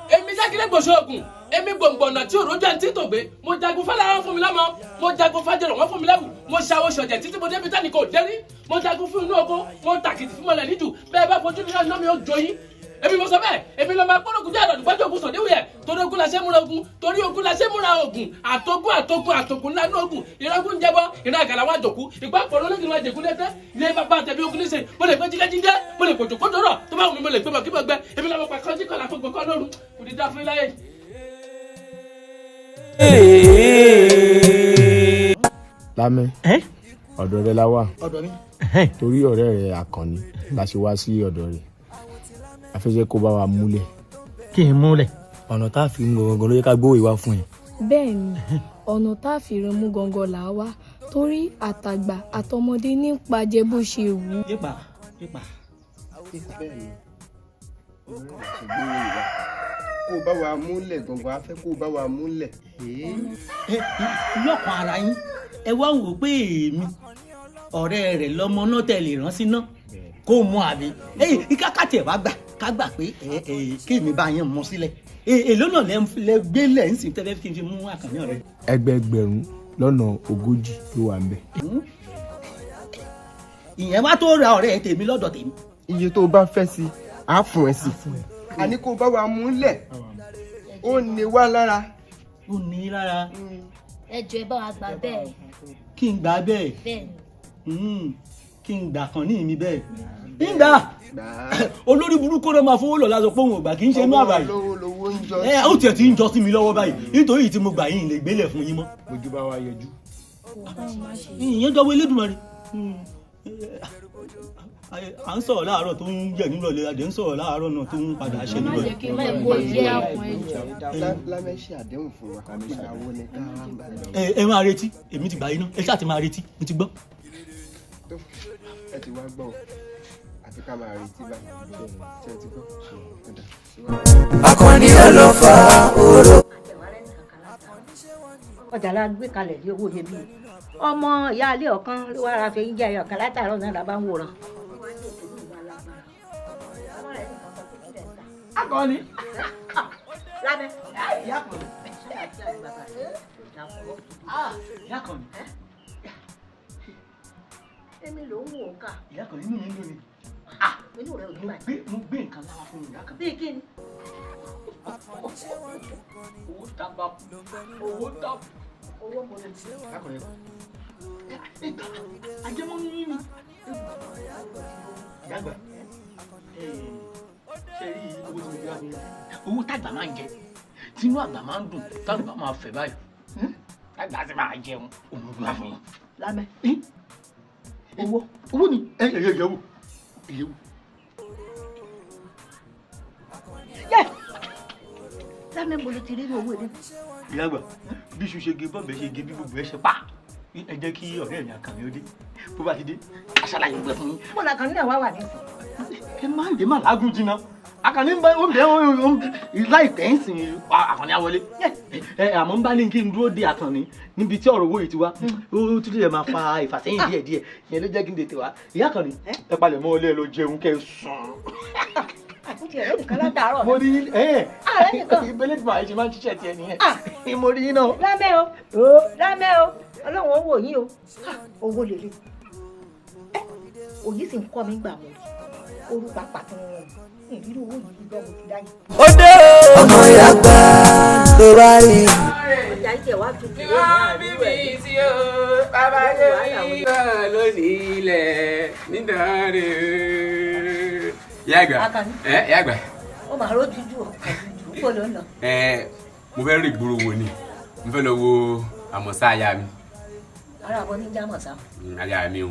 S3: Èmi jákèlé gbòòṣó ogun, èmi gbòǹgbòǹnà tí òró jẹ́ ní tògbé. Mo jagun fálára fún mi lọ́mọ, mo jagun fájẹrò wọ́n fún mi lẹ́wù, mo ṣàwọ̀ ṣọ̀jẹ̀ títí mo débi tẹ́nì kò dérí. Mo jagun fún inú oko, mo tàkìtì fún mọ̀lẹ́ níjù, bẹ́ẹ̀ bá fojú nínú iná mi ó jó yín. Èmi mo sọ bẹ́ẹ̀, èmi lọ máa gbọ́dọ̀ kújẹ́ àdọ̀dù gbọ́dọ̀ ogun sọ̀dẹ́wìyẹ torí ogun la ṣe múra ogun, torí ogun la ṣe múra ogun, àtogun àtogun àtogun ńlá ní ogun, ìrọ́gùn ń jẹbọ, ìran àgàlà wa jòkú, ìgbà pọ̀ lọ́lọ́gìn wa jẹ̀kú lẹ́tẹ́, ilé bàbá àtẹ̀bí ogun níṣe, mo lè gbé jíjẹ́, mo lè kòjò kójò rọ̀, tó bá wù mí mo lè gbé mọ̀ kí mo gbẹ, èmi lọ́mọ pàkọ́ jíkọ̀ làfọ̀ gbọ̀kọ́ lóru, kò ní dá fún iláyè.
S8: Lámẹ́, ọ̀dọ̀ rẹ la wà. Torí ọ̀rẹ́ rẹ Àkànní la ṣe wá sí ọ̀dọ̀ rẹ. A fẹ́ jẹ́ kó bá wa múlẹ̀.
S18: Kí n múlẹ̀.
S1: Ọ̀nà tá a fi ń gangan ló yẹ ká gbówó ìwà fún ẹ.
S19: Bẹ́ẹ̀ ni, ọ̀nà tá a fi rin mú gangan là á wá torí àtàgbà àtọmọdé ní pàjẹ́ bó ṣe wù ú.
S18: Yípa yípa.
S10: Bẹ́ẹ̀ ni, òun náà ṣe gbówó ìwà.
S4: kó o bá wa múlẹ̀ gangan, a fẹ́ kó o bá wa múlẹ̀.
S18: Lọ́kàn ara yín, ẹ wá wò pé èmi ọ̀rẹ́ rẹ̀ lọ́mọ náà tẹ̀lé rán sí náà kó mú àbí kákàtì ẹ̀ wá gbà ká gbà pé kéèmí bá yín mú sílẹ̀, èló náà lẹ gbé lẹ̀ ń sìn tẹ́lẹ̀ kí n fi mú Àkànní ọ̀rẹ́.
S8: 40,000 ló wà ń bẹ̀.
S18: Ìyẹn wá tó ra ọ̀rẹ́ tèmi lọ́dọ̀ tèmi.
S4: Iye tó o bá fẹ́ sí á fún ẹ sí. Àní kó o bá wa múlẹ̀, ó ní wá lára.
S18: Ó ní lára.
S16: Ẹ jọ̀ọ́, ẹ bá wa gbà bẹ́ẹ̀.
S18: Kí n gbà bẹ́ẹ̀?
S16: Bẹ́ẹ̀ ni.
S18: Kí n gbà kan ní mi bẹ́ẹ̀ nígbà olórí burúkú ló máa fowó lọ lásán pé òun ò gbà, kì í ṣe inú àbáyé ẹ ó tiẹ̀ ti ń jọ sí mi lọ́wọ́ báyìí, nítorí tí mo gbà yín lè gbélé fún yín mọ́.
S8: Ojú bá wa yọjú.
S18: Ìyẹn dọ́wọ́ Elédùmarè. À ń sọ̀rọ̀ láàárọ̀ tó ń yẹ̀ nírọ̀lẹ́, àdé ń sọ̀rọ̀ láàárọ̀ náà tó ń padà ṣe nírọ̀lẹ́.
S4: Lámẹ́sì àdéhùn fún wa, ìyàwó ni ká wá gbà.
S18: Ẹ máa retí, èmi ti gbà yín náà, ẹ ṣáà ti máa retí, mo ti gbọ́.
S4: Ẹ ti wá gbọ́ o, àti ká máa retí báyìí, ṣe ti gbọ́?
S1: Akọni ọlọ́fà oró.
S13: Ọjà la gbé kalẹ̀ ní owó iyebíye, ọmọ ìyá ilé ọ̀kan ló wá ra fẹ́yìn jẹ́ ẹyọ kan látàárọ̀ náà la bá ń wòran.
S18: Akọni.
S13: Lábẹ́.
S18: Ìyá Akọni. Ìyá Akọni.
S13: Èmi ló ń wò ó kà.
S18: Ìyá Akọni, inú mi ń dùn ni.
S13: Inú rẹ ò ní bàjẹ́.
S18: Mo gbé nǹkan lára fún ìyá kan.
S13: Bíi kí ni?
S18: Owó tábà, owó tábà.
S13: Owó mo lè.
S18: Akọni. Ajẹmọ́ ní mímu. Ìyá àgbà, ṣe rí owó tí mo gbé wá fún yín. Owó tàgbà máa ń jẹ, tínú àgbà máa ń dùn, tàgbà máa fẹ̀ báyìí. Tàgbà sì máa jẹun, òun ló gbé wá fún yín.
S13: Lámẹ́.
S18: Owó. Owó ni ẹ ẹ yẹ wò. Yẹ wò.
S13: Yẹ! Lámẹ́, mo lè ti rí owó ilé.
S18: Ìyá àgbà, bí iṣu ṣe ge, bọ́ọ̀bẹ ṣe ge, bí gbogbo ẹ ṣe pa. Ẹ jẹ́ kí ọ̀rẹ́ mi Àkànní ó dé. Bó bá ti dé, aṣáláyé gbẹ fún yín.
S13: Mo làkànní náà wá wà nísìn.
S18: Ẹ má lè má làágùn jìnnà. Àkànní ń bẹ ó ń bẹ ó ń láìpẹ́ ń sìn, Àkànní á wọlé. Ẹ àmọ́ ń bá ní kí n dúró de Àkànní níbi tí ọ̀rọ̀ owó yìí ti wá. Ó tún lè máa fa ìfàsẹ́yìn díẹ̀ díẹ̀. Ìyẹn ló jẹ́ kí n tètè wá. Ìyá Àkànní, ẹ palẹ̀ mọ́ ilé ẹ lọ jẹun kẹ́ ẹ sùn.
S13: Àkútì ẹ̀rọ nìkan látàárọ̀.
S18: Mo rí ẹ
S13: Ààrẹ nìkan.
S18: Ìbílẹ̀ tí màá ṣe máa ń ṣiṣẹ́ tiẹ̀ nìyẹn. Mo rí iná.
S13: Lámẹ́ o, lámẹ́ o, Ọlọ́run ó wò yín o. Owó lèrè. Òyì sì ń kọ́ mi gbà mọ́ rí. Orúkọ pàtó wọn. Ìrírí owó yìí gbọ́ mo ti dá yìí.
S1: Ó dé o. Ọmọ ìyá gbà ló bá rí.
S13: Ọjà ìjẹ wa tutù.
S17: Wọ́n bí mi sí o, bàbá yóò rí lónìí ilẹ̀ nítorí.
S5: Ìyá àgbà, ẹ ìyá àgbà.
S13: Ó máa rójú jù ọ, kó ló ń lọ.
S5: Ẹ mo fẹ́ rí ìgboro wo ni, mo fẹ́ lọ wo àmọ̀sá aya mi.
S13: Ara àbọ̀ ní jámọ̀sá.
S5: Aya mi o.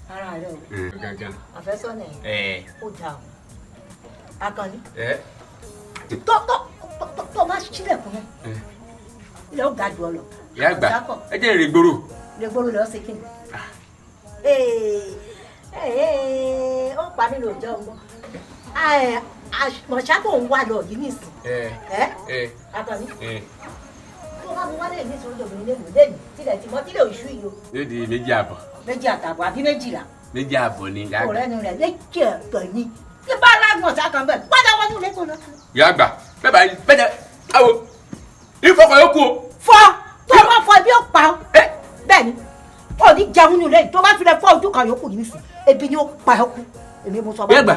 S13: Ara rẹ o.
S5: Gangan.
S13: Àfẹ́sọ́nà ẹ̀. Ó dáa o. Àkànní.
S5: Ẹ.
S13: Tó tó tó tó bá sílẹ̀kùn náà. Ilẹ̀ ó ga jù ọ lọ.
S5: Ìyá àgbà, ẹ jẹ́ ìrìn ìgboro.
S13: Ìrìn ìgboro lọ sí kíni. Ó pa mí lóòjọ́ ọgbọ́n. Mọ̀ṣá tó ń wá lọ yìí nìsín. Àkànní. Tó bá mú wálé ní ìṣòro obìnrin lẹ́nu lẹ́nu tílẹ̀ tí mọ́ tílẹ̀ òṣù yìí o.
S5: Yóò di 2.5.
S13: 2.5 àbí 12.
S5: 2.5 ni ìyá àgbà.
S13: Ọ̀rẹ́ nu rẹ̀ méjì ẹ̀tọ̀ ni. Bí bá alágbọ̀n sá kan bẹ́ẹ̀, padà wọnú ilé tó lọ.
S5: Ìyá àgbà, bẹ́ẹ̀ bá bẹ́ẹ̀ jẹ́ àwọ̀ ìfọkàn yóò kú o.
S13: Fọ́ tó bá fọ ebi ó pa ọ́. Bẹ́ẹ̀ ni, ó ní jẹun nínú ilé yìí tó bá fi lẹ fọ́ ojú kan yòókù yìí nísìn, ebi ni ó pa ọ́ kú. Èmi mo sọ báwọn.
S5: Ìyá àgbà,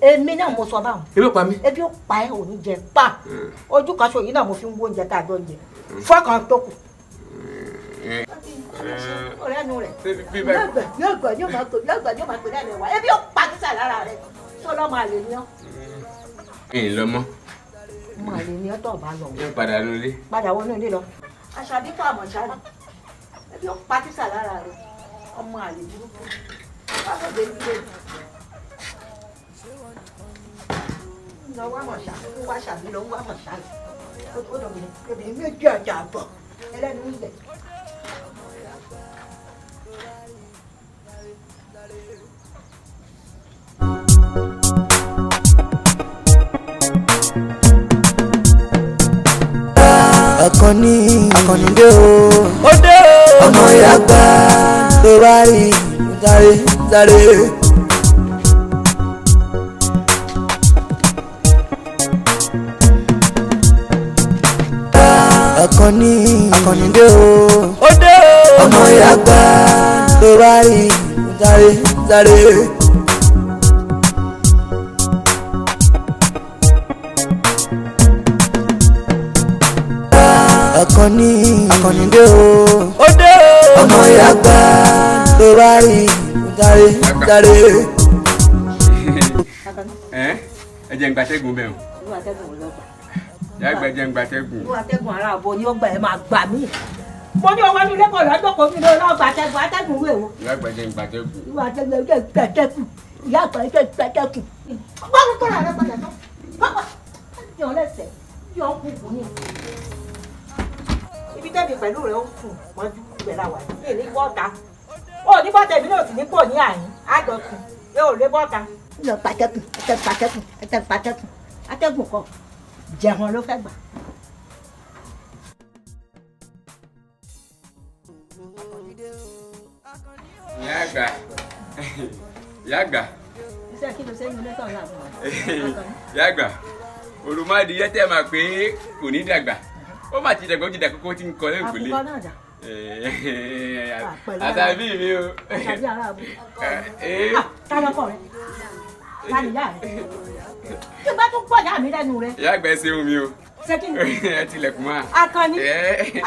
S13: èmi náà mo sọ báwọn.
S5: Ebi ó pa mí.
S13: Ebi ó pa ẹ́, ò ní jẹ pa. Ojú kan ṣo yìí náà mo fi ń wo oúnjẹ tá a jọ ń jẹ. Fọ́kàn tó kù. Ọ̀rẹ́ nu rẹ̀. Yóò gbẹ̀ yóò máa pè yóò gbẹ̀ yóò máa pè lẹ́nu wa. Ebi ó pa kísà lára rẹ̀. Sọlọ́ máa lè ní ọ́.
S5: Ẹ̀yin lọ mọ́.
S13: Máa lè ní ọ́ tó bá lọ.
S5: Yóò padà lọlé.
S13: Padà wọnú ilé lọ. Àṣàbí kọ́ àmọ̀ṣá rẹ̀. Ebi ó pa kísà lára rẹ̀. Ọmọ àlè burúkú. Báwo lè ní ilé? Lọ wá mọ̀ṣá, ń wá ṣàbí lọ ń wá mọ̀ṣá rẹ̀. Ó dọ̀bìnrin, obìnrin 2.5. Ẹlẹ́nu ń yẹ̀.
S1: Akànní Akànní dé o, ó dé o, ọmọ ìyá gbà tó bá rí sáré sáré. Akànní Akànní dé o, ó dé o, ọmọ ìyá gbà tó bá rí sáré sáré. Akànní Akànní dé o, ó dé o, ọmọ ìyá gbà tó bá rí sáré sáré.
S17: Ẹ ẹ jẹ́ n gbatẹ́gùn bẹ́ẹ̀ o.
S13: Irú atẹ́gùn wo ló gbà?
S17: Ìyá àgbà jẹ́ n gbatẹ́gùn.
S13: Irú atẹ́gùn ara àbọ̀ ni ó gbà ẹ máa gbà mí. Mo ní ọwọ́ ní lẹ́kọ̀ọ́ lọ́jọ́ kan mi lọ́ọ́ gba atẹ́gùn atẹ́gùn wo èwo.
S17: Ìyá àgbà jẹ́ n gbatẹ́gùn.
S13: Irú atẹ́gùn ẹ jẹ́ gbàtẹ́gùn. Ìyá àgbà ẹ jẹ́ gbàtẹ́gùn. Báwo kọ́ra rẹ padà tán? Báwo yọ lẹ́sẹ̀ yọ kúkú ni. Ibi tẹ́mi pẹ̀lú rẹ̀ ó sùn mọ́jú ibẹ̀ la wà yìí. Ní bọ́ta. Ó ní bọ́ta èmi náà sì ní pọ̀ ní àyín. Àjọ sùn yóò lé bọ́ta. Lọ gbàtẹ́gùn atẹ́gùn atẹ́gùn atẹ́gùn atẹ́gùn kọ jẹun ló fẹ́ gbà.
S17: Ìyá àgbà ìyá àgbà
S13: Iṣẹ́ kí ló ṣe ń lé tán láàbù?
S17: ìyá àgbà òròmọdìyẹ tẹ́ máa pé kò ní dàgbà ó mà ti dàgbà ó ti dàgbà kókó tí ń kọ lẹ́yìn kò lé.
S13: Àkùkọ náà dà.
S17: Àtàbí mi o.
S13: Àtàbí ara àbò. Ta lọkọ rẹ? Ta nìyá rẹ? Tí o bá tún pọ̀ ìyá mi lẹ́nu rẹ.
S17: Ìyá àgbà ẹ ṣeun mi o.
S13: Ṣé kí ni?
S17: Ẹ tilẹ̀kùn mọ́.
S13: Akànní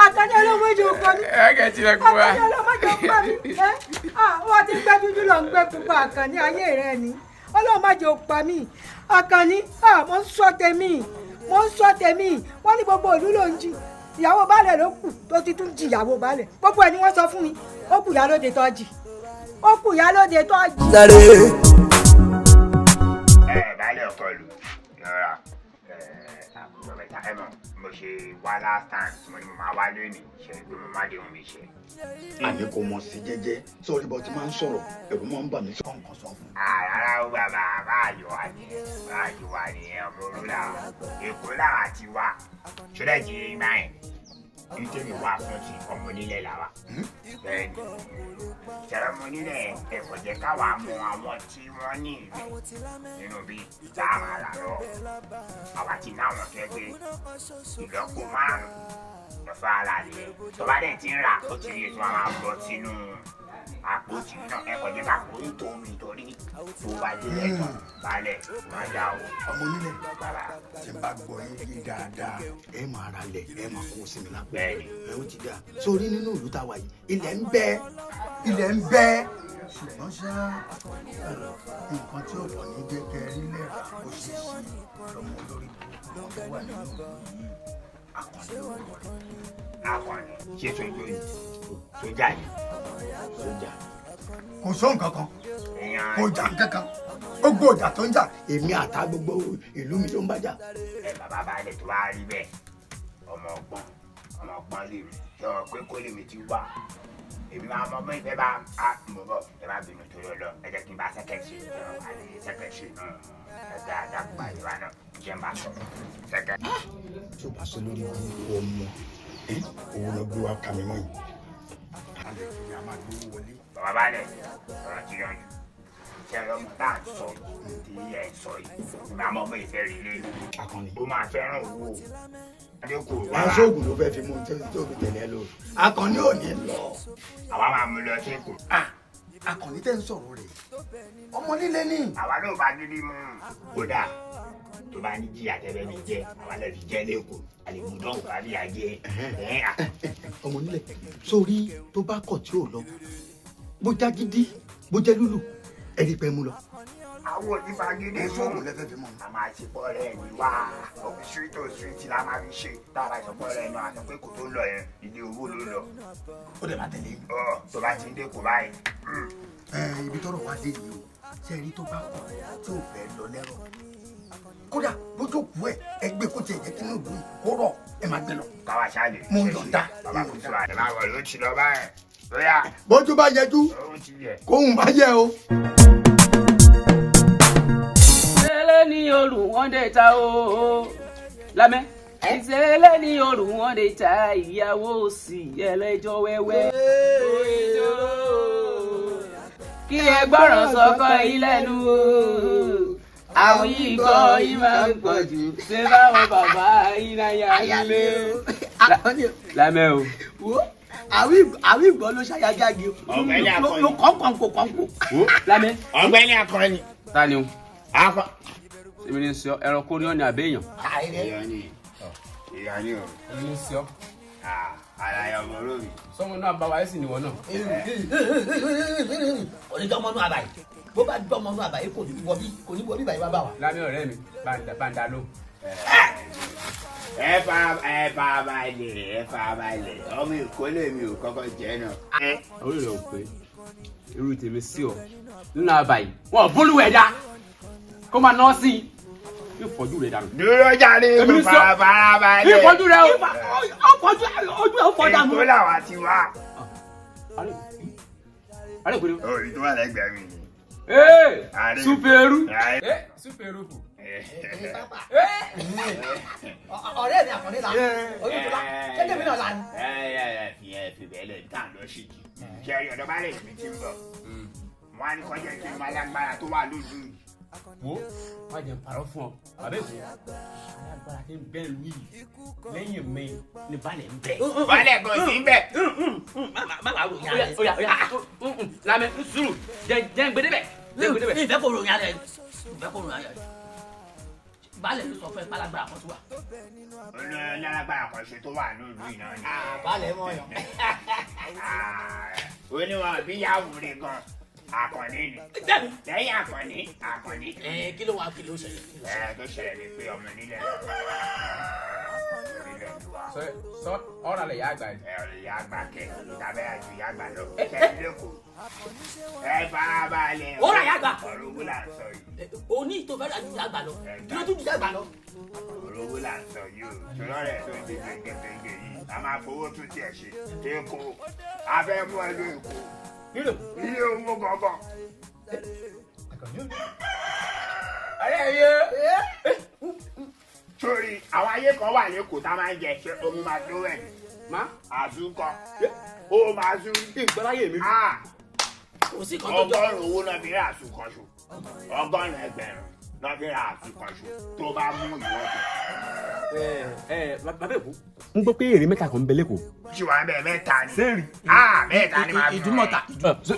S13: Akànní olówó ìjọ ọkọ mi.
S17: Ẹ tilẹ̀kùn mọ́.
S13: Akànní olówó ìjọ ọkọ mi. Wọ́n ti gbẹ́ dúdú lọ ń gbẹ́ pupa Akànní ayé rẹ ni. Ọlọ́run má jẹ́ ó pa mí. Akànní mo ń sọ tèmi mo ń sọ tèmi wọ́n ní gbogbo ìlú ló ń jí. Ìyàwó baálẹ̀ ló kù tó ti tún jí ìyàwó baálẹ̀. Gbogbo ẹ̀ ni wọ́n sọ fún mi. Ó kù ìyálóde tó jì. Ó kù ìyálóde tó jì.
S1: Sáré.
S20: Ẹ baálé ọkọ ìlú yọra àbúrò mẹ́ta ẹ mọ̀ mo ṣe wá last time tí mo ní mo máa wá lónìí ṣe pé mo má dé ohun mi ṣe.
S10: Àní kò mọ̀ sí jẹ́jẹ́ sọ́ọ́rí bọ́ ti máa ń sọ̀rọ̀ ẹ̀rù máa ń bà mí sọ nǹkan sọ fún.
S20: Rárá o bàbá báyọ̀ wà ní báyọ̀ wà ní ọmọ òrùlà Èkó làwà ti wá ṣọlá ti rí báyìí ní tèmi wá fún ti ọmọ onílẹ̀ làwà. Bẹ́ẹ̀ni ṣẹlẹ̀ ọmọ onílẹ̀ ẹ̀kọ́ jẹ́ káwa mọ àwọn tí wọ́n ní ilẹ̀ nínú bí tá a máa rà lọ. Àwa ti náwọn tó yẹ pé ìlọ́po márùn-ún lọ́fà ara rẹ̀ tó bá dẹ̀ ti ń rà ó ti rí ètò àwọn àbọ̀ sínú àpótí náà ẹ̀kọ́ jẹ́ ká kó nítorí torí tó bá délẹ̀ tán balẹ̀ máa dà o.
S10: Ọmọ onílẹ̀ tí n bá gbọ́ yín yé dáadáa ẹ máa ra lẹ̀ ẹ máa kó sí mi lápò.
S20: Bẹ́ẹ̀ni.
S10: Ẹ ó ti dáa sórí nínú ìlú tá a wà yìí ilẹ̀ ń bẹ ilẹ̀ ń bẹ ṣùgbọ́n ṣá nǹkan tí ò bọ̀ ní jẹ́ kẹ́ rí lẹ́ra ó ṣe é ṣe lọ́mọ olórí burúkú tó wà nínú ìlú yìí Akànní lórúkọ rẹ̀.
S20: Akànní ṣé sójú ni sójà ni.
S10: Sójà. Kò sóhun kankan kò jà kankan gbogbo ọjà tó ń jà èmi àtà gbogbo ìlú mi ló ń bá jà.
S20: Ẹ bàbá baálé tó bá rí bẹ́ẹ̀ ọmọ ọgbọ́n lè mi sọ pé kó lè mi ti wá èmi máa mọ bẹ́ẹ̀ fẹ́ bá a mọ̀ bọ̀ ẹ má bínú torí ọlọ ẹ jẹ́ kí n bá sẹ́kẹ̀tì sẹ́kẹ̀tì náà ẹ dá àdàgbà ìwà náà jẹ́ n bá sọ̀rọ̀ sẹ́kẹ̀tì.
S10: Tí o bá sọ lórí burúkú ọmọ owó lọ gbé wa kà mí mọ́ yìí. Alẹ́ kìí a máa gbowó wọlé.
S20: Bàbá baálé ọ̀rọ̀ ti yanjú ṣe ọmọ tá à ń sọ yìí tí ẹ ń sọ yìí ìgbà mọ́ bẹ́ẹ̀ fẹ́ rí lé
S10: Akànní.
S20: Ó máa fẹ́ràn owó adékòó wá.
S10: Aṣọ́ògùn ló fẹ́ fi mú tí ó fi tẹ̀lé ẹ lọ. Akànní ò ní lọ.
S20: Àwa máa mú lọ sí Èkó.
S10: Akànní tẹ́ ń sọ̀rọ̀ rẹ̀ ọmọ líle ni.
S20: Àwa ló bá gidi mú un. Kódà tó bá ní jìyà tẹ́lẹ̀ mi jẹ́ àwa lè fi jẹ́ lẹ́kọ̀ọ́ àlèmúdán kò rí ajé.
S10: Ọmọ nílẹ̀ sórí tó bá kọ̀ tí ò lọ bó já gidi bó jẹ́ lúlù ẹ̀rí pẹ́ mú lọ.
S20: Àwọn onífagídí
S10: Ẹ sóògùn lẹ́fẹ̀ẹ́ fi mọ́.
S20: A máa ṣe pọ́ọ́rẹ́ ẹni wá street to street la máa fi ṣe tá a bá sọ pọ́ọ́rẹ́ ẹni wá sọ pé kò tó lọ yẹn ilé owó ló lọ.
S10: Ó dẹ̀ máa tẹ̀lé.
S20: Ọ tó bá ti ń dé kò báyìí.
S10: Ẹ ibi tọ́rọ̀ wá dé yìí o ṣe rí tó bá kọ̀ tí ò fẹ́ lọ lẹ́rọ̀ kódà bójú òkú ẹ ẹgbẹ́ kó tiẹ̀ jẹ́ kí inú ìlú yìí kó rọ̀ ẹ máa gbé lọ.
S20: Káwa ṣáà lè
S10: Mo yọ̀ǹda.
S20: Bàbá kò sọ àdé máa wọ̀ ló ti lọ báyìí. Lóyà.
S10: Bójú bá yẹjú kóhùn bá yẹ o.
S17: Tẹ́lẹ̀ ní olùwọ́ndé ta o. Lámẹ́
S3: Ìṣẹ̀lẹ̀ ní òrùn wọn lè ta ìyàwó sí ẹlẹ́jọ́ wẹ́wẹ́. Kí ẹ gbọ́ràn sọ́kọ yín lẹ́nu o. Àwọn yìí kọ́ yín máa ń pọ̀ jù. Ṣé báwọn bàbá yín náà yà nílé? Lámẹ́ o.
S9: Wo àwí ìgbọ́ ló ṣàyájáde ló kọ́ńkọ́ńkò kọ́ńkò.
S5: Lámẹ́.
S20: Ọ̀gbẹ́ni Akànnì.
S5: Ta ni o?
S20: Akọ.
S5: Èmi ni sọ ẹranko ní ọ̀nà àbẹ́yàn.
S20: Èèyàn ni èèyàn ni o.
S5: Èmi ni sọ.
S20: Àlàyé ọmọ olómi.
S5: Sọmọ náà bá wa ẹ̀ sì níwọ náà.
S9: Kò ní dánmọ́nú àbàyè bó bá dánmọ́nú àbàyè kò ní wọ bí kò ní wọ bí bàyè bá bá wa.
S5: Lámẹ́ ọ̀rẹ́ mi bá ń da lóhùn.
S20: Ẹ fa balẹ̀ ẹ fa balẹ̀ ọmọ Èkó lèmi ò kọ́kọ́ jẹ́ náà.
S5: Orí rẹ̀ ò pé irú tèmi sí ọ nínú àbàyè wọn ò bólúwẹ̀ dá kó máa ná sí i yóò fọjú rẹ̀ dànù.
S20: Dúró jáde
S5: Èmi ní
S20: kó
S5: sọ.
S20: fara balẹ̀.
S5: Yóò fọjú rẹ̀ o.
S9: Ọ̀fọ̀jú ojú ẹ̀ ó fọ́ dànù.
S20: Èkó làwa ti wá.
S5: Alẹ́
S20: Orí tó wà lẹ́gbẹ̀ẹ́ mi ni.
S5: Ee
S20: Ààrẹ.
S5: súpẹ̀rù.
S20: Ààrẹ.
S5: Ee súpẹ̀rù kù.
S9: Ọ̀rẹ́ mi Àkànní la ojú tó la ṣé tèmi náà la ni.
S20: Ẹ ẹ ẹ fi ẹ fi bẹ́ẹ̀ lẹ̀ tá à ń lọ sí jì. Ṣé ọ̀dọ́ bá lè mi ti ń bọ̀? Wọ́n á ní kọjá kí n máa lágbára tó wà lójú yìí.
S5: Wo má jẹ́ n parọ́ fún ọ bàbá Èkó alágbára tí ń bẹ́ẹ̀ lù yìí lẹ́yìn mi ni balẹ̀ ń bẹ̀.
S20: Balẹ̀ gan sí ń bẹ̀.
S9: Má wàá ròyìn ara rẹ̀.
S5: Oya oya lamẹ n sùúrù jẹ jẹ n gbé débẹ̀ jẹ n gbé débẹ̀.
S9: Ìfẹ́ kò ròyìn ara rẹ̀ ìfẹ́ kò ròyìn ara rẹ̀. Baálẹ̀ ló sọ fún ẹ pálágbára kan tó wà.
S20: Olú alágbára kan ṣe tó wà lójú yìí náà ni.
S9: Baálẹ̀ mọ̀ yàn.
S20: Ó ní wọn bí yàwó rẹ̀ gan. Àkànní ni. Lẹ́yìn Àkànní, Àkànní.
S9: Ẹ kí ló wà kí ló ṣẹlẹ̀?
S20: Ẹ tó ṣẹlẹ̀ ni pé ọmọ nílẹ̀
S5: Sọ ọ̀rọ̀ alẹ̀ yà á gbà yìí.
S20: Ẹ ọ̀rọ̀ yà á gbà kẹ̀ ìtàbẹ́ àti ìyá àgbà lọ. Ṣé lẹ́kọ̀ọ́? Ẹ farabalẹ̀.
S9: Ó rà yà gbà.
S20: Ọ̀rọ̀ owó là ń sọ yìí.
S9: Òní tó fẹ́ rà ju ìyá àgbà lọ. Kí ló tún ju ìyá àgbà lọ?
S20: Ọ̀rọ̀ owó là ń sọ yìí o. Ṣọlá rẹ̀ tó ń gbé gbẹ̀ngbẹ̀ngbẹ̀ yìí. A máa fowó tún tiẹ̀ ṣe. Èkó. A fẹ́ mú ẹ lọ Èkó. Ilé owó gangan.
S5: Ọ̀rẹ́ mi o.
S20: Sórí àwọn ayé kan wà lẹ́kọ̀ọ́ tá a máa ń jẹ ṣé omi máa tó ẹ̀.
S5: Má.
S20: Àzúkọ. Ó máa zú.
S5: Ìgbọ́láyè mi.
S9: Kò sí kan tó jọ.
S20: Ọgọ́rùn-ún owó náà fi ra àsùnkan ṣo. 100,000 náà fi ra àsùnkan ṣo tó bá mú ìwọ tó.
S5: Ẹ bàbá Èkó. N gbọ́ pé èrè mẹ́ta kan ń bẹ lẹ́kọ̀ọ́.
S20: Ṣé wàá bẹ̀ mẹ́ta ni?
S5: Sẹ́ẹ̀rì.
S20: Mẹ́ta ni màá fi.
S9: Ìdúmọ̀ta.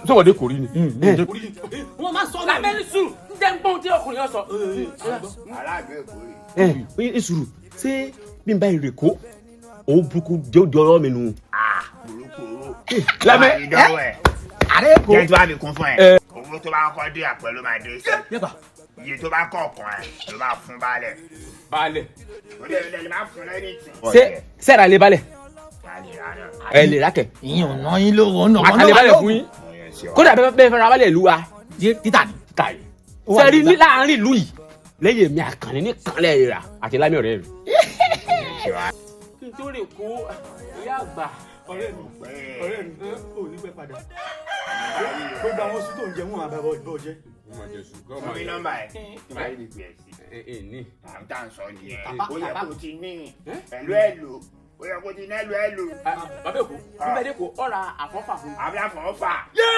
S5: Sọ̀wọ́dé kò rí ni.
S9: Wọ́n máa sọ
S5: Lábẹ́ ní sùúrù ń jẹ́ ń gbóhùn tí ọkùnrin yẹn sọ.
S20: Aláàbò Èkó rè.
S5: Ẹ ẹ sùúrù ṣé bí n bá èrè kó òun burúkú jẹ́ òdi ọ̀rọ̀ mi nù.
S20: Burúkú owó.
S5: Lábẹ́.
S20: Ìdánwò ẹ̀.
S9: Ààrẹ Èkó.
S20: Jẹ́ tí wàá fi kún fún ẹ. Owó tó bá kọ́ dé àpẹ ló máa dé sí. Iye tó bá kọ̀ọ̀kan ẹ̀ ló máa fún baálẹ̀.
S5: Baálẹ̀.
S20: Ó lè lè máa fún lẹ́ni tì.
S5: Ṣé sẹ́ẹ̀rà lè balẹ̀? Ẹ lè rákẹ̀.
S9: Ìyẹn ò ná yín lówó ná.
S5: Àkàlẹ̀ balẹ̀ fún yín. Kódà bẹ́ẹ̀ fẹ́ra balẹ̀ ìlú wa.
S9: Títà ni.
S5: Títà yìí. Sẹ́ẹ̀rí ní láàárín ìlú yìí lẹ́yìn èmi Àkànní ní kànlẹ̀ rà àti lámì ọ̀rẹ́ mi. Kí n tó lè kó ìyá àgbà.
S18: Ọ̀rẹ́ mi ọ̀rẹ́ mi ò ní pẹ́ padà. Gbogbo àwọn oṣù tó ń jẹ wọn àbàbọ̀ ìbọ̀ jẹ́.
S20: Fún mi nọ́mbà ẹ̀ tí màá rí ìpè ẹ̀ sí.
S5: Ẹ ní.
S20: À ń tà ń sọ nìyẹn. Ó yẹ kó ti ní ẹ̀lú ẹ̀lú. Ó yẹ kó ti ní ẹ̀lú ẹ̀lú.
S5: Bàbá Èkó, bíbẹ̀ dé kó ọ̀rà àfọ́fà fún mi.
S20: Àbí àfọ́fà.
S5: Yé!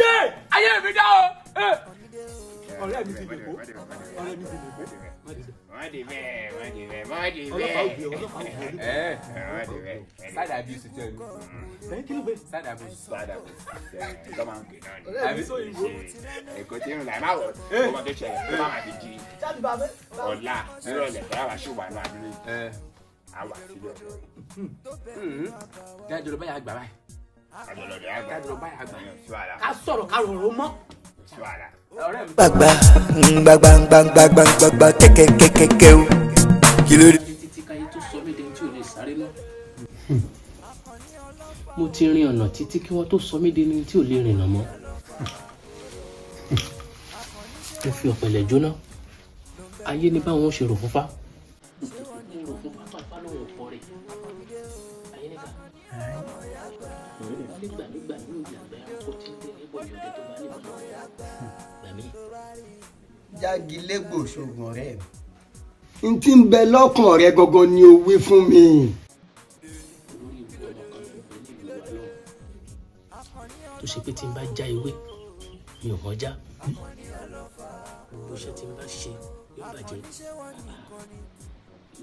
S5: Yé! Ayé mi dá o!
S18: Ọ̀rẹ́ mi ti lè kó. Ọ̀rẹ́ mi ti lè kó.
S20: Wọ́n di bẹ́ẹ̀, wọ́n di bẹ́ẹ̀, wọ́n di
S18: Ọlọ́pàá ò
S20: bẹ́ẹ̀.
S18: gbé ọlọ́pàá ò gbé.
S5: Ẹ
S20: Wọ́n di bẹ́ẹ̀.
S5: Side abuse tẹ ni.
S18: Ẹyin kí ló bẹ?
S5: Side abuse.
S20: Side abuse. Tọ́ máa ń pè náà ni.
S18: Ọ̀rẹ́ mi sọ òyìnbó.
S20: Èkó tí ń rìn láì má wọ̀ ọ́ ọmọ tó ṣẹlẹ̀ tó bá máa fi di
S9: Jáde bàbá.
S20: ọ̀la nírọ̀lẹ́ tó yà wá ṣùgbọ́n àánú abúlé. A wà sílẹ̀ ọ̀dọ̀ yìí.
S5: Jáde lọ báyà àgbà báyìí.
S20: Àjọlọ̀dọ̀ àgbà.
S5: Jáde lọ báyà àgbà.
S9: Ká sọ̀rọ̀ ká rọrùn mọ́.
S1: Gbàgbà gbàgbà gbàgbà gbàgbà kẹ̀kẹ́kẹ́kẹ́ o kí ló dé.
S3: Títí káyé tó sọ mí dẹni tí ò lè sáré mọ́. Mo ti rin ọ̀nà títí kí wọ́n tó sọ mí dẹni tí ò lè rìnà mọ́. Mo fi ọ̀pẹ̀lẹ̀ jóná. Ayé ní báwọn ó ṣe rò fúnfá. Mo rò fúnfá pàápàá lòun ò pọ̀ rẹ̀. Ayé níkà. Nígbà nígbà ní òye àgbà ẹranko tí ń dé níbọ̀ ní ọdẹ tó bá níbọn lọ́wọ́. Gbà mí.
S9: Jágilégbò ṣoògùn ọ̀rẹ́ mi.
S4: N tí ń bẹ lọ́kàn rẹ gangan ni o wí fún mi.
S3: Tó ṣe pé tí n bá já ewé mi ò mọ̀ já, gbogbo iṣẹ́ tí n bá ṣe yóò bàjẹ́.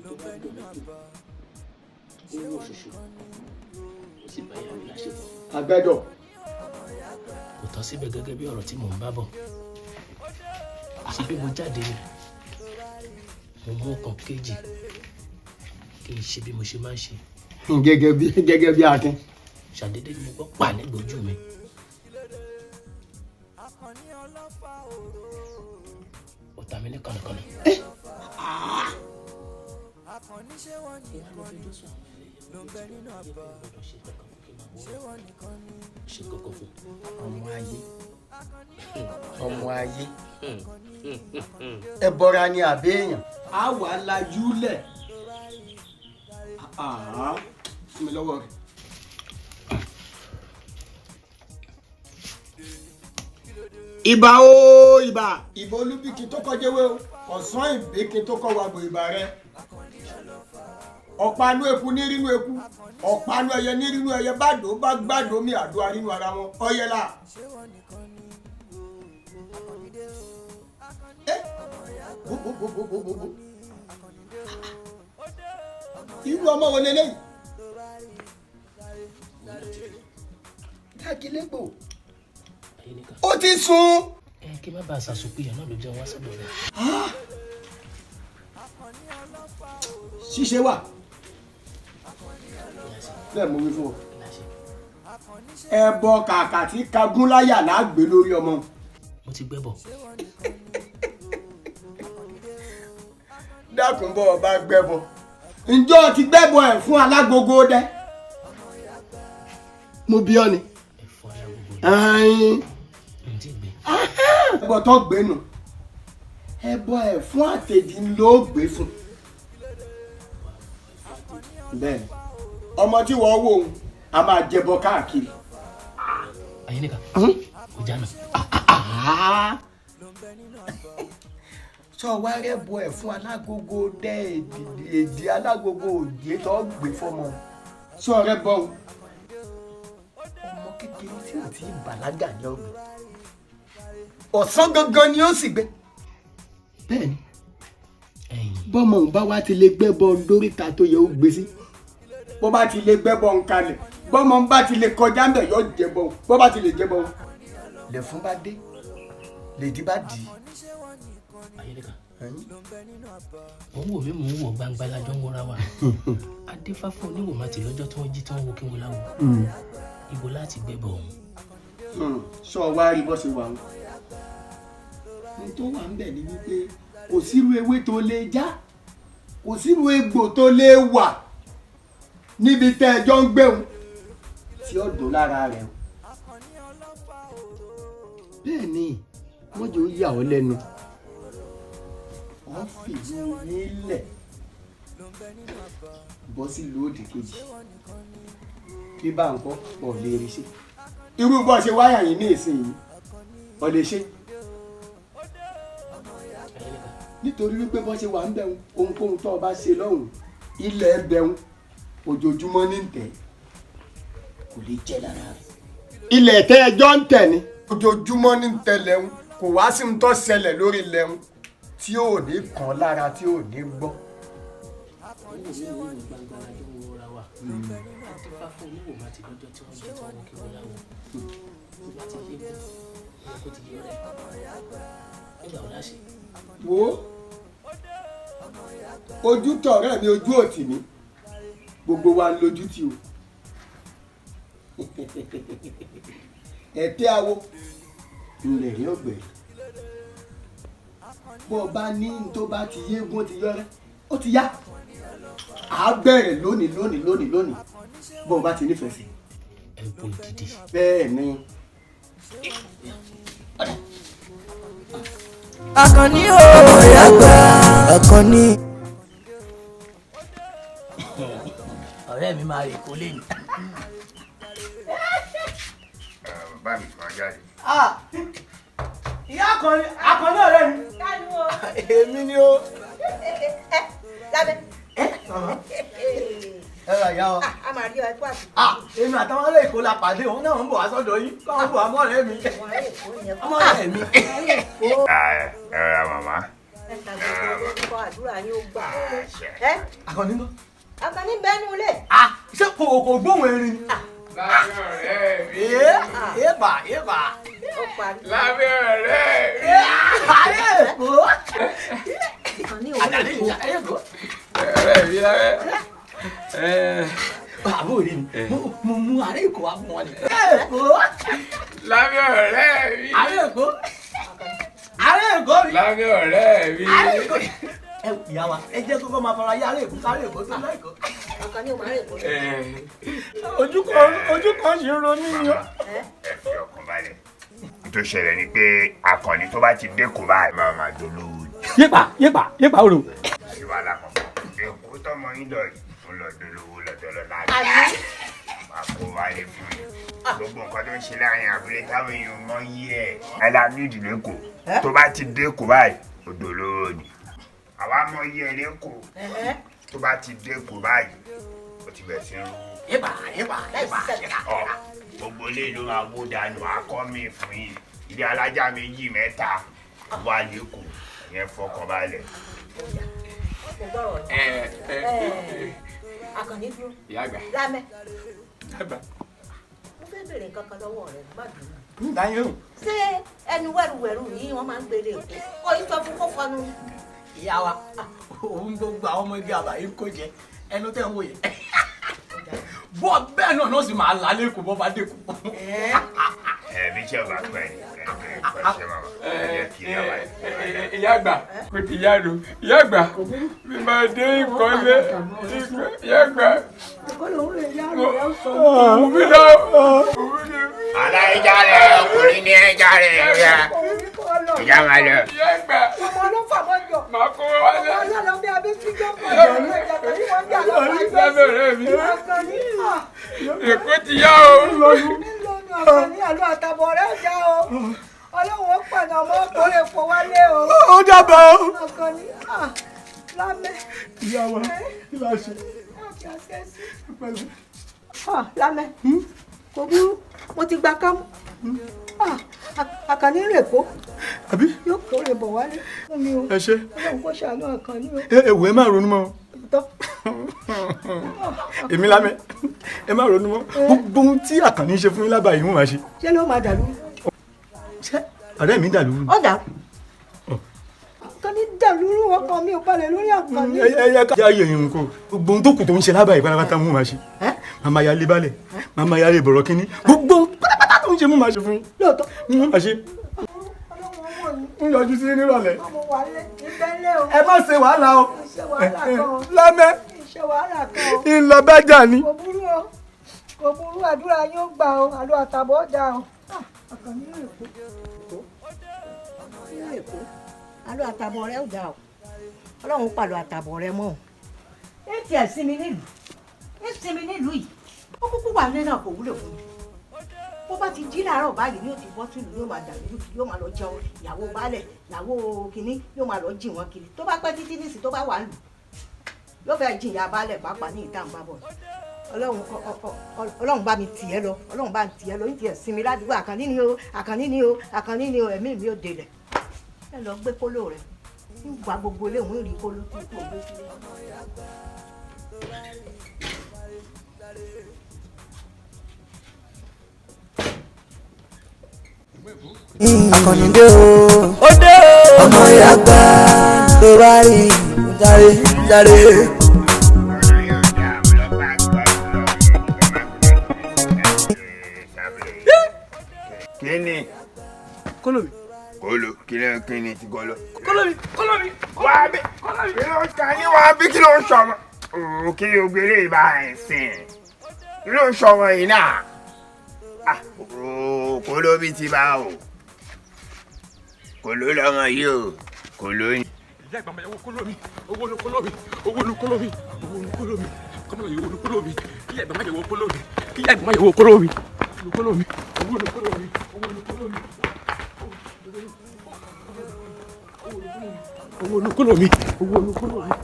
S3: Tó bá dùn mí jù, ó wò ṣùṣù, ó sì bá ìyá mi láṣepọ̀.
S4: Àgbẹ̀dọ̀.
S3: Kò tán síbẹ̀, gẹ́gẹ́ bí ọ̀rọ̀ tí mò ń bá bọ̀. Ṣe bí mo jáde ni mo mú ọkàn kejì kí n ṣe bí mo ṣe máa ń ṣe.
S4: Gẹ́gẹ́ bí akin.
S3: Ṣàdédé ni mo gbọ́ pa nígbà ojú mi. Ó ta mí ní kànnàkànnà. Ṣe kọ́kọ́ fún.
S4: Ọmọ ayé, ọmọ ayé, ẹ bọra ni àbí èèyàn. A wà lajú lẹ̀ fún mi lọ́wọ́ rẹ̀. Ìbà o, ìbà, ìbà olúbíkì tó kọjẹ́wé o, ọ̀sán ìbíkì tó kọ́ wàgbò, ìbà rẹ. Ọ̀pánú eku ní rínú eku, ọ̀pánú ẹyẹ ní rínú ẹyẹ, bàdó bá gbàdó mi àdó arínú ara wọn ọyẹlá. Bó irú ọmọ wo leléyìí? Dákìlẹ́gbò ó ti sùn.
S3: Ẹ kí má bàa ṣàṣùpìyàn náà ló jẹun wá sọ́dọ̀ rẹ̀.
S4: Ṣíṣe wà bẹ́ẹ̀, mo wí fún ọ. Ẹbọ kàkà tí kagúnláyà lágbè lórí ọmọ.
S3: Mo ti gbẹ́bọ̀.
S4: Dákun, bọ́ ọba gbẹ́bọ, ǹjọ́ ti gbẹ́bọ ẹ̀ fún alágogo dẹ? Mo bí ọ ni. Ẹbọ tó gbé nù, ẹbọ ẹ̀ fún àtẹ̀dí ló gbé fún. Bẹ́ẹ̀, ọmọ tí wọ́n wò ó a máa jẹbọ káàkiri.
S3: Àyíníkà kò já náà.
S4: Sọ wá rẹ́bọ ẹ̀ fún alágogo dẹ, èdè alágogo òjé tó gbé fọmọ. Sọ rẹ bọ ọmọ kékeré tí ò tí ì bàlágà ní ọgbẹ, ọ̀sán gangan ni ó sì gbé. Bẹ́ẹ̀ni, bọ́mọ òun bá wá ti lè gbẹ́bọ lóríta tó yẹ ó gbé sí, bó bá ti lè gbẹ́bọ ń kalẹ̀, bọ́mọ ń bá ti lè kọjá ń bẹ̀ yọ jẹbọ, bó bá ti lè jẹbọ lẹ̀fún bá dé, lèdí bá dì í.
S3: Àyíníkà, mò ń wò mí, mò ń wò gbangba lájọ ń wọra wa. Adéfáfún oníwò má ti lọ́jọ́ tí wọ́n jí tí wọ́n wo kí wọ́n láwo ibo láti gbẹ́bọ̀ ọ̀hún.
S4: Sọ wá rí bó ṣe wà ń ní tó wà ń bẹ̀ ni wípé kò sírú ewé tó lè já, kò sírú egbò tó lè wà níbi tẹ́ ẹjọ́ ń gbéhùn tí ó dùn lára rẹ̀ o. Bẹ́ẹ̀ ni, wọ́n jẹ́ ó yà ọ́ lẹ́nu, wọ́n fìlú nílẹ̀ bọ́ sílùú òdì kejì bí bá ń kọ́ ọ̀ lè rí ṣe. Irú bọ́ ṣe wáyà yìí ní ìsinyìí ọ̀ lè ṣe, nítorí wípé bọ́ ṣe wà ń bẹ̀rù, ohunkóhun tó o bá ṣe lọ́hùn, ilẹ̀ bẹ̀rù ojoojúmọ́ ní tẹ̀ kò lè jẹ́ lára rẹ̀. Ilẹ̀ tẹ́ ẹjọ́ ń tẹ̀ ni ojoojúmọ́ ní tẹ̀ lẹ́hùn, kò wá sí ń tó ṣẹlẹ̀ lórí lẹ́hùn tí ò ní kàn lára, tí ò ní gbọ́.
S3: Adéfáfún oníwò má ti lọ́jọ́ tí wọ́n jí tí wọ́n wo kí wọ́n láwo tó bá ti yé mi kó ti yé rẹ̀ nígbà wo láṣẹ.
S4: Wo ojú tọ̀rẹ́ mi, ojú òtì mi, gbogbo wa lójú tí o ẹ̀tẹ́ awo ńlẹ̀ rí ọ̀gbẹ̀rì. Bó o bá ní n tó bá ti yéégún, ó ti yọrẹ, ó ti yá, à á bẹ̀rẹ̀ lónìí lónìí lónìí lónìí, bó o bá ti nífẹ̀ẹ́ sí.
S3: Ẹ̀bùn gidi.
S4: Bẹ́ẹ̀ ni.
S1: Akànní o, yàgbà Akànní.
S9: Ọ̀rẹ́ mi máa rè kó lé ní.
S20: Bàbá mi máa jáde.
S12: Ìyá Akànní, Akànní ọ̀rẹ́ mi. Èmi ni o.
S13: Lábẹ́.
S18: Ẹ rà yá wa.
S13: A máa rí ọ ẹkú àsìkò.
S18: Èmi àtàwọn ará Èkó la pàdé, òun náà ń bọ̀ wá sọ́dọ̀ yín, káwọn bọ̀ wá mọ́rẹ̀ẹ́ mi. Mọ́rẹ̀ẹ́ mi.
S20: Ẹ rà màmá.
S13: Ẹ ta gbogbo orúkọ àdúrà yín ó gbà.
S18: Àkànní ń bọ̀.
S13: Àkànní ń bẹ́nu ilé.
S18: Ṣé kò gbóhùn erin ni?
S17: Lábẹ́ ọ̀rẹ́ mi.
S18: Yéèpà yéèpà.
S17: Lábẹ́ ọ̀rẹ́ mi.
S18: Ayé Èkó.
S13: Àdàlẹ́
S18: ìjà ayé Èkó.
S17: Ọ̀rẹ́ mi lábẹ́.
S18: Àbúrò mi, mo mú ará Èkó wá fún wọn ni. Èkó.
S17: Lábẹ́ ọ̀rẹ́ mi.
S18: Ará Èkó. Ará Èkó mi.
S17: Lábẹ́ ọ̀rẹ́ mi.
S18: Ará Èkó. Ẹ ìyá wa, ẹ jẹ́ kókó máa fara yá ará Èkó sáré Èkó tó lọ Èkó.
S13: Àkànní ò máa rè kó.
S18: Ojú kan ṣì ń ronú ni o.
S20: Ẹ fi ọkàn balẹ̀. N tó ṣẹlẹ̀ ni pé Àkànní tó bá ti dé kó báyìí máa máa dolówó.
S18: Yépa yépa yépa orò.
S20: Sí wàhálà kankan. Èkó tọmọ yín lọ yìí, ó lọ dolówó lọ́dọ̀ lọ́la. Máa kó wálé fún yín. Gbogbo nǹkan tó ń ṣe láàrin abúlé táwọn èèyàn mọ yí ẹ̀. Ẹ la ní ìdílé kò. Tó bá ti dé kó báyìí, ó dolówó ni. Àwa mọ yí ẹ lẹ́kọ̀ọ́. Tó bá ti dé kó báyìí, ó ti bẹ̀rẹ̀ sí ń rú.
S18: Yépa yépa yépa.
S20: Gbogbo ilé ló máa wó dànù akọ́ mi fún yín. Ilé alájà méjì mẹ́ta wà lẹ́kọ̀ọ́ yẹn fọkàn balẹ̀.
S13: Àkànní dúró.
S17: Ìyá àgbà.
S13: Lámẹ́.
S17: Àgbà.
S13: Mo fẹ́ bèrè nǹkan kan lọ́wọ́ rẹ̀, má bínú.
S18: Dáyé o.
S13: Ṣé ẹnu wẹ̀rùwẹ̀rù yìí wọ́n máa ń gbélé Èkó? Ó yí sọ fún kó fọnu.
S18: Ìyá wa, òun gbogbo àwọn ọmọ igi àbáyé kó jẹ ẹnu tẹ́ ń wò yẹn. Bọ́ bẹ́ẹ̀ náà ló sì máa là lẹ́kọ̀ọ́ bọ́ bá dẹ́kun.
S20: Ẹ bí tí ọba pẹ́ ni ẹ ṣe màmá ẹ jẹ́ kí ìyá wa.
S17: Ìyá àgbà kò ti yá lu. Ìyá àgbà mi máa dé ìkọ́lé. Ìyá àgbà. Òun mi lọ.
S20: Aláìjà rẹ̀ ọkùnrin ní ẹja rẹ̀ ẹ̀yà. Ìyá máa lọ.
S17: Ìyá àgbà.
S13: Ọmọ ló fà mọ́ jọ.
S17: Màá kó wá lọ.
S13: Ọmọ ọlọ́lọ́ bí abẹ́ sí gbọ́kọ̀ ìlú ẹ̀jẹ̀ pẹ̀lú wọn jà lọ́wọ́ ẹgbẹ́.
S17: Lábẹ́ ọ̀rẹ́ mi.
S13: Àkànní.
S17: Èkó ti yá o.
S13: Ńlọnu Àkànní àlọ́ àtàbọ̀ rẹ̀ já o. Ọlọ́run ó pàdé ọmọ ọkùnrin èkó wálé o.
S18: Ó dábàá o.
S13: Àkànní lámẹ́.
S18: Ìyá wa, kí la ṣe?
S13: Lámẹ́, kò burú, mo ti gba kámú. Àkànní rè kó.
S18: Àbí?
S13: Yóò kórè bọ̀ wálé fún mi o.
S18: Ẹ ṣé.
S13: Ọlọ́run kò ṣàánú Àkànní o.
S18: Ẹ wò ẹ má ronú mọ́. Èmi lámẹ́, ẹ má ronú mọ́. Gbogbo ohun tí Àkànní ṣe fún yín lábàá yìí wọ́n máa ṣe.
S13: Ṣé ló máa dàlú?
S18: Ṣé ọ̀rẹ́ mi dàlú?
S13: Ó dà. Àkànní dàlú ọkàn mi ò balẹ̀ lórí Àkànní.
S18: Ẹ ká yẹ ìhun kó. Gbogbo ohun tó kù tó ń ṣe lábàá yìí pátápátá mú máa ṣe. Màmá ya lé balẹ̀, màmá ya lé bọ̀rọ̀ kínní. Gbogbo ohun pátápátá tó ń ṣe mú máa ṣe fún yín.
S13: Lóòótọ́.
S18: Mú máa ṣe. Ń yọjú sí nírọ̀lẹ́.
S13: Ẹ
S18: má ṣe wàhálà o. Lámẹ́.
S13: Ṣe wàhálà kan o.
S18: Ńlọ bájà ni.
S13: Kò burú o. Kò burú, àdúrà yín ó gbà o. Àlọ́ àtàbọ̀ dà o. Àkànní Èkó. Èkó. Àlọ́ àtàbọ̀ rẹ ó dà o. Ọlọ́run pàlọ́ àtàbọ̀ rẹ mọ́ o. Ẹ tiẹ̀ sinmi nílùú. Ẹ sinmi nílùú yìí. Ó kúkú wà nílẹ̀ náà kò wúlò fún mi. Bó bá ti jí láàárọ̀ báyìí ni yóò ti bọ́ sílùú, yóò máa dàlú, yóò máa lọ jẹun ìyàwó baálẹ̀, ìyàwó kínní, yóò máa lọ jì wọ́n kiri. Tó bá pẹ́ títí nísìn tó bá wà lù, yóò fẹ́ jìn ìyá baálẹ̀ pàápàá ní ìta nǹkan bọ̀. Ọlọ́run bá mi tì ẹ́ lọ, Ọlọ́run bá mi tì ẹ́ lọ, ní tiẹ̀ sinmi ládùúgbò. Àkànní ni o, Àkànní ni o, Àkànní ni o, ẹ̀mí mi ò délẹ̀. Ẹ lọ gbé kóló rẹ̀, ń gba gbogbo ilé òun rí kóló tó kó gbé sílẹ̀.
S1: Àkànní dé o, ó dé o, ọmọ ìyá gbà tó bá rí járe járe.
S20: Kíni?
S18: Kólómi.
S20: Kóló kíni kíni ti kóló.
S18: Kólómi kólómi.
S20: Wà á bí kí ló ń ta ní wà á bí kí ló ń sọmọ. Òòrùn kí ló gbélé ìbá ẹ̀ sìn. Kí ló ń sọmọ yìí náà? Kóló bí ti bá o. Kóló lọmọ yìí o. Kóló ni.
S5: Ìyá àgbà máa yẹ owó kóló mi, owó ní kóló mi, owó ní kóló mi, owó ní kóló mi, kọ́mọ̀lá yẹ owó ní kóló mi, kí ìyá àgbà máa yẹ owó kóló mi, kí ìyá àgbà máa yẹ owó kóló mi, owó ní kóló mi, owó ní kóló mi, owó ní kóló mi, owó ní kóló mi, owó ní kóló mi.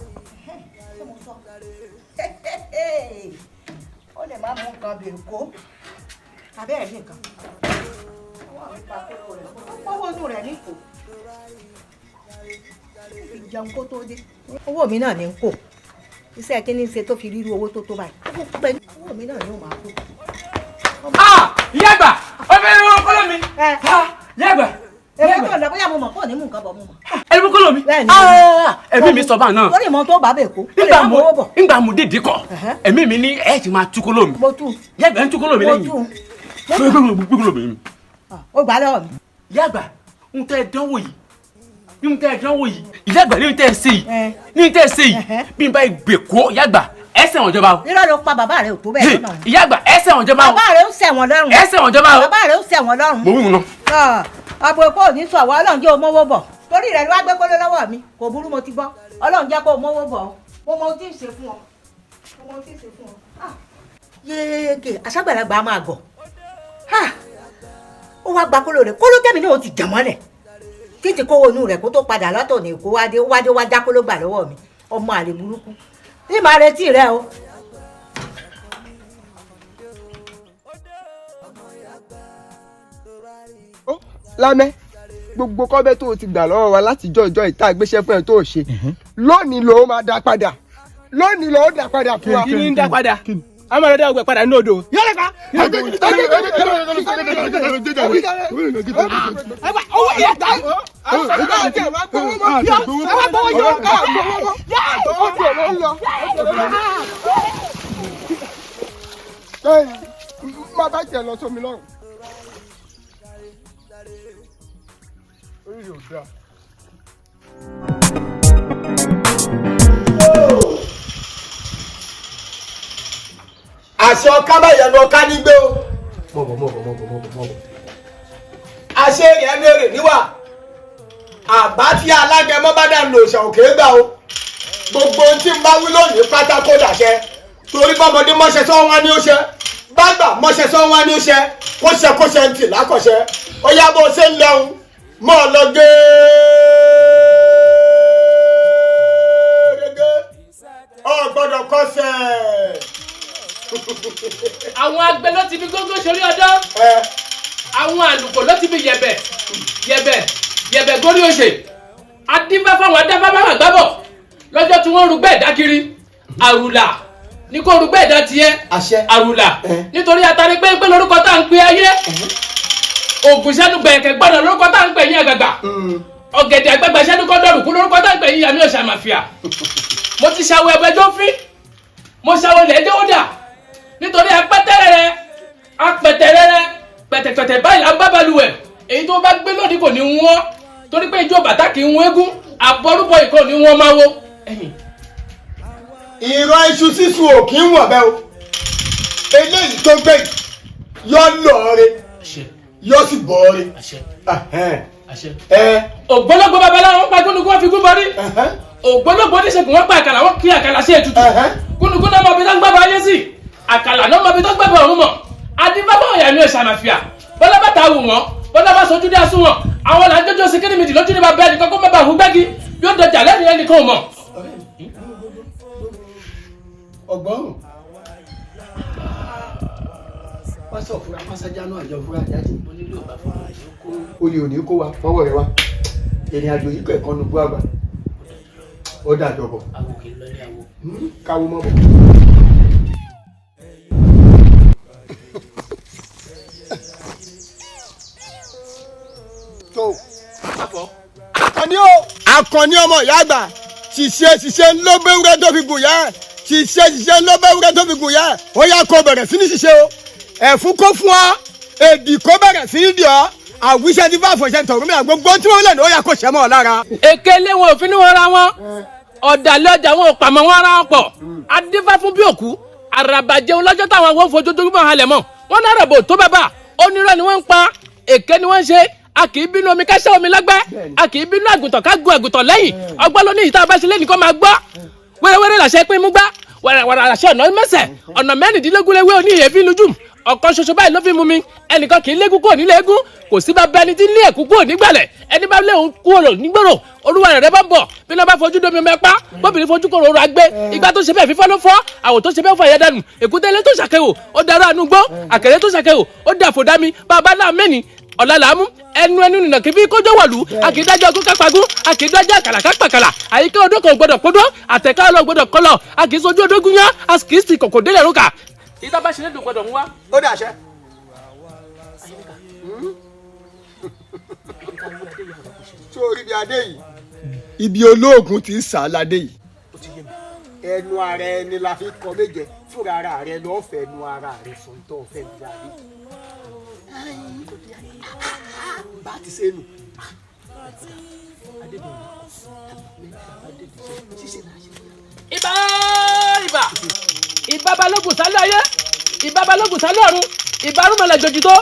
S13: Àbẹ̀ Èkó, abẹ́ ẹ̀rí nǹkan. Owó inú rẹ̀ ní kò ìjẹun kó tó dé. Owó mi náà ní kò. Iṣẹ́ kí ni ṣe tó fi rírú owó tó tó báyìí? Owó pẹ́, owó mi náà ni ó máa kó.
S5: Ìyá àgbà, ó fẹ́ rán kọ́lọ́ mi. Ìyá àgbà.
S13: Èmi kò lọ bóyá mo mọ̀ kó ní mú nǹkan bọ̀ mo mọ̀.
S5: Ẹni mú kọ́lọ́ mi. Ẹ̀mí mi sọ báà náà.
S13: Lórí ìmọ̀ tó bá bẹ̀ kó.
S5: Nígbà mo dèdè kọ, ẹ̀mí mi ní ẹ̀ ti máa tú kọ́lọ́ mi.
S13: Mo tú.
S5: Ìyá àgbà ń tú kọ́lọ́ mi lẹ́yìn.
S13: Mo
S5: tú. Kọ́lọ́ mi.
S13: Ó gbà lọ́wọ́ mi.
S5: Ìyá àgbà, ń tẹ́ dánwò yìí, ní tẹ́ dánwò yìí, ìyá àgbà, ní tẹ́ ṣe yìí, ní tẹ́ ṣe yìí, bí n bá gbè kó, ìyá àgbà, ẹsẹ̀ wọn jọba o.
S13: Irọ́ ló pa, bàbá rẹ̀ ò tó bẹ́ẹ̀ lọ́nà.
S5: Ìyá àgbà, ẹsẹ̀ wọn jọba o.
S13: Bàbá rẹ̀ ó ṣẹ̀wọ̀n lọ́rùn.
S5: Ẹsẹ̀ wọn jọba o.
S13: Bàbá rẹ̀ ó ṣẹ̀wọ̀n lọ́rùn.
S5: Mo wí wọn
S13: náà. Àbò Èkó ò ní sọ àwọn. Ọlọ́run jẹ́ o mówó bọ̀. Torí rẹ̀ ló wá gbé kóló lọ́wọ́ mi. Kò burú, mo ti gbọ́. Ọlọ́run jẹ́ kó o mówó bọ̀. Mo mọ ohun tí ń ṣe fún ọ. Mo mọ ohun tí ń ṣe fún ọ. Yéèké aṣágbàlagbà máa gọ̀. Ó wá gba kóló rẹ̀, kóló tẹ̀mí náà ó ti jàn mọ́lẹ̀. Títí kówó inú rẹ̀ kó tó padà látọ̀ ní Èkó wádé wádé wá já kóló gbà lọ́wọ́ mi. Ọmọ àlè burúkú. Ní màá retí rẹ o.
S4: Lámẹ́, gbogbo kọ́bẹ́ tó o ti gbà lọ́wọ́ wa láti jọ ìjọ ìta ìgbésẹ̀ fún ẹ tó o ṣe lónìí ló máa dá padà, lónìí ló dá padà fún wa.
S3: Kí ni ń dá padà? A máa lọ dá ọgbẹ padà ní odò. Yọ̀rọ̀ ká.
S4: Owó ìyá ta má bá tiẹ̀ lọ sómi lọ́rùn. Orí yóò dáa.
S21: Àṣẹ ọ̀ká báyẹn ọ̀ká nígbé o.
S9: Mọ̀bọ̀ mọ̀bọ̀ mọ̀bọ̀ mọ̀bọ̀ mọ̀bọ̀.
S21: Àṣẹ rẹ̀ ní èrè níwà. Àbá tí alágẹmọ bá dà lò ṣàn òkè gbà o. Gbogbo ohun tí ń bá wí lónìí pátákó dàṣẹ. Torí bọ́mọdé mọ́ṣẹ́ sọ wọn ni ó ṣe. Bágbà mọ́ṣẹ́ sọ wọn ni ó ṣe. Kó ṣe kó ṣe ń tì lákọ̀ṣe. Ó yá, bó ṣe ń lọ́hùn. Mọ́ ọ lọ gẹ́gẹ́. Ọ gbọ́dọ̀ kọsẹ̀.
S3: Àwọn agbẹ ló ti fi gógó sórí ọdọ, àwọn àlùkò ló ti fi yẹ̀bẹ̀ yẹ̀bẹ̀ yẹ̀bẹ̀ górí òṣè. Adínfá fáwọn adáfá bá gbábọ̀ lọ́jọ́ tí wọ́n rúgbẹ́ ẹ̀dá kiri. Àrùlà ní kó rúgbẹ́ ẹ̀dá tiẹ̀, àrùlà, nítorí atari péńpé lórúkọ tá à ń pe ayé. Ògùn sẹ́nu gbẹ̀kẹ̀ gbọ́dọ̀ lórúkọ tá à ń pè yín àgbàgbà. Ọ̀gẹ̀dẹ̀ àgbàgbà sẹ́nu kọ́dọ̀rù kú lórúkọ tá à ń pè yín yàmí ọ̀sàmàfíà. Mo ti ṣàwọ̀ ẹ̀bẹ̀jọ́ fín, mo ṣàwọ̀ lẹ́jọ́ ó dà, nítorí apẹ́tẹ́rẹ́rẹ́ apẹ̀tẹ̀rẹ́rẹ́ pẹ̀tẹ̀pẹ̀tẹ̀ báyìí là ń bá balùwẹ̀. Èyí tó bá gbé lónìí kò ní wọ́n, torí pé ijó bàtà kì í wọ́n eégún àbọ̀rúbọ̀ ìkọ́ ní wọ́n máa wo.
S4: Ìran iṣu sísun ò kí ń wọ̀ bẹ́ẹ̀ o. Eléyìí tó gbé yìí yọ lọ́ọ̀rẹ́, yọ sì bọ̀ọ̀rẹ́.
S3: Ògbólógbò babaláwo pa gúnugún, wọn fi gún bọrí. Ògbólógbò oníṣègùn wọn pa àkàlà, wọn kí àkàlà sí ètùtù. Gúnugún náà mọ ibi tó ń gbàgbọ́ ayé sí, àkàlà náà mọ ibi tó ń gbàgbọ́ ọ̀run mọ̀. Adébábọ̀ ọ̀yà mi ò ṣàmàfíà. Bọ́lá bàtà wù wọ́n, bọ́lá bá sojú dé asún wọn. Àwọn là ń jọjọ sí kéde lójú ní bàbá ẹnìkan kó má bàa hu gbẹ́gi yóò dọjà lẹ́nu ẹnìkan ò mọ̀.
S4: Ọgbọ́n pásọ fúra pásájà náà àjọ fúra àjájì olè òní kó wa fọwọ́ rẹ wá. Ìrìn àjò yìí kọ̀ ẹ̀kan nùgbọ́ àgbà ó dàjọ bọ̀ káwó mọ́ bọ̀. Tó Àkànní o, Àkànní ọmọ ìyá àgbà, ṣiṣẹ́ ṣiṣẹ́ ló bẹ́wúrẹ́ tó fi gùn yá. Ṣiṣẹ́ ṣiṣẹ́ ló bẹ́wúrẹ́ tó fi gùn yá. Ó yá, kó bẹ̀rẹ̀ sí ní ṣiṣẹ́ o. Ẹ̀fún kó fún ọ, èdì kó bẹ̀rẹ̀ sí ní dì ọ́. Àwíṣẹ́ ti bá àfọ̀ṣẹ́ tọ̀rọ̀ mi àgbógbó tí wọ́n lẹ́nu, ó yá kó ṣẹ́ mọ́ ọ lára.
S3: Èké lé wọn ò fi ní wọn ra wọn, ọ̀dàlẹ̀ ọjà wọn ò pàmò wọn ara wọn pọ̀. Adífá fún bí òkú àràbàjẹun lọ́jọ́ táwọn àwọn fojoojúmọ́ halẹ̀ mọ́ wọn náà rẹ̀ bò tó bàbà. Onírọ́ ni wọ́n ń pa, èké ni wọ́n ń ṣe. A kì í bínú omi ká ṣẹ́ omi lágbẹ́, a kì í bínú àgùntàn ká gun àgùntàn lẹ́yìn. Ọgbọ́n ló ní ìta bá ṣe lẹ́nìí kó máa gbọ́. Wẹ́rẹ́wẹ́rẹ́ làṣẹ pín mú gbá, wàràwàrà làṣẹ ọ̀nà mẹ́sẹ̀ ọ̀nà 16 léwé oní ìyẹ̀fín lójú. Ọ̀kan ṣoṣo báyìí ló fi mú mi. Ẹnìkan kì í légún kúrò nílé eégún, kò sí bá bẹni tí ń lé ẹ̀kú kúrò nígbàlẹ̀. Ẹni bá lé òun kúrò nígboro, olúwa rẹ̀ bá ń bọ̀. Bí lọ́ bá fojú domi ọmọ ẹ̀pá, bóbìnrin fojú kòrò ọrọ̀ àgbẹ̀. Ìgbà tó ṣe bẹ́ẹ̀ fífọ́ ló fọ́, àwọ̀ tó ṣe bẹ́ẹ̀ fọ ẹ̀yà dànù. Èkúté ilé tó ṣàkẹ́wò, ó darú àánú gbó. Àkèré tó ṣàkẹ́wò, ó dà fòdámi. Bàbá náà mẹ́ni ọ̀la làámú ẹnu ẹnu nìna kí bí kójó wọ̀lú. A kì í dájọ́ ọkú kápagún, a kì í dájọ́ àkàlà kápàkàlà. Àyíká odó kan ò gbọdọ̀ kódó, àtẹ̀ká ọlọ́ gbọdọ̀ kọlọ̀. A kì í sojú odógún yán, a kì í sì kòkò délẹ̀ rúkà. Ìta bá ṣe lédùn gbọdọ̀ ń wá.
S21: Ó dàṣẹ. Sórí ibi adé yìí, ibi olóògùn ti ń sà á ládé yìí. Ẹnu ara ẹni la fi kọ méje, fúnra ara rẹ lọ́ọ́ fẹ́ ẹnu ara rẹ sọ tó fẹ́ bí adé. Bá a ti ṣe nù.
S3: Ibà ibà ibà balógun sálẹ̀ ayé, ibà balógun sálẹ̀ ọ̀run, ibà arúmọlẹ̀ jòjì tó,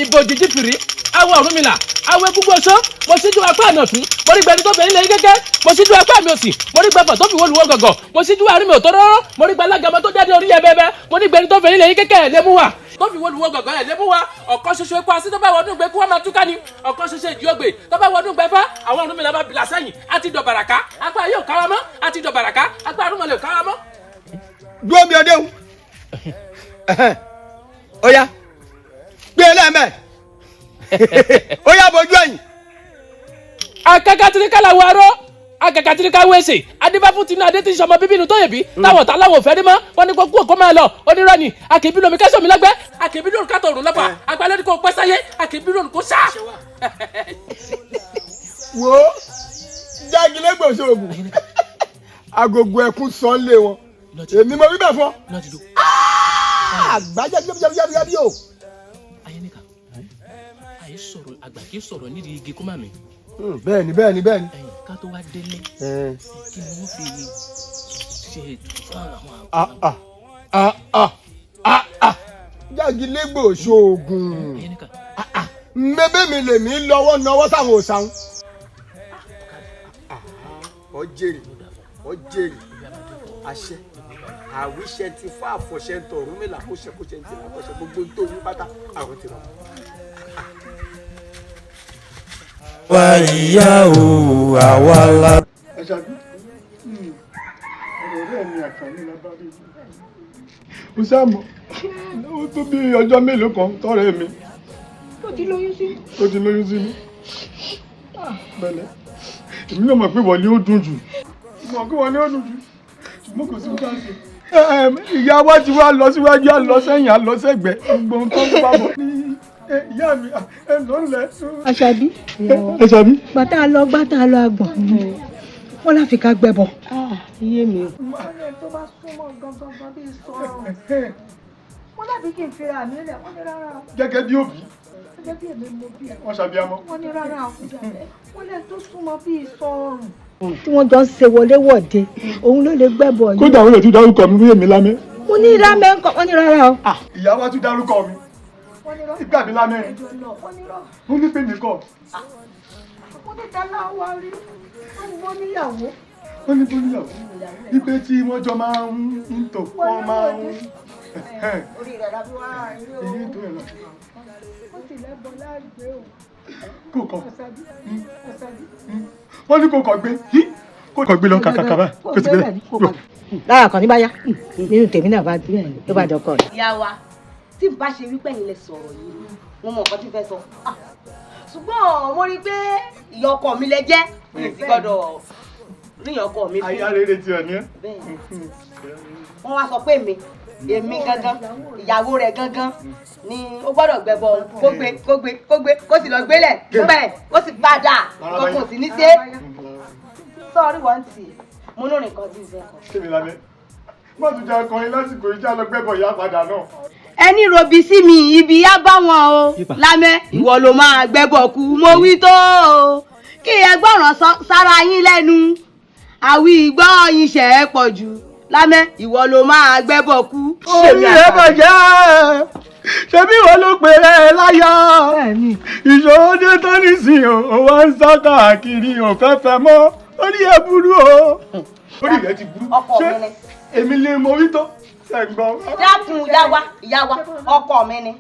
S3: ìbò òjìji fìrí, awọ Ọ̀rúnmìlà, awọ egúngún oṣó. Mo ṣíjú apá àmì ọ̀tún, mo rí gbẹni tó bẹ nílẹ̀ gẹ́gẹ́. Mo ṣíjú apá àmì òsì, mo rí gbẹfọ̀ tó fi wọ́luwọ́ gọ̀gọ̀. Mo ṣíjú àárín mi ò tó rọ́rọ́, mo rí gbẹlágàmọ́ tó jáde orí yẹbẹbẹ. Mo ní gbẹni tó bẹ nílẹ̀ gẹ́gẹ́ ẹ̀ lé mú wa tó fi wọ́luwọ́ gọ̀gọ̀ ẹ̀ lé mú wa. Ọ̀kan ṣoṣo epo asín tó bá wọnú gbẹ kí wọ́n máa túká ni. Ọ̀kan ṣoṣo ìdí ògbè tó bá wọnú gbẹ fá, àwọn Ọ̀rúnmìlà bá bìlà sẹ́yìn. Á ti dọ̀bàràká, apá yóò kára mọ́. Á ti dọ̀bàràká, apá arúmọlẹ̀ ò kára mọ́.
S21: Dúró mi ọdẹ o. Ó yá, gbé lẹ́mẹ̀. Ó yá, bójú ẹ̀yìn.
S3: Akẹ́kẹ́ tirika làwọn arọ́, akẹ́kẹ́ tirika wẹ̀sẹ̀ adébáfún tinú adé tí ń sọmọ bíbí inú tó yẹ̀bí táwọn ọ̀tá láwọn ò fẹ́ rí mọ́. Wọ́n ní kó kú òkó máa lọ onírọ́ ni. Akẹ́bí lomi kẹ́sọ̀ mi lọ́gbẹ́, akẹ́bí lóru kátó òrùn lọ́fà agbálẹ́ ní kò pẹ́ sáyé, akẹ́bí lóru kò sá.
S21: Wo jágilégbò ṣoògùn agogo ẹkún sọ ń lé wọn, èmi mo wí bẹ́ẹ̀ fún ọ. Àgbájá bíbí o.
S3: Ayéníkà, àyè sọ̀rọ̀ àgbà kì í sọ̀rọ̀ nídìí igi kó má mi.
S21: Bẹ́ẹ̀ni bẹ́ẹ̀ni bẹ́ẹ̀ni.
S3: Ká tó wá délé, kí ni wọ́n fi ṣe ètò fún àwọn.
S21: Jágilégbò ṣoògùn mébé mi lèmi lọ́wọ́ náwó sáwọn òòsàn. Ọ jèrè, ọ jèrè, àṣẹ àwíṣẹ ti fún àfọ̀ṣẹ ń tọ Ọ̀rúnmìlà kó ṣe kó ṣe ń tì láfọ̀ṣẹ gbogbo ń tó wí pátá àwọn ti rọ.
S1: Wá ìyá o, àwa la.
S10: Ẹ ṣàbí ọ̀rọ̀ ọ̀rẹ́ mi Àkànní la bá rí. Ó sáàmù ó tó bí ọjọ́ mélòó kan tọ́rẹ́ mi
S13: tó ti lóyún sí.
S10: Tó ti lóyún sí mi. Bẹ́lẹ̀ èmi náà mọ̀ pé wọ́n ní ó dùn jù. Mọ̀ pé wọ́n ní ó dùn jù, ṣùgbọ́n kò sí bó ṣe. Ìyá wa ti wá lọ síwájú, á lọ sẹ́yìn, á lọ sẹ́gbẹ̀ẹ́, gbogbo ohun tó ń bá bọ̀ ní ìyá mi ẹ lọ lẹ.
S13: Àṣàbí.
S10: Àṣàbí.
S13: Gbàtà lọ gbàtà lọ àgbọ̀n wọn láfi ká gbẹbọ.
S2: Iye mi.
S13: Wọ́n tó bá súnmọ́ gangan bíi sọ̀rọ̀ wọ́n dàbí kí n fira mi lẹ̀, wọ́n ní rárá o.
S10: Gẹ́gẹ́ bí òbí.
S13: Gẹ́gẹ́ bí èmi mo bí.
S10: Wọ́n ṣàbíamọ́.
S13: Wọ́n ní rárá o, wọ́n lẹ́nu tó súnmọ́ bíi sọ̀rọ̀ tí wọ́n jọ ń ṣe wọléwọ̀de, òun ló lè gbẹ́bọ̀ yìí.
S10: Kódà wọ́n lè tún dárúkọ mi fún èmi lámẹ́.
S13: Mo ní lámẹ́ ńkọ́, wọ́n ní rárá o.
S10: Ìyá wa tún dárúkọ mi ìgbà mi lámẹ́, mo ní pé mi kọ́.
S13: Mo ní tẹ́lá wa rí, wọ́n ní mo níyàwó.
S10: Wọ́n ní bó níyàwó wípé tí wọ́n jọ máa ń tò wọ́n máa ń.
S13: Orí rẹ̀ la fi wá rí o.
S10: Èyí tó yẹ lọ.
S13: Ó sì lẹ́bọ̀ láàgbé o.
S10: Kò kọ wọ́n ní kò kọ̀ gbé kò kọ̀ gbé lọ kàkàkà báyìí kò sì gbé lọ.
S13: Lára kan ní bá yá nínú tèmi náà bá ló bá dọkọ rẹ.
S15: Ìyá wa, tí n bá ṣe wípé ẹ̀yin lẹ sọ̀rọ̀ yìí, mo mọ nǹkan tí n fẹ́ sọ. Ṣùgbọ́n mo rí i pé ìyá ọkọ mi lẹ jẹ́, mi sì gbọ́dọ̀ rí ìyá ọkọ mi fún.
S10: Aya rere ti ẹ̀ ní ẹ́.
S15: Wọ́n wá sọ pé èmi gangan ìyàwó rẹ̀ gangan ni ó gbọ́dọ̀ gbẹbọ, kó gbé kó gbé kó gbé kó sì lọ gbélẹ̀ bẹ́ẹ̀ kó sì padà kó sì ní ṣe. Sọ́ọ́rí wọ́n ti mo lórin kan tí ń fẹ́ kọ.
S10: Kí ni lábẹ́? Má tún jẹ́ akọrin lásìkò ìjà lọ gbẹ́bọ̀ ìyá padà náà.
S15: Ẹni robi sí mi ibi yá bá wọn o, lámẹ́ ìwọ ló máa gbẹ́bọ̀ kú mo wí tó o, kí ẹ gbọ́ràn sára yín lẹ́nu, àwí ìgbọ́ yín ṣẹ̀ ẹ́ pọ̀ jù, lámẹ́ ìwọ ló máa gbẹ́bọ̀ kú.
S4: Orí ẹ bàjẹ́, ṣebí ìwọ ló pè é láyà, ìṣòro dé tán nísìnyí o, wá ń sá káàkiri ò fẹ́ fẹ́ mọ́, orí ẹ burú o.
S10: Orí rẹ ti burú, ṣé èmi lè mọ orí tán?
S14: Dákun ìyá wa ọkọ mi ni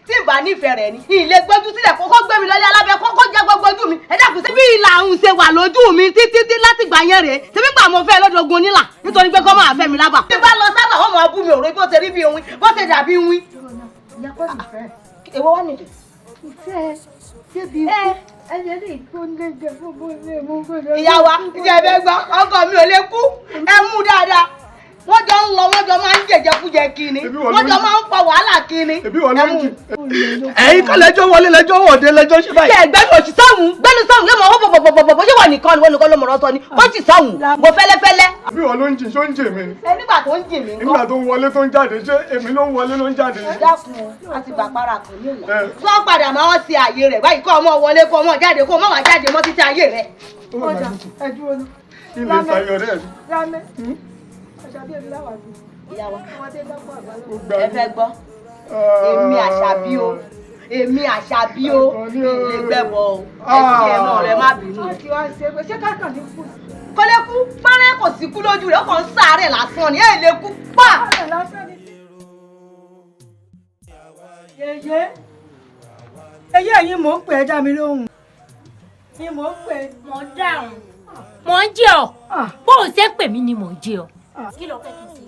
S14: tí n bá nífẹ̀ẹ́ rẹ̀ ni ilé gbójú sílẹ̀ kókó gbé mi lọ́lé alábẹ́ kókó jẹ́ gbogbo ojú mi. Ẹ dákun sí bí ìlà òun ṣe wà lójú mi títí tí láti gbà yẹn rèé ṣebí gbà mo fẹ́ lọ́dọ̀ọ́gun onílà nítorí pé kọ́ máa fẹ́ mi lábà. Bí bá lọ sábà wọ́n máa bú mi òró bó ṣe rí bí òun bó ṣe dàbí wín. Èwo wá nìdí.
S13: Ìfẹ́ débi ikú ẹni lè tó lè jẹ gbogbo ilé mú gbọdọ̀.
S14: Ìyá wa ìjẹ́ ẹ̀bẹ̀ gbọ́ ọkọ mi ò lè kú ẹ mú dáadáa. Wọ́n jọ ń lọ wọ́n jọ máa ń jẹjẹkújẹ kiri wọ́n jọ máa ń pa wàhálà kiri.
S21: Ẹ̀yin kọ́ lẹ́jọ́ wọlé lẹ́jọ́ wọ̀de lẹ́jọ́ ṣe báyìí.
S14: Ṣé ẹgbẹ́ òsì sọ́hùn gbẹ́nu sọ́hùn yóò mọ owó bọ̀bọ̀bọ̀bọ̀ ṣé wọ́n nìkan ni wọ́n nìkan ló mọ̀rọ̀ sọ ni kó sì sọ́hùn mo fẹ́lẹ́fẹ́lẹ́.
S7: Bí wọn ló ń jìn ṣó ń jìn mí ni.
S14: Ẹ nígbà tó ń jìn mí ńkọ́.
S7: Nígbà tó ń wọlé tó ń jáde ṣé èmi ló ń wọlé ló ń jáde.
S14: Dákun a ti gbà para kò ní ìyá. Tó padà máa wọ́n ṣe àyè rẹ̀ báyìí kó ọmọ wọlé kó ọmọ jáde kó ọmọ wá jáde mọ́ títí ayé rẹ̀.
S13: Ọjà ẹ dúró ná.
S7: Ilé ìsayọ̀ rẹ̀
S13: mi. Àṣàbí èmi láwàá bí.
S14: Ìyá wa
S13: ọmọdé lọ́pọ̀ àgbàlagbà.
S14: Ẹ fẹ́ gbọ́ èmi Àṣàbí o èmi Àṣàbí o ilé gbẹ̀bọ̀ o ẹ ti ẹ mọ̀ rẹ má bínú.
S13: Ṣé káàkiri ní kú?
S14: Kò lè kú párẹ́ kò sí kú lójú rẹ̀ ó kàn ń sàárẹ̀ lásán ni ẹ̀ lè kú pa.
S13: Yèyé eyé yín mò ń pè é dá mi lóhùn. Yín mò ń pè.
S2: Mò ń dáhùn. Mò ń jẹ́ ọ bó o ṣe pè mí ni mò ń jẹ́ ọ. Kí ló fẹ́ kí n ṣe?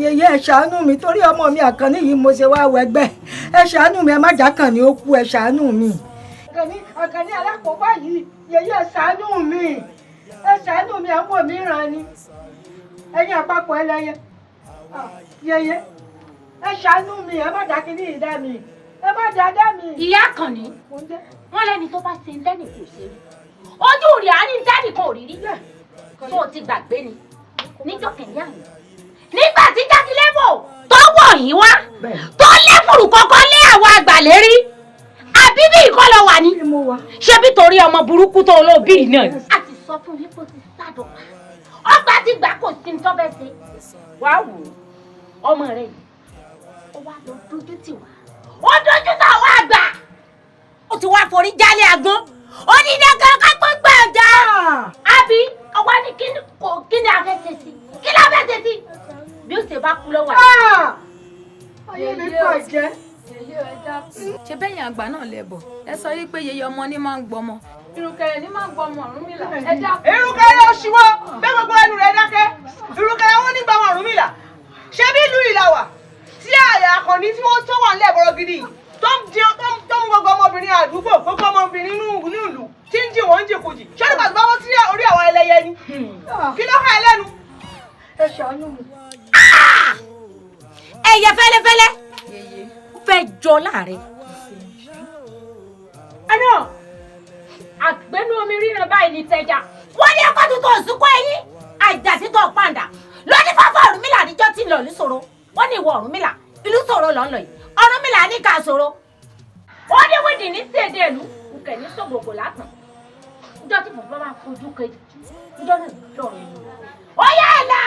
S13: Yèyé ẹ ṣàánú mi torí ọmọ mi Àkànní yìí mo ṣe wá wẹgbẹ́ ẹ ṣàánú mi ẹ má jákànní ó kú ẹ ṣàánú mi. Àkànní alákòóbá yìí yèyé ẹ ṣàánú mi ẹ ṣàánú mi ẹ ń wò mí ràn ni ẹ̀yin àpapọ̀ ẹlẹ́yẹ yèyé ẹ ṣàánú mi ẹ má dákìní yìí dá mi ẹ má dá dá mi.
S2: Ìyá Àkànní wọn lẹni tó bá ṣe ń tẹ́nì kò ṣe rí ojú rẹ̀ á ní tẹ́nì kan ò rí rí tó o ti gbàgbé ni níjọ́ kẹ̀yìn àná nígbà tí jákèlébò tó wọ̀ yín wá tó lẹ́fùrù kọ́kọ́ lé àwọn àgbà lérí àbí bí ìkọlọ wà ní. Ṣé bí torí ọmọ burúkú tó olóòbí yìí náà. A ti sọ fún yín kó ti sádọ̀ ọgbà ti gbà kò sí ní tọ́fẹ́ ṣe. Wá wò ó ọmọ rẹ yìí ó wá lọ dójú tì wá ó dójú tì àwọn àgbà ó ti wá forí jálé agbọ́n ó ní iná kankan gbọ́ngbà ọjà àbí ọwọ́ ní kí ni a fẹ́ ṣe sí kí ni a fẹ́ ṣe sí bí ó ṣe bá kú lọ́wọ́ àná.
S13: Ayé mi bàjẹ́.
S11: Ṣe bẹ́yìn àgbà náà lẹ́bọ̀ ẹ sọ yí pé yeye ọmọ ní máa ń gbọmọ ìrùkẹ̀rẹ̀ ní máa ń gbọmọ Ọ̀rúnmìlà ẹ dákun.
S12: Ìrùkẹ̀rẹ̀ òṣìwọ́ bẹ́ẹ̀ gbogbo ẹnu rẹ̀ dákẹ́ ìrùkẹ̀rẹ̀ wọn ní gbọmọ Ọ̀rúnmìlà ṣé bí ìlú ìlàwà tí àyà Àkànní tí wọ́n tó wà nílẹ̀ bọ̀rọ̀ gidi tó ń mú gbogbo ọmọbìnrin àdúgbò gbogbo ọmọbìnrin inú ìlú tí ń jì wọ́n ń jìkùjì ṣé nígbà tó bá wọ́n sí orí àwọn ẹlẹ́yẹ ni kí ló há ẹ lẹ́nu.
S13: Ẹ ṣàánú mi.
S2: Ẹyẹ fẹ́lẹ́fẹ́lẹ́ fẹ́ jọ láàrin. Ẹnà àgbẹ̀nu omi ríran báyìí ní tẹja wọ́n ní ẹ̀kọ́ tuntun òsùnkọ́ ẹ̀yìn àjàsítọ̀ pàǹdà lóní fáfá Ọ̀rúnmìlà níjọ́ tí ń lọ ìlú ṣòro wọ́n ní ìwọ Ọ̀rúnmìlà ìlú ṣòro lọ́nà yìí Ọ̀rúnmìlà ní ká ṣòro. Ó ní wíìdì ní sèdè ìlú nkẹ̀ ní sògbògbò látàn níjọ́ tí bàbá bá fojú kejì níjọ́ náà lọ́rọ̀ ìlú. Ó yẹ ẹ̀ là.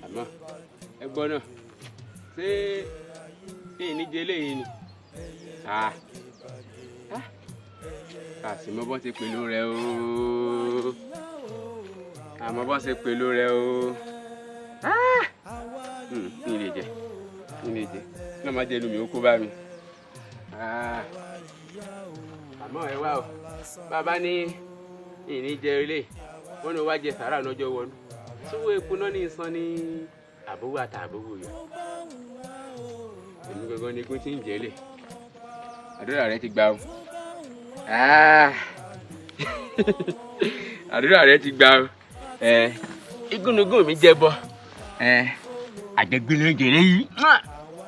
S17: Àmọ́ ẹ gbọ́ náà ṣé ìníje eléyìí ni a sì mọ bọ́ ṣe pẹ̀lú rẹ o àmọ́ bọ́ ṣe pẹ̀lú rẹ o ní lè jẹ ní lè jẹ náà má jẹ inú mi ó kó bá mi àmọ́ ẹ wá o bàbá ní ìníjẹ ilé wọn ni wàá jẹ sàrà lọ́jọ́ wọnú sówó epo náà ní ìsan ní àbówó àtàbówó yọ èmi gangan ni ikú tí ń jẹ lè àdúrà rẹ ti gbà o àdúrà rẹ ti gbà o igúnnugún mi jẹ bọ àjẹgbé ló ń jèrè yìí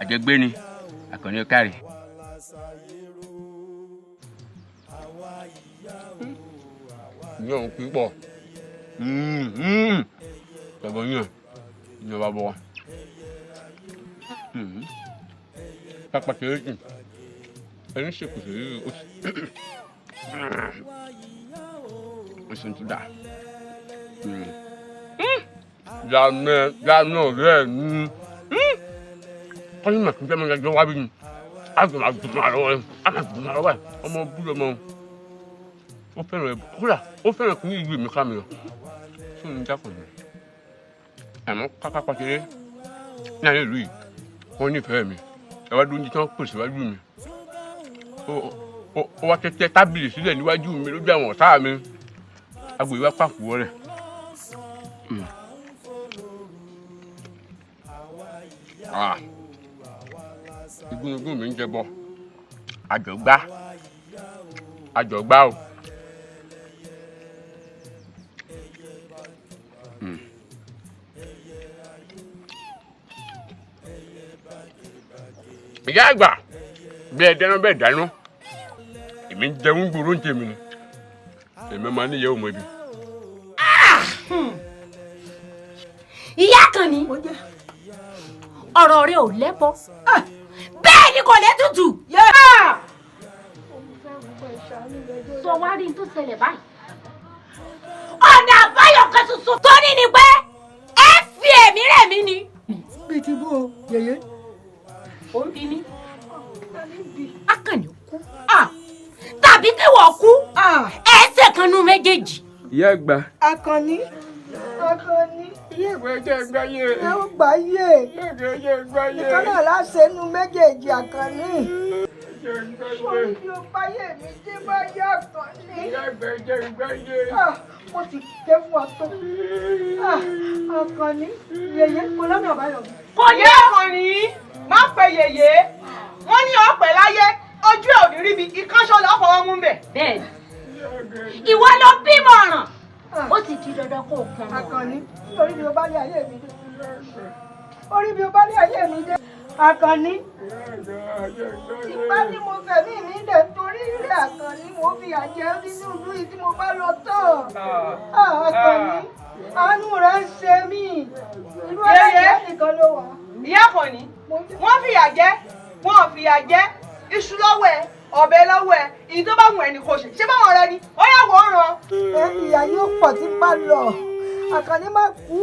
S17: àjẹgbé ni Àkànní ó káre. Yóò pípọ̀ tọ̀bọ̀ yàn ìjọba bọ̀ pápá kéré jù ẹni ṣèkùsù yìí ó sì ń tún dà.
S5: Lámẹ́ lámẹ́ ọ̀rẹ́ mi. Kọ́ni mà kí n fẹ́ máa jọ wá bí mi. A gbọ́n máa dùn máa lọ́wọ́ ẹ̀. A máa dùn máa lọ́wọ́ ẹ̀. Ọmọ búlọ̀ ọmọ. Ó fẹ́ràn ẹ̀ kódà ó fẹ́ràn kí ní ìlú mi ká mi lọ. Fún mi dákọ̀ mi. Àmọ́ kápá pàṣẹ ní àlẹ́ ìlú yìí, wọ́n nífẹ̀ẹ́ mi. Ẹ wá dúró ní tí wọ́n pèsè wájú mi. Ó wá tẹ́tẹ́ tábìlì sílẹ̀ níwájú mi lójú àwọn ọ̀tá mi. Agbo ìwà pàpò rẹ̀. Igúnnugún mi ń jẹbọ. Àjọgbá. Àjọgbá o. Ìyá àgbà bí ẹ dáná bẹ́ẹ̀ dáná. Èmi ń jẹun gbòòrò ń tèmi ni. Èmi máa ní ìyá òmò ibi.
S2: Ìyá kan ni ọ̀rọ̀ rẹ ò lẹ́bọ bẹ́ẹ̀ ni kò lẹ́tùtù. Sọ wá rí n tó ṣẹlẹ̀ báyìí. Ọ̀nà àbáyọ kan ṣoṣo tó ní ni pé ẹ fi ẹ̀mí rẹ̀ mí ni.
S13: Bíi ti bó o yèyé.
S2: Ó ń bí mi. Akànnì kú tàbí kí wọ́n kú ẹsẹ̀ kan nú méjèèjì.
S5: Ìyá àgbà.
S13: Akànnì. Akànnì.
S5: Ìyá àgbà ẹ jẹ́ gbáyé.
S13: Ẹ ó gbáyé.
S5: Ìyá àgbà ẹ jẹ́ gbáyé.
S13: Ìkan náà láṣẹ inú méjèèjì Akànnì. Sórí bí o báyé mi dé báyé Akànnì.
S5: Ìyá àgbà ẹ jẹ́ gbáyé.
S13: Mo ti jẹ́ fún ọ tó. Akànnì yèyé kò lọ́nà àbáyọ.
S12: Kò yé Akànnì má pe yèyé wọ́n ní ọ̀pẹ̀ láyé ojú ẹ̀ ò ní ríbi ìkánṣọ́ lọ́ fọwọ́ mú bẹ̀.
S2: Bẹ́ẹ̀ni ìwọ ló bímọ ọ̀ràn ó sì di dandan kó o pọn mọ́.
S13: Akànnì orí mi ò bá lé ayé mi dé orí mi ò bá lé ayé mi dé Akànnì ìpá ni mo fẹ̀mí mi lẹ̀ torí rẹ̀ Akànnì mo fi àjẹ́ nínú ìlú yìí tí mo bá lọ tán. Akànnì àánú rẹ̀ ń ṣe mí ìlú ẹlẹ́yẹ nìkan ló wà.
S12: Ìyá Akànnì wọ́n fìyà jẹ wọ́n fìyà jẹ iṣu lọ́wọ́ ẹ ọ̀bẹ lọ́wọ́ ẹ èyí tó bá wù ẹ́ ni kò ṣe ṣé báwọn ọ̀rẹ́ ni ó yà wọ́n ràn.
S13: Ìyá yóò pọ̀ tí n bá lọ Àkànní má kú.